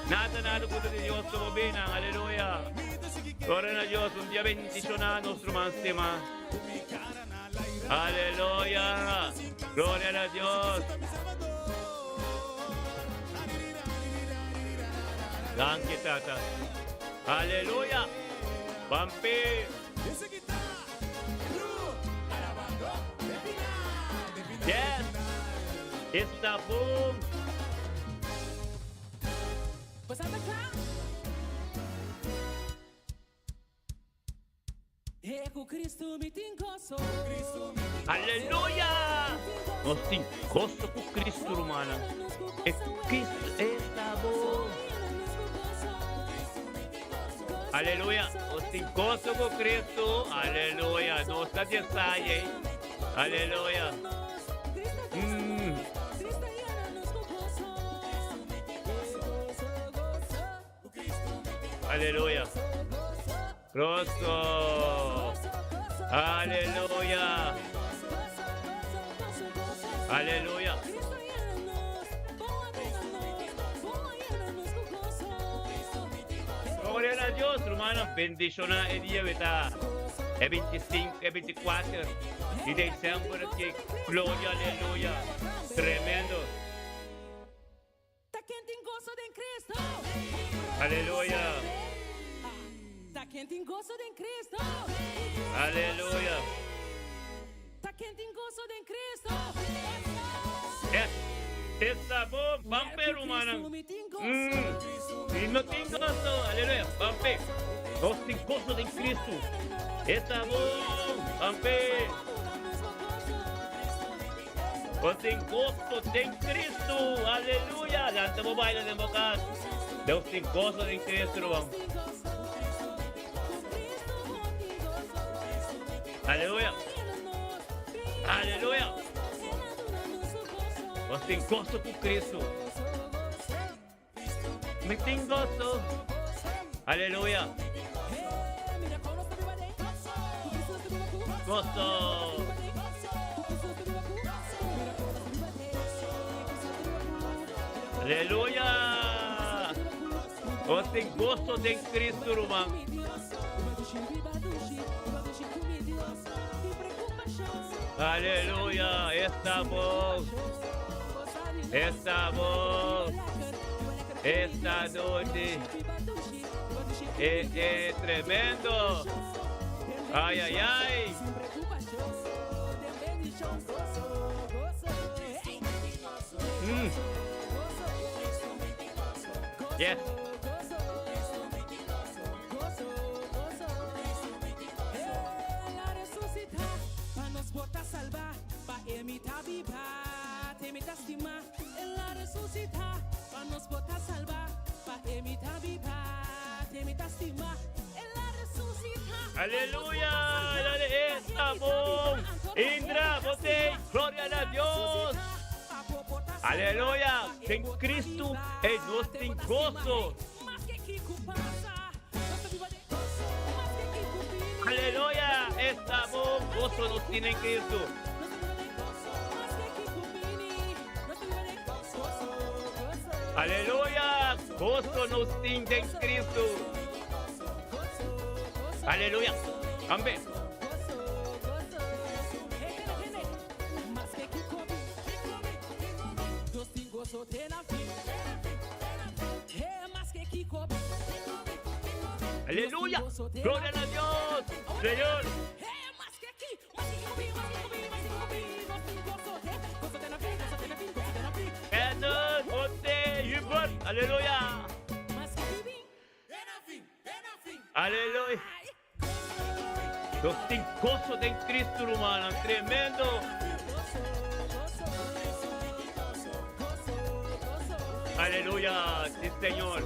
Nada, nada cu ta di Dios ta bo binan. Aleluya. Gloria na Dios. Un dia bendiciona nos ruman stima. Aleluya. Gloria na Dios. Danki, Tata. Aleluya. Pampi. Yes. Esta boom. Aleluya! Nos tin goso ku Cristo, rumannan. E Cristo esta bo. Aleluya! Nos tin goso ku Cristo. Aleluya! Nos ta di esai, ey. Aleluya! Aleluya. Goso. Aleluya. Aleluya. Gloria na Dios, hermano. Bendiciona e dia beta. E 25, e 24 di december aki. Gloria, aleluya. Tremendo. Aleluya. Aleluya. Yes. Esta bom, bampe rumannan. Si no tin goso, aleluya, bampe. Nos tin goso den Cristo. Esta bom, bampe. Nos tin goso den Cristo. Aleluya. Lanta bo baila den bo cas. Nos tin goso den Cristo, ruman. Aleluya. Aleluya. Nos tin goso cu Cristo. Mi tin goso. Aleluya. Goso. Aleluya. Nos tin goso den Cristo, ruman. Aleluya. Esta voz. Esta voz. Esta noche. Es, es tremendo. Ay, ay, ay. Yes. Aleluya. Dale esta bon. Indra, bote. Gloria a Dios. Aleluya. En Cristo es nos tin gozo. Aleluya. Esta bon gozo nos tiene en Cristo. Aleluya. Gozo nos tiene en Cristo. Aleluya. Amén. Aleluya. Gloria a Dios. Señor. En José Hubert. Aleluya. Aleluya. Nos tin goso den Cristo, hermano. Tremendo. Aleluya. Sí, Señor.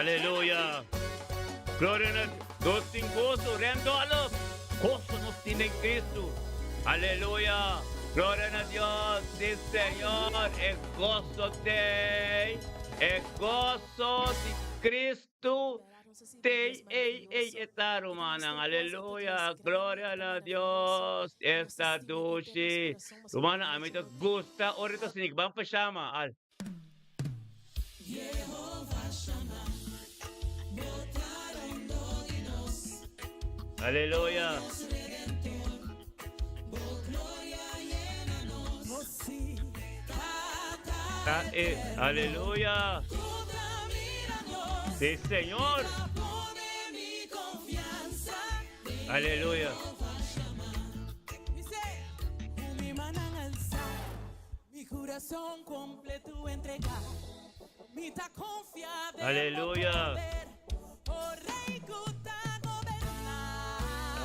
Aleluya. Gloria a Dios. Tin gozo, Rendolo. Gozo nos tiene en Cristo. Aleluya. Gloria a Dios. Sí, Señor. El gozo de, el gozo de Cristo. Te, ey, ey, está romana. Aleluya. Gloria a Dios. Esta dushi. Romana, a mí te gusta. Ahorita sinig. Van pa llama. Al. Aleluya. Aleluya. Sí, Señor. Aleluya. Aleluya.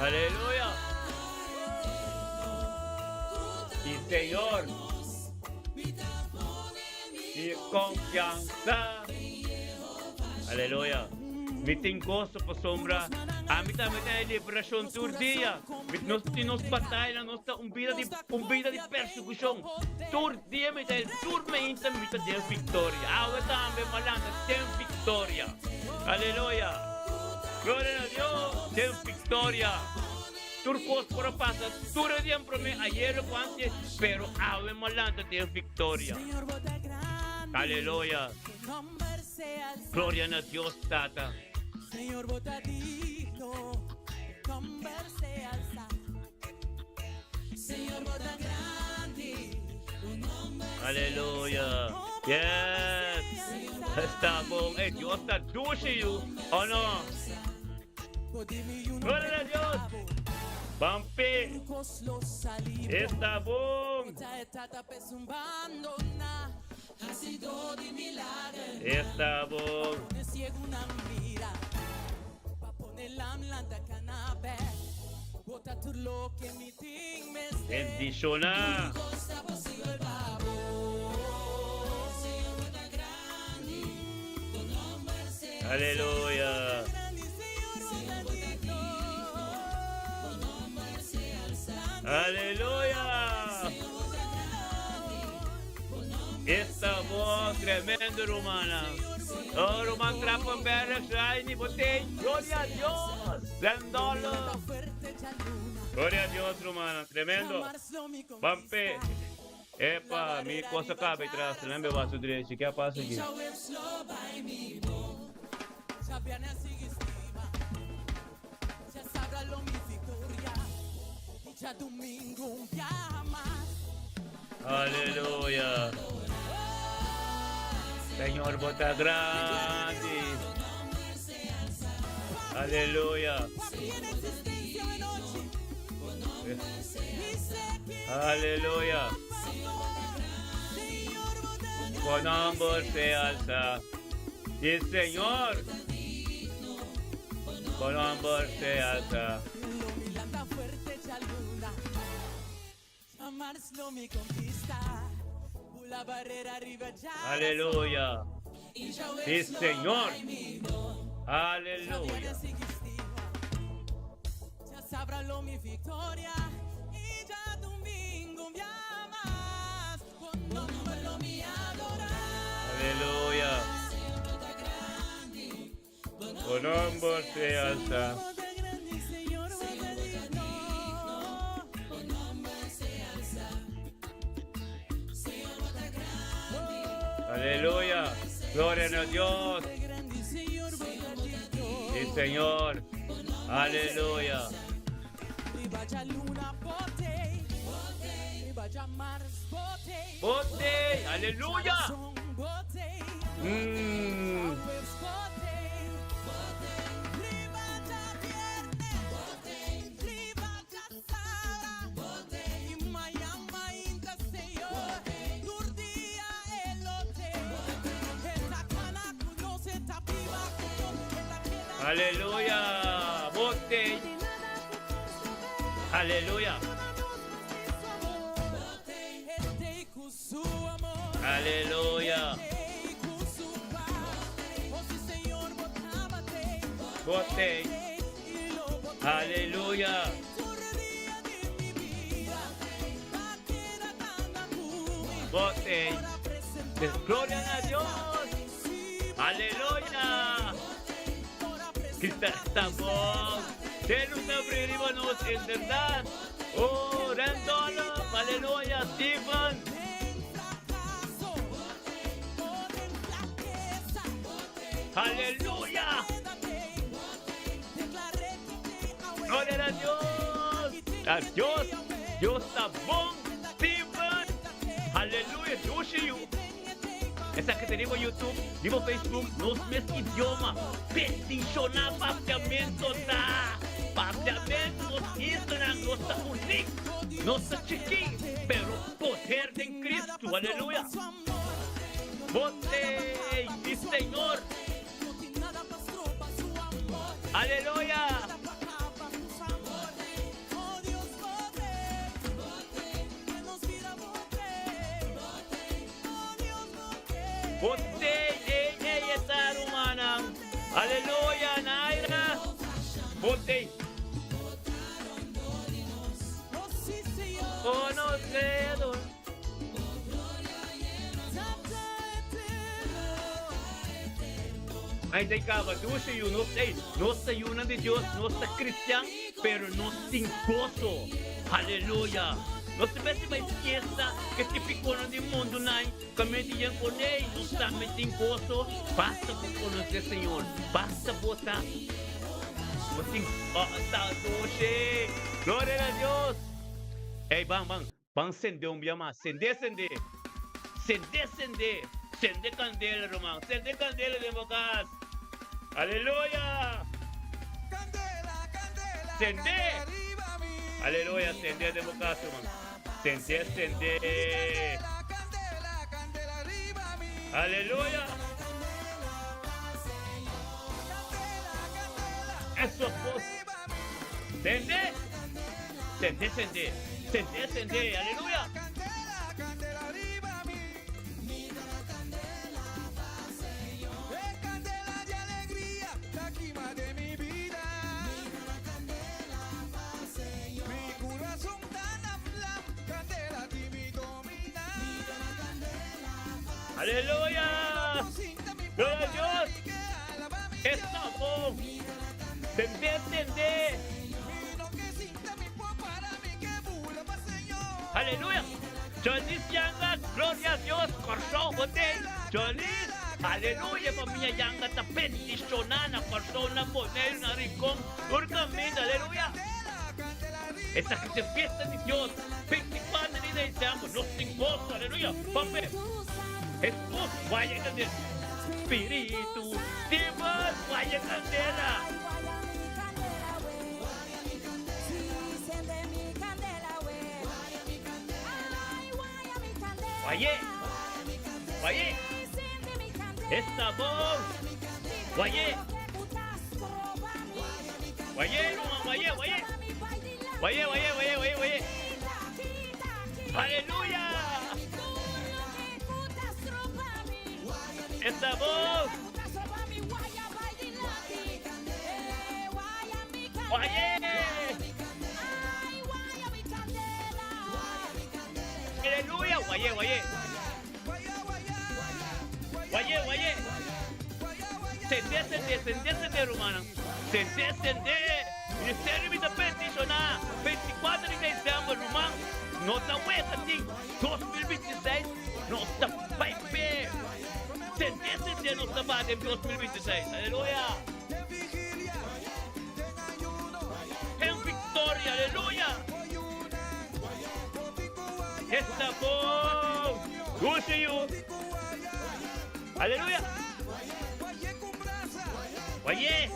Aleluya. Y Señor. Y confianza. Aleluya. Mi tin goso pasobra. Ami tambe ta den liberashon tur dia. Mi nos tin nos bataya, nos ta un bida di un bida di persekushon. Tur dia mi ta tur mainta mi ta den viktoria. Awe tambe malanta den viktoria. Aleluya. Gloria na Dios, den viktoria. Tur kos por a pasa tur e dia promé ayer ku antes, pero awe malanta den viktoria. Aleluya. Gloria na Dios Tata. Señor, bo ta digno, nomber sea alzá. Señor, bo ta grandi, tu nomber Aleluya. Yes. Esta bon. Hey, Dios ta dushi yu. Oh no. Gloria a Dios. Bampe. Esta bon. Esta bon. Bendishoná. Aleluya. Aleluya. Esta bon, tremendo rumannan. Oh, ruman Trappenberg, Shiny, Botei. Gloria a Dios. Zendolo. Gloria a Dios, rumannan. Tremendo. Bampe. Epa, mi cosa cabe atrás. Lembe va su derecho. ¿Qué pasa aquí? Aleluya. Señor, bo ta grandi. Aleluya. Aleluya. Bo nomber sea alzá. Y Señor, bo nomber sea alzá. Aleluya. Sí, Señor. Aleluya. Aleluya. Bo nomber sea alzá. Aleluya. Gloria a Dios. Sí, Señor. Aleluya. Bote. Aleluya. Aleluya. Bote. Aleluya. Aleluya. Bote. Aleluya. Bote. Gloria a Dios. Aleluya. Kita bon. Shelu ta habri riba nos inderdaad. Oh, Randolph. Aleluya. Steven. Aleluya. Gloria a Dios. A Dios. Dios ta bon. Steven. Aleluya. Dios yu. Esaki ta riba YouTube, riba Facebook, nos mes idioma. Bendishoná Papiamento ta. Papiamento nos islanan, nos ta unik. Nos ta chikí, pero poder den Cristo. Aleluya. Bote di Señor. Aleluya. Botei, ei, ei, e ta rumannan. Aleluya, Naira. Botei. Conocedor. Ai ta caba dushi yu nos ei nos ta yunan di Dios nos ta cristian pero nos tin goso aleluya nos ta mester bai fiesta ke tipiconan di mundo nai caminda di yen con ei nos tambe tin goso basta bo conoce Señor basta bo ta bo tin ta dushi gloria na Dios ei ban ban Ban sende un bia mas. Sende, sende. Sende, sende. Sende kandela, ruman. Sende kandela den bo kas. Aleluya! Sende! Aleluya, sende den bo kas, ruman. Sende, sende. Aleluya! Eso kos. Sende! Sende, sende. Sende, sende. Aleluya. Aleluya. Gloria a Dios. Esta bon. Sende, sende. Aleluya! Jolis Yanga, gloria a Dios, Kòrsou bo den. Jolis, aleluya, famia Yanga ta bendishoná na Kòrsou, na Boneiru, na Rincon, tur kaminda, aleluya. Esaki ta e fiesta di Dios, 24 di desèmber, nos tin goso, aleluya. Pape, Hesus, waya kandela. Spiritu, Steven, waya kandela. Waye, waye, esta bon. Waye, waye, ruman, waye, waye. Waye, waye, waye, waye, waye. Aleluya. Esta bon. Waye. Aleluya. Waye, waye. Waye, waye. Sende, sende, sende, sende, rumannan. Sende, sende. Ministerio mi ta peticioná 24 di december, ruman. No ta weta tin 2026. Nos ta bai pe. Sende, sende nos ta bati den 2026. Aleluya. En victoria, aleluya. Esta bon. Dulce yu. Aleluya. Waye.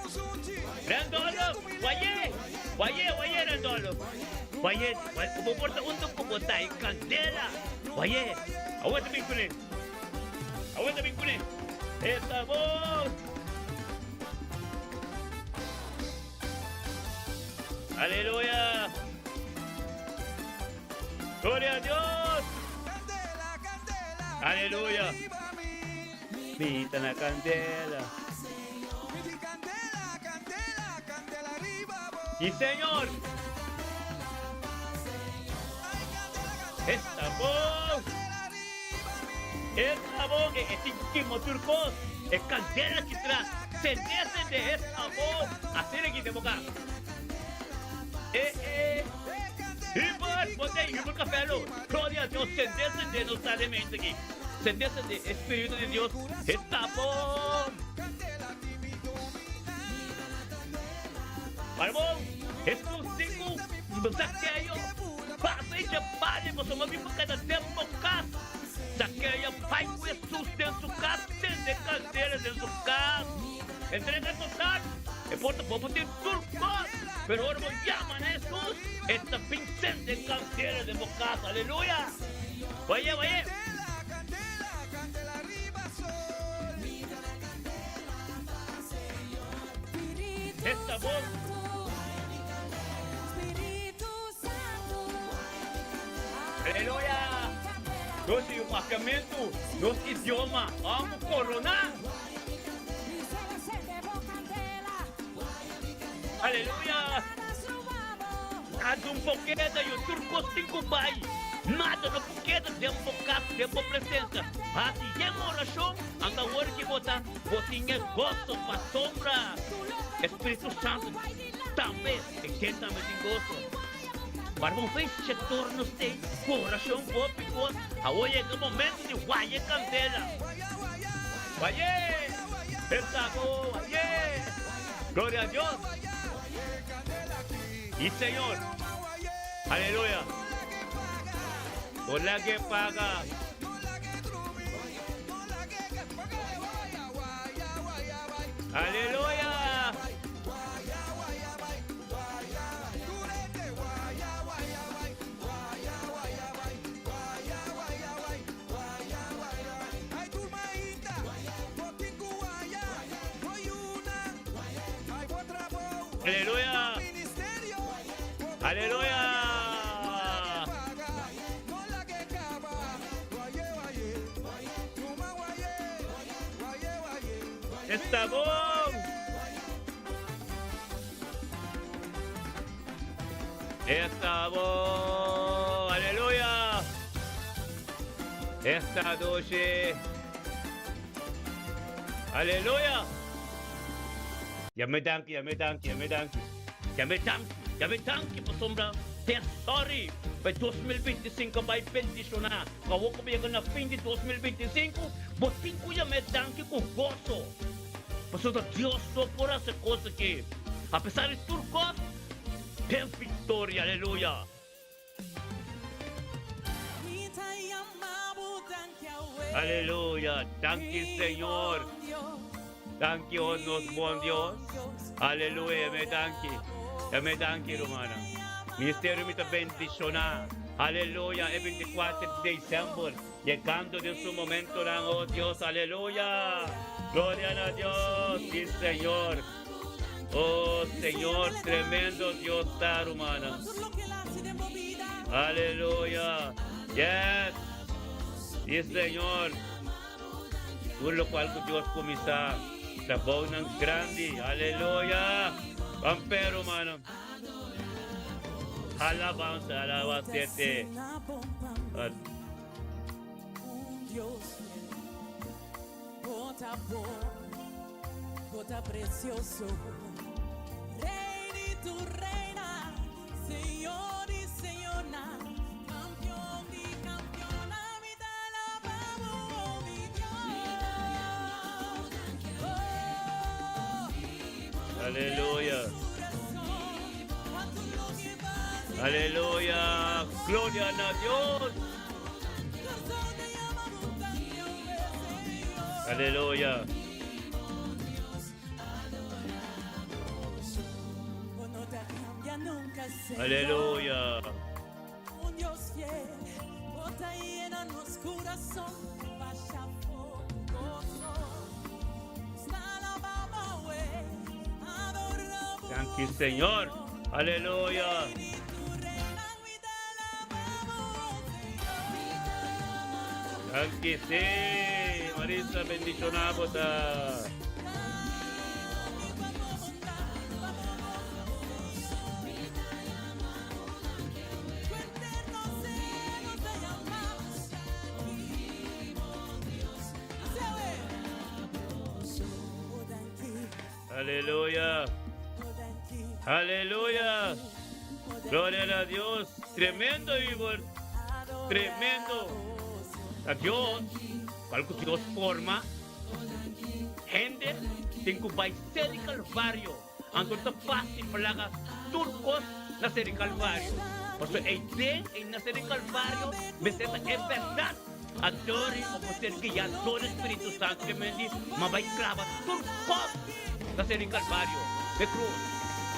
Randolo. Waye. Waye, waye, Randolo. Waye. Bo por ta unto ku bo ta e candela. Waye. Awor ta bin kuné. Awor ta bin kuné. Esta bon. Aleluya. Gloria a Dios. Aleluya. Mita na candela. Sí, Señor. Esta bon. Esta bon. E tin turcos. E candela ki tras. Sende, sende. Esta bon. Asina aki den bo cas. E, e. Hubert, bo ta Hubert Capello. Gloria a Dios. Sende, sende. Nos ta den mente aki. Sende, sende. E Spiritu di Dios esta bon. Para bon. Jesus di cu Zaqueo, pasa i dja bali, pasobra mi por keda den bo cas. Zaqueo bai cu Jesus den su cas, sende candela den su cas. Entrega total. E por ta bo por tin tur cos, pero ora bo yama na Jesus, e ta bin sende candela den bo cas. Aleluya! Waye, waye! Esta bon. Aleluya! Nos yu pa. Papiamentu, nos idioma, amo korona. Aleluya! Nada un por keda, yo tur kos tin ku bai. Nada no por keda den bo kas, den bo presensia. Hasi yen orashon, anda awor ki bo ta, bo tin e goso pasobra e Spiritu Santu tambe, e ken tambe tin goso. Para bo fecha torno stay ku orashon hopi kos, awor yega momento di waya e kandela. Way'é! Esta bo, way'é! Gloria a Dios! Y Señor! Aleluya! Bo lag'é paga. Aleluya! Aleluya! Aleluya! Esta bon! Esta bon! Aleluya! Esta dushi! Aleluya! Yam'e danki, yam'e danki, yam'e danki. Yam'e danki, yam'e danki pasobra te sorry pa e 2025 a bai bendishoná. Ku awor ku bo yega na fin di 2025, bo tin ku yam'e danki ku goso. Pasobra Dios so por hasi e kos aki. Apesar di tur kos, den viktoria. Aleluya! Aleluya! Danki Señor! Danki o nos bon Dios! Aleluya! Yam'e danki! Yam'e danki rumannan! Ministerio mi ta bendiciona! Aleluya! E 24 di december yegando den su momentonan o Dios! Aleluya! Gloria na Dios! Si Señor! Oh Señor, tremendo Dios ta rumannan. Aleluya. Yes. Sí Señor. Tur locual cu Dios cuminsa, trabounan grandi. Aleluya. Ban pe rumannan. Alabanza, alabanza te. Bo ta precioso, Rey di tur reina, Señor di señornan, Campeon di campeonnan, mi ta alaba bo, oh mi Dios. Oh, Aleluya. Aleluya. Gloria na Dios. Aleluya. Aleluya. Un Dios fiel, bo ta yena nos corazón, basha gozo. Danki Señor. Aleluya. Danki sí. Marisa, bendiciona bo ta. Aleluya. Aleluya. Gloria a Dios. Tremendo, Igor. Tremendo. A Dios. Cual cu Dios forma. Hende tin cu bay ser di Calvario. Anto ta fácil pa laga tur cos na ser di Calvario. Pasobra ey den ey na ser di Calvario mester ta e berdad. Adori o por ser guiá dor e Spiritu Santu ke men di ma bai klaba tur kos na ser di Kalvario, e krus.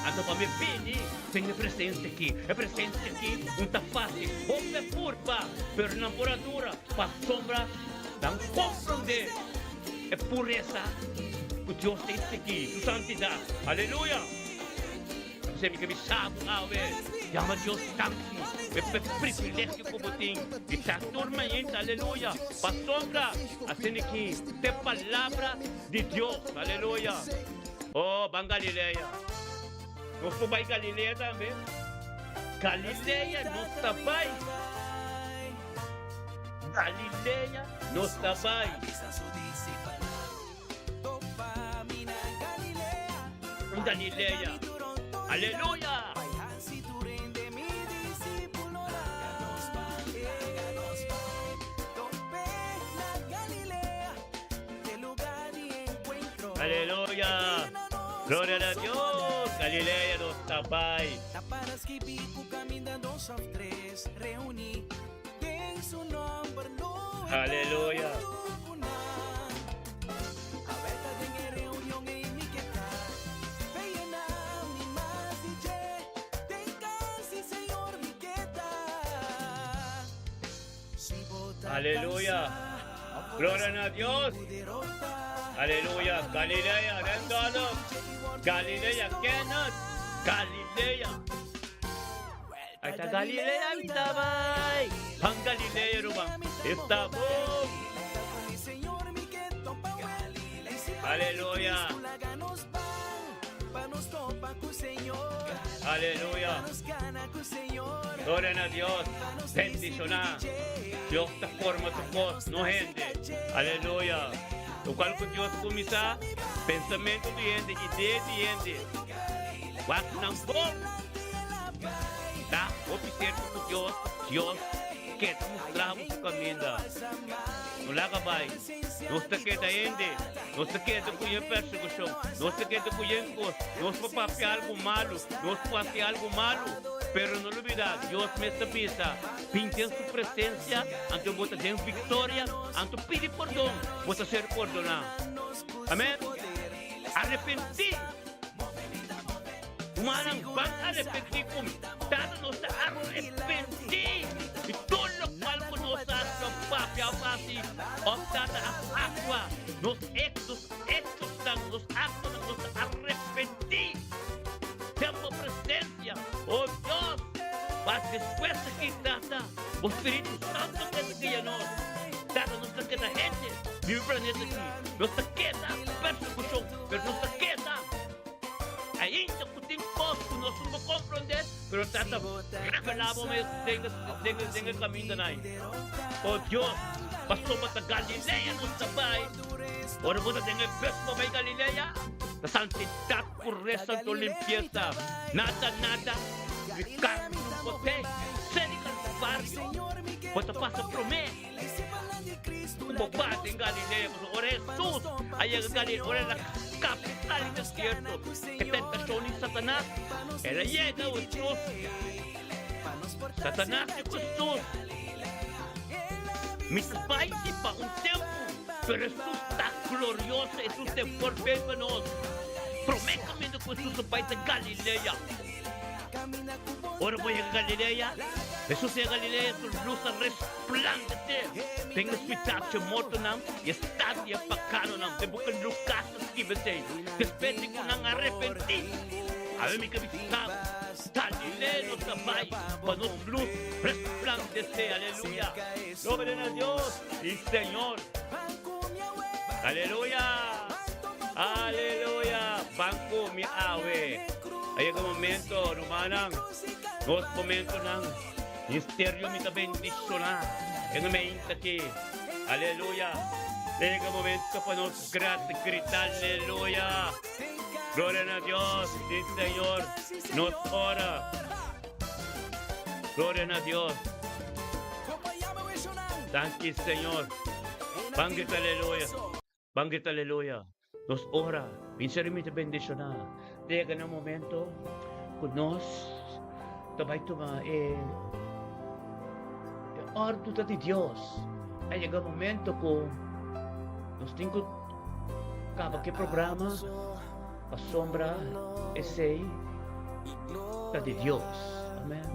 Anto pa mi bini den e presensia aki, e presensia aki un ta fásil, hopi a purba, pero nan por a dura pasobra nan komprondé e puresa ku Dios ta eksigí, su santidat. Aleluya! P'esei mi ke bisa bo awe. Yama Dios danki pa e privilegio ku bo tin di ta tur mainta, aleluya, pasobra asina ki ta e palabra di Dios, aleluya. Oh, ban Galilea. Nos por bai Galilea tambe? Galilea nos ta bai. Galilea nos ta bai. Galilea. Aleluya! Aleluya! Gloria na Dios! Galilea nos ta bai. Aleluya! Aleluya! Gloria na Dios! Aleluya! Galilea, Rendolo! Galilea, Kenneth! Galilea! Ay ta Galilea mi ta bai. Pan Galilea ruman. Esta bon. Aleluya. Aleluya. Gloria na Dios. Bendiciona. Dios ta forma tu cos, no hende. Aleluya. Lo cual cu Dios cuminsa, pensamento di hende, idea di hende. Wak nan bon. Ta hopi serka ku Dios, Dios ke ta mustra bo su kaminda. No laga bai. Nos ta keda hende, nos ta keda ku yen persekushon, nos ta keda ku yen kos, nos por papia algu malu, nos por hasi algu malu, pero no lubida, Dios mes ta bisa, Bin den su presensia, anto bo ta den viktoria, anto pidi pordon, bo ta ser pordoná. Amen. Arepentí! Rumannan, ban arepentí ku mi. Tata, nos ta arepentí di tur lokual ku nos a hasi òf papia òf hasi òf tata a aktua. Nos nos echosnan, nos aktonan, nos ta arepentí den bo presensia, o Dios. Mas despues aki, Tata, bo Spiritu Santu keda guia nos. Tata, nos ta keda hende di e planeta aki. Nos ta keda persekushon, pero nos ta keda. Ainda ku tin kos ku nos no por komprondé, pero ta ta revelá bo mes den den den e kamindanan. O Dios, pasobra ta Galilea nos ta bai. Ora bo ta den e bus pa bai Galilea, ta santidat, puresa anto limpiesa. Nada, nada di karni no por tei. Seri Kalvario, bo ta pasa promé. Ku bo bati den Galilea, pasobra ora Hesus a yega Galilea, ora el a skapa sali desierto, e tentashon di Satanas, el a yega Hesus. Satanas di ku Hesus, Mi ta bai si pa un tempu, pero Hesus ta glorioso, Hesus ta e voorbeeld pa nos. Promé kaminda ku Hesus a bai ta Galilea. Ora bo yega Galilea, Hesus yega Galilea, su lus a resplandesé den e siudat dje mortonan i e stat di e paganonan. Den buki Lukas ta skibi esei. Despues di ku nan a arepentí, awe mi ke bisa bo, Galilea nos ta bai pa nos lus resplandesé. Aleluya! Gloria na Dios i Señor! Aleluya! Aleluya! Ban ku mi awe. A yega momento, rumannan, nos momentonan misterio mi ta bendishoná den e meinta aki. Aleluya! A yega momento pa nos grata grita aleluya! Gloria na Dios, si Señor, nos ora. Gloria na Dios. Danki Señor. Ban grita aleluya. Ban grita aleluya. Nos ora, bin ser mi ta bendiciona. Llega na momento cu nos ta bai tuma e e ordu ta di Dios. A yega momento cu nos tin cu caba cu e programa pasobra esey ta di Dios. Amen.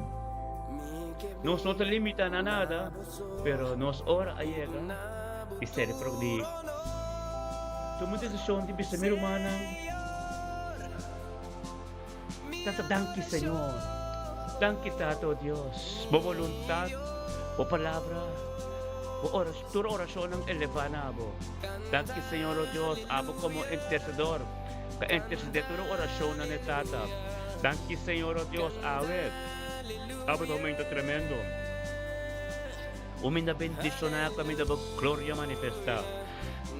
Nos no ta limita na nada, pero nos ora a yega di ser di tuma decision di bisa mi rumannan, Tata danki Señor. Danki Tata, o Dios, bo boluntat, bo palabra, bo oras, tur orashonnan elevá na bo. Danki Señor, o Dios, abo komo intersedor ta intersedé tur e orashonnan e Tata. Danki Señor, o Dios, awe abo ta un momento tremendo. Umi na bendishoná kaminda bo gloria manifestá,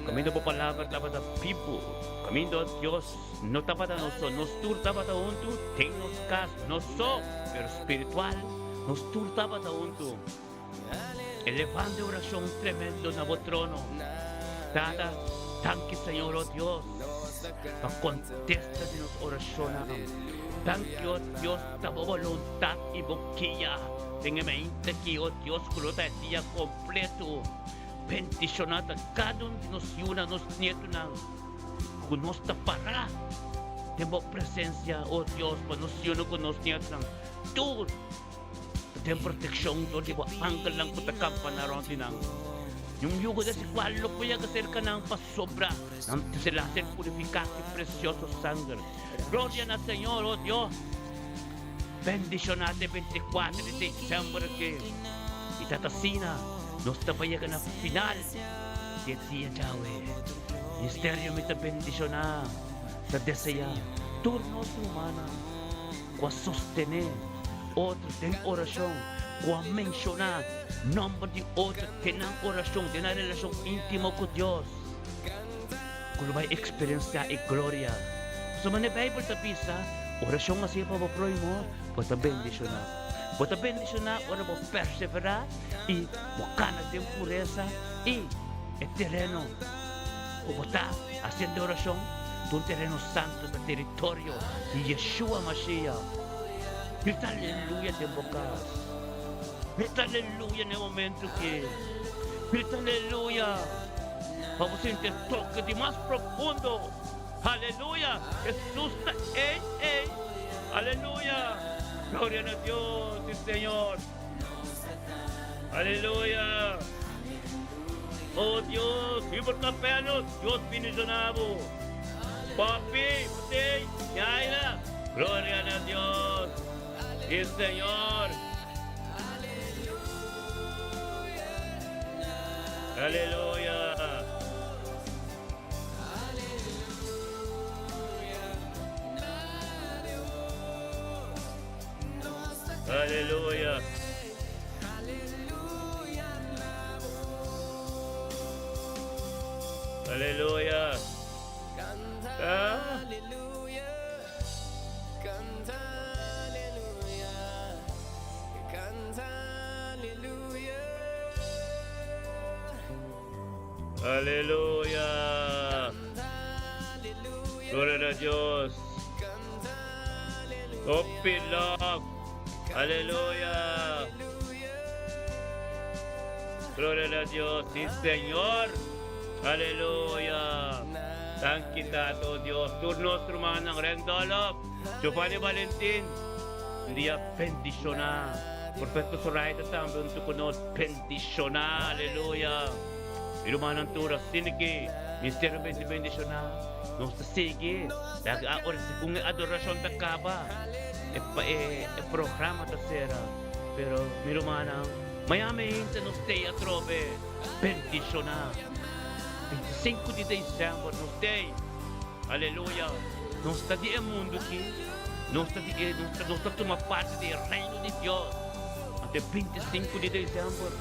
kaminda bo palabra tabata bibu, kaminda, o Dios, No tabata nos so, nos tur tabata huntu den nos kas, no so, pero spiritual, nos tur tabata huntu. Elevando e orashon tremendo na bo trono. Tata, danki Señor, o Dios, pa kontesta di nos orashonnan. Danki, o Dios, ta bo boluntat i bo kia den e mainta aki, o Dios, ku lo ta e dia kompleto. Bendishoná ta kada un di nos yunan, nos nietunan. Ku nos ta pará den bo presensia, o Dios, pa nos yuna ku nos nietnan tur ta den protekshon dor di bo angelnan ku ta kampa na rònt di nan. Ni un yugo desigual lo por yega serka nan, pasobra nan ta ser a ser purifiká ku e presioso sanger. Gloria na Señor, o Dios! Bendishoná te 24 di desèmber aki. I ta ta asina nos ta bai yega na final di e dia djawe. Ministerio mi ta bendishoná, ta deseá tur nos rumannan ku a sostené otro den orashon, ku a menshoná nòmber di otro den nan orashon, den nan relashon íntimo ku Dios, ku lo bai eksperensiá e gloria. Pasobra manera Beibel ta bisa, Orashon hasié pa bo próhimo, bo ta bendishoná. Bo ta bendishoná ora bo perseverá i bo kana den puresa i e tereno ku bo ta hasiendo orashon ta un tereno santu, ta teritorio di Yeshua Mashiach. Grita aleluya den bo kas. Grita aleluya na e momentu aki. Grita aleluya pa bo sinti e toke di mas profundo. Aleluya! Hesus ta ei ei! Aleluya! Gloria na Dios i Señor! Aleluya! Oh Dios, Hubert Capello, Dios bendiciona bo. Papi, Putey, Yaila, gloria na Dios i Señor. Aleluya! Aleluya. Aleluya. Ah. Aleluya. Gloria na Dios. Hopi love. Aleluya. Gloria na Dios. Sí, Señor. Aleluya. Danki Tato Dios. Tur nos rumannan Rendolf, Giovanni Valentin. Un dia bendiciona. Profeta Zoraida tambe hunto cu nos. Bendiciona. Aleluya. Mi rumannan tur asina ki ministerio mester bendiciona. Nos ta sigui. Laga a ora segun e adoracion ta caba e e programa ta cera. Pero mi rumannan mañana meinta nos tey atrobe. Bendiciona. 25 di december nos tey. Aleluya. Nos ta di e mundo ki. Nos ta di e nos ta nos ta tuma parti di e reino di Dios. Anto e 25 di december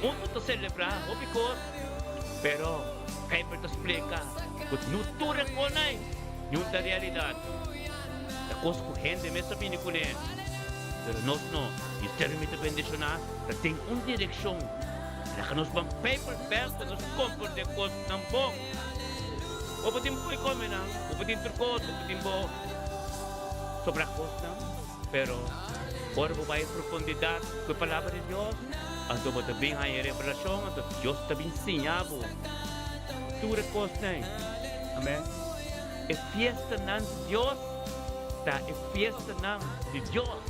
mundo ta celebra hopi cos, pero Bijbel ta splica cu no tur e cosnan niun ta realidad. Ta cos cu hende mes ta bini cune, pero nos no. Y ser mi ta bendiciona ta den un direccion. Laga nos ban Bijbel bek pa nos comprende cosnan bon. Bo por tin bo comenan, bo por tin tur cos, bo por tin bo sobra cosnan, pero ora bo bai profundidad cu e Palabra di Dios, anto bo ta bin haña revelacion, anto Dios ta bin siña bo tur e cosnan. Amen. E fiestanan di Dios ta e fiestanan di Dios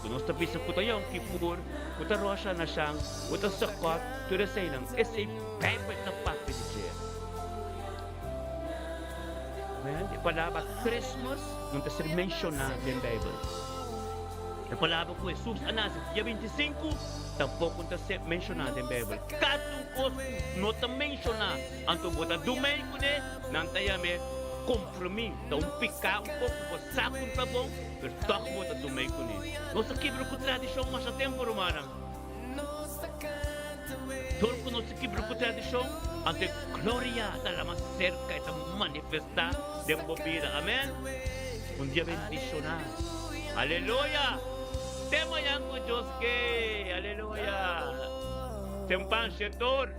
cu nos ta bisa cu ta Yom Kippur, cu ta Rosh Hashanah, cu ta Sukkot, tur eseinan. Esei Bijbel ta papia di dje. Amen. E palabra Christmas no ta ser menshoná den Bijbel. E palabra ku Hesus a nase dia 25 tampoko no ta ser menshoná den Beibel. Kada un kos ku no ta menshoná, anto bo ta dumei kuné, nan ta yam'é kompromí. Ta un piká un poko, bo sa ku no ta bon, pero tòg bo ta dumei kuné. Nos a kibra ku tradishon masha tempu, rumannan. Dor ku nos a kibra ku tradishon, anto e gloria ta la mas serka, e ta manifestá den bo bida. Amèn! Un dia bendishoná. Aleluya! Te mañan ku Dios ke. Aleluya! Tempan, Shetor.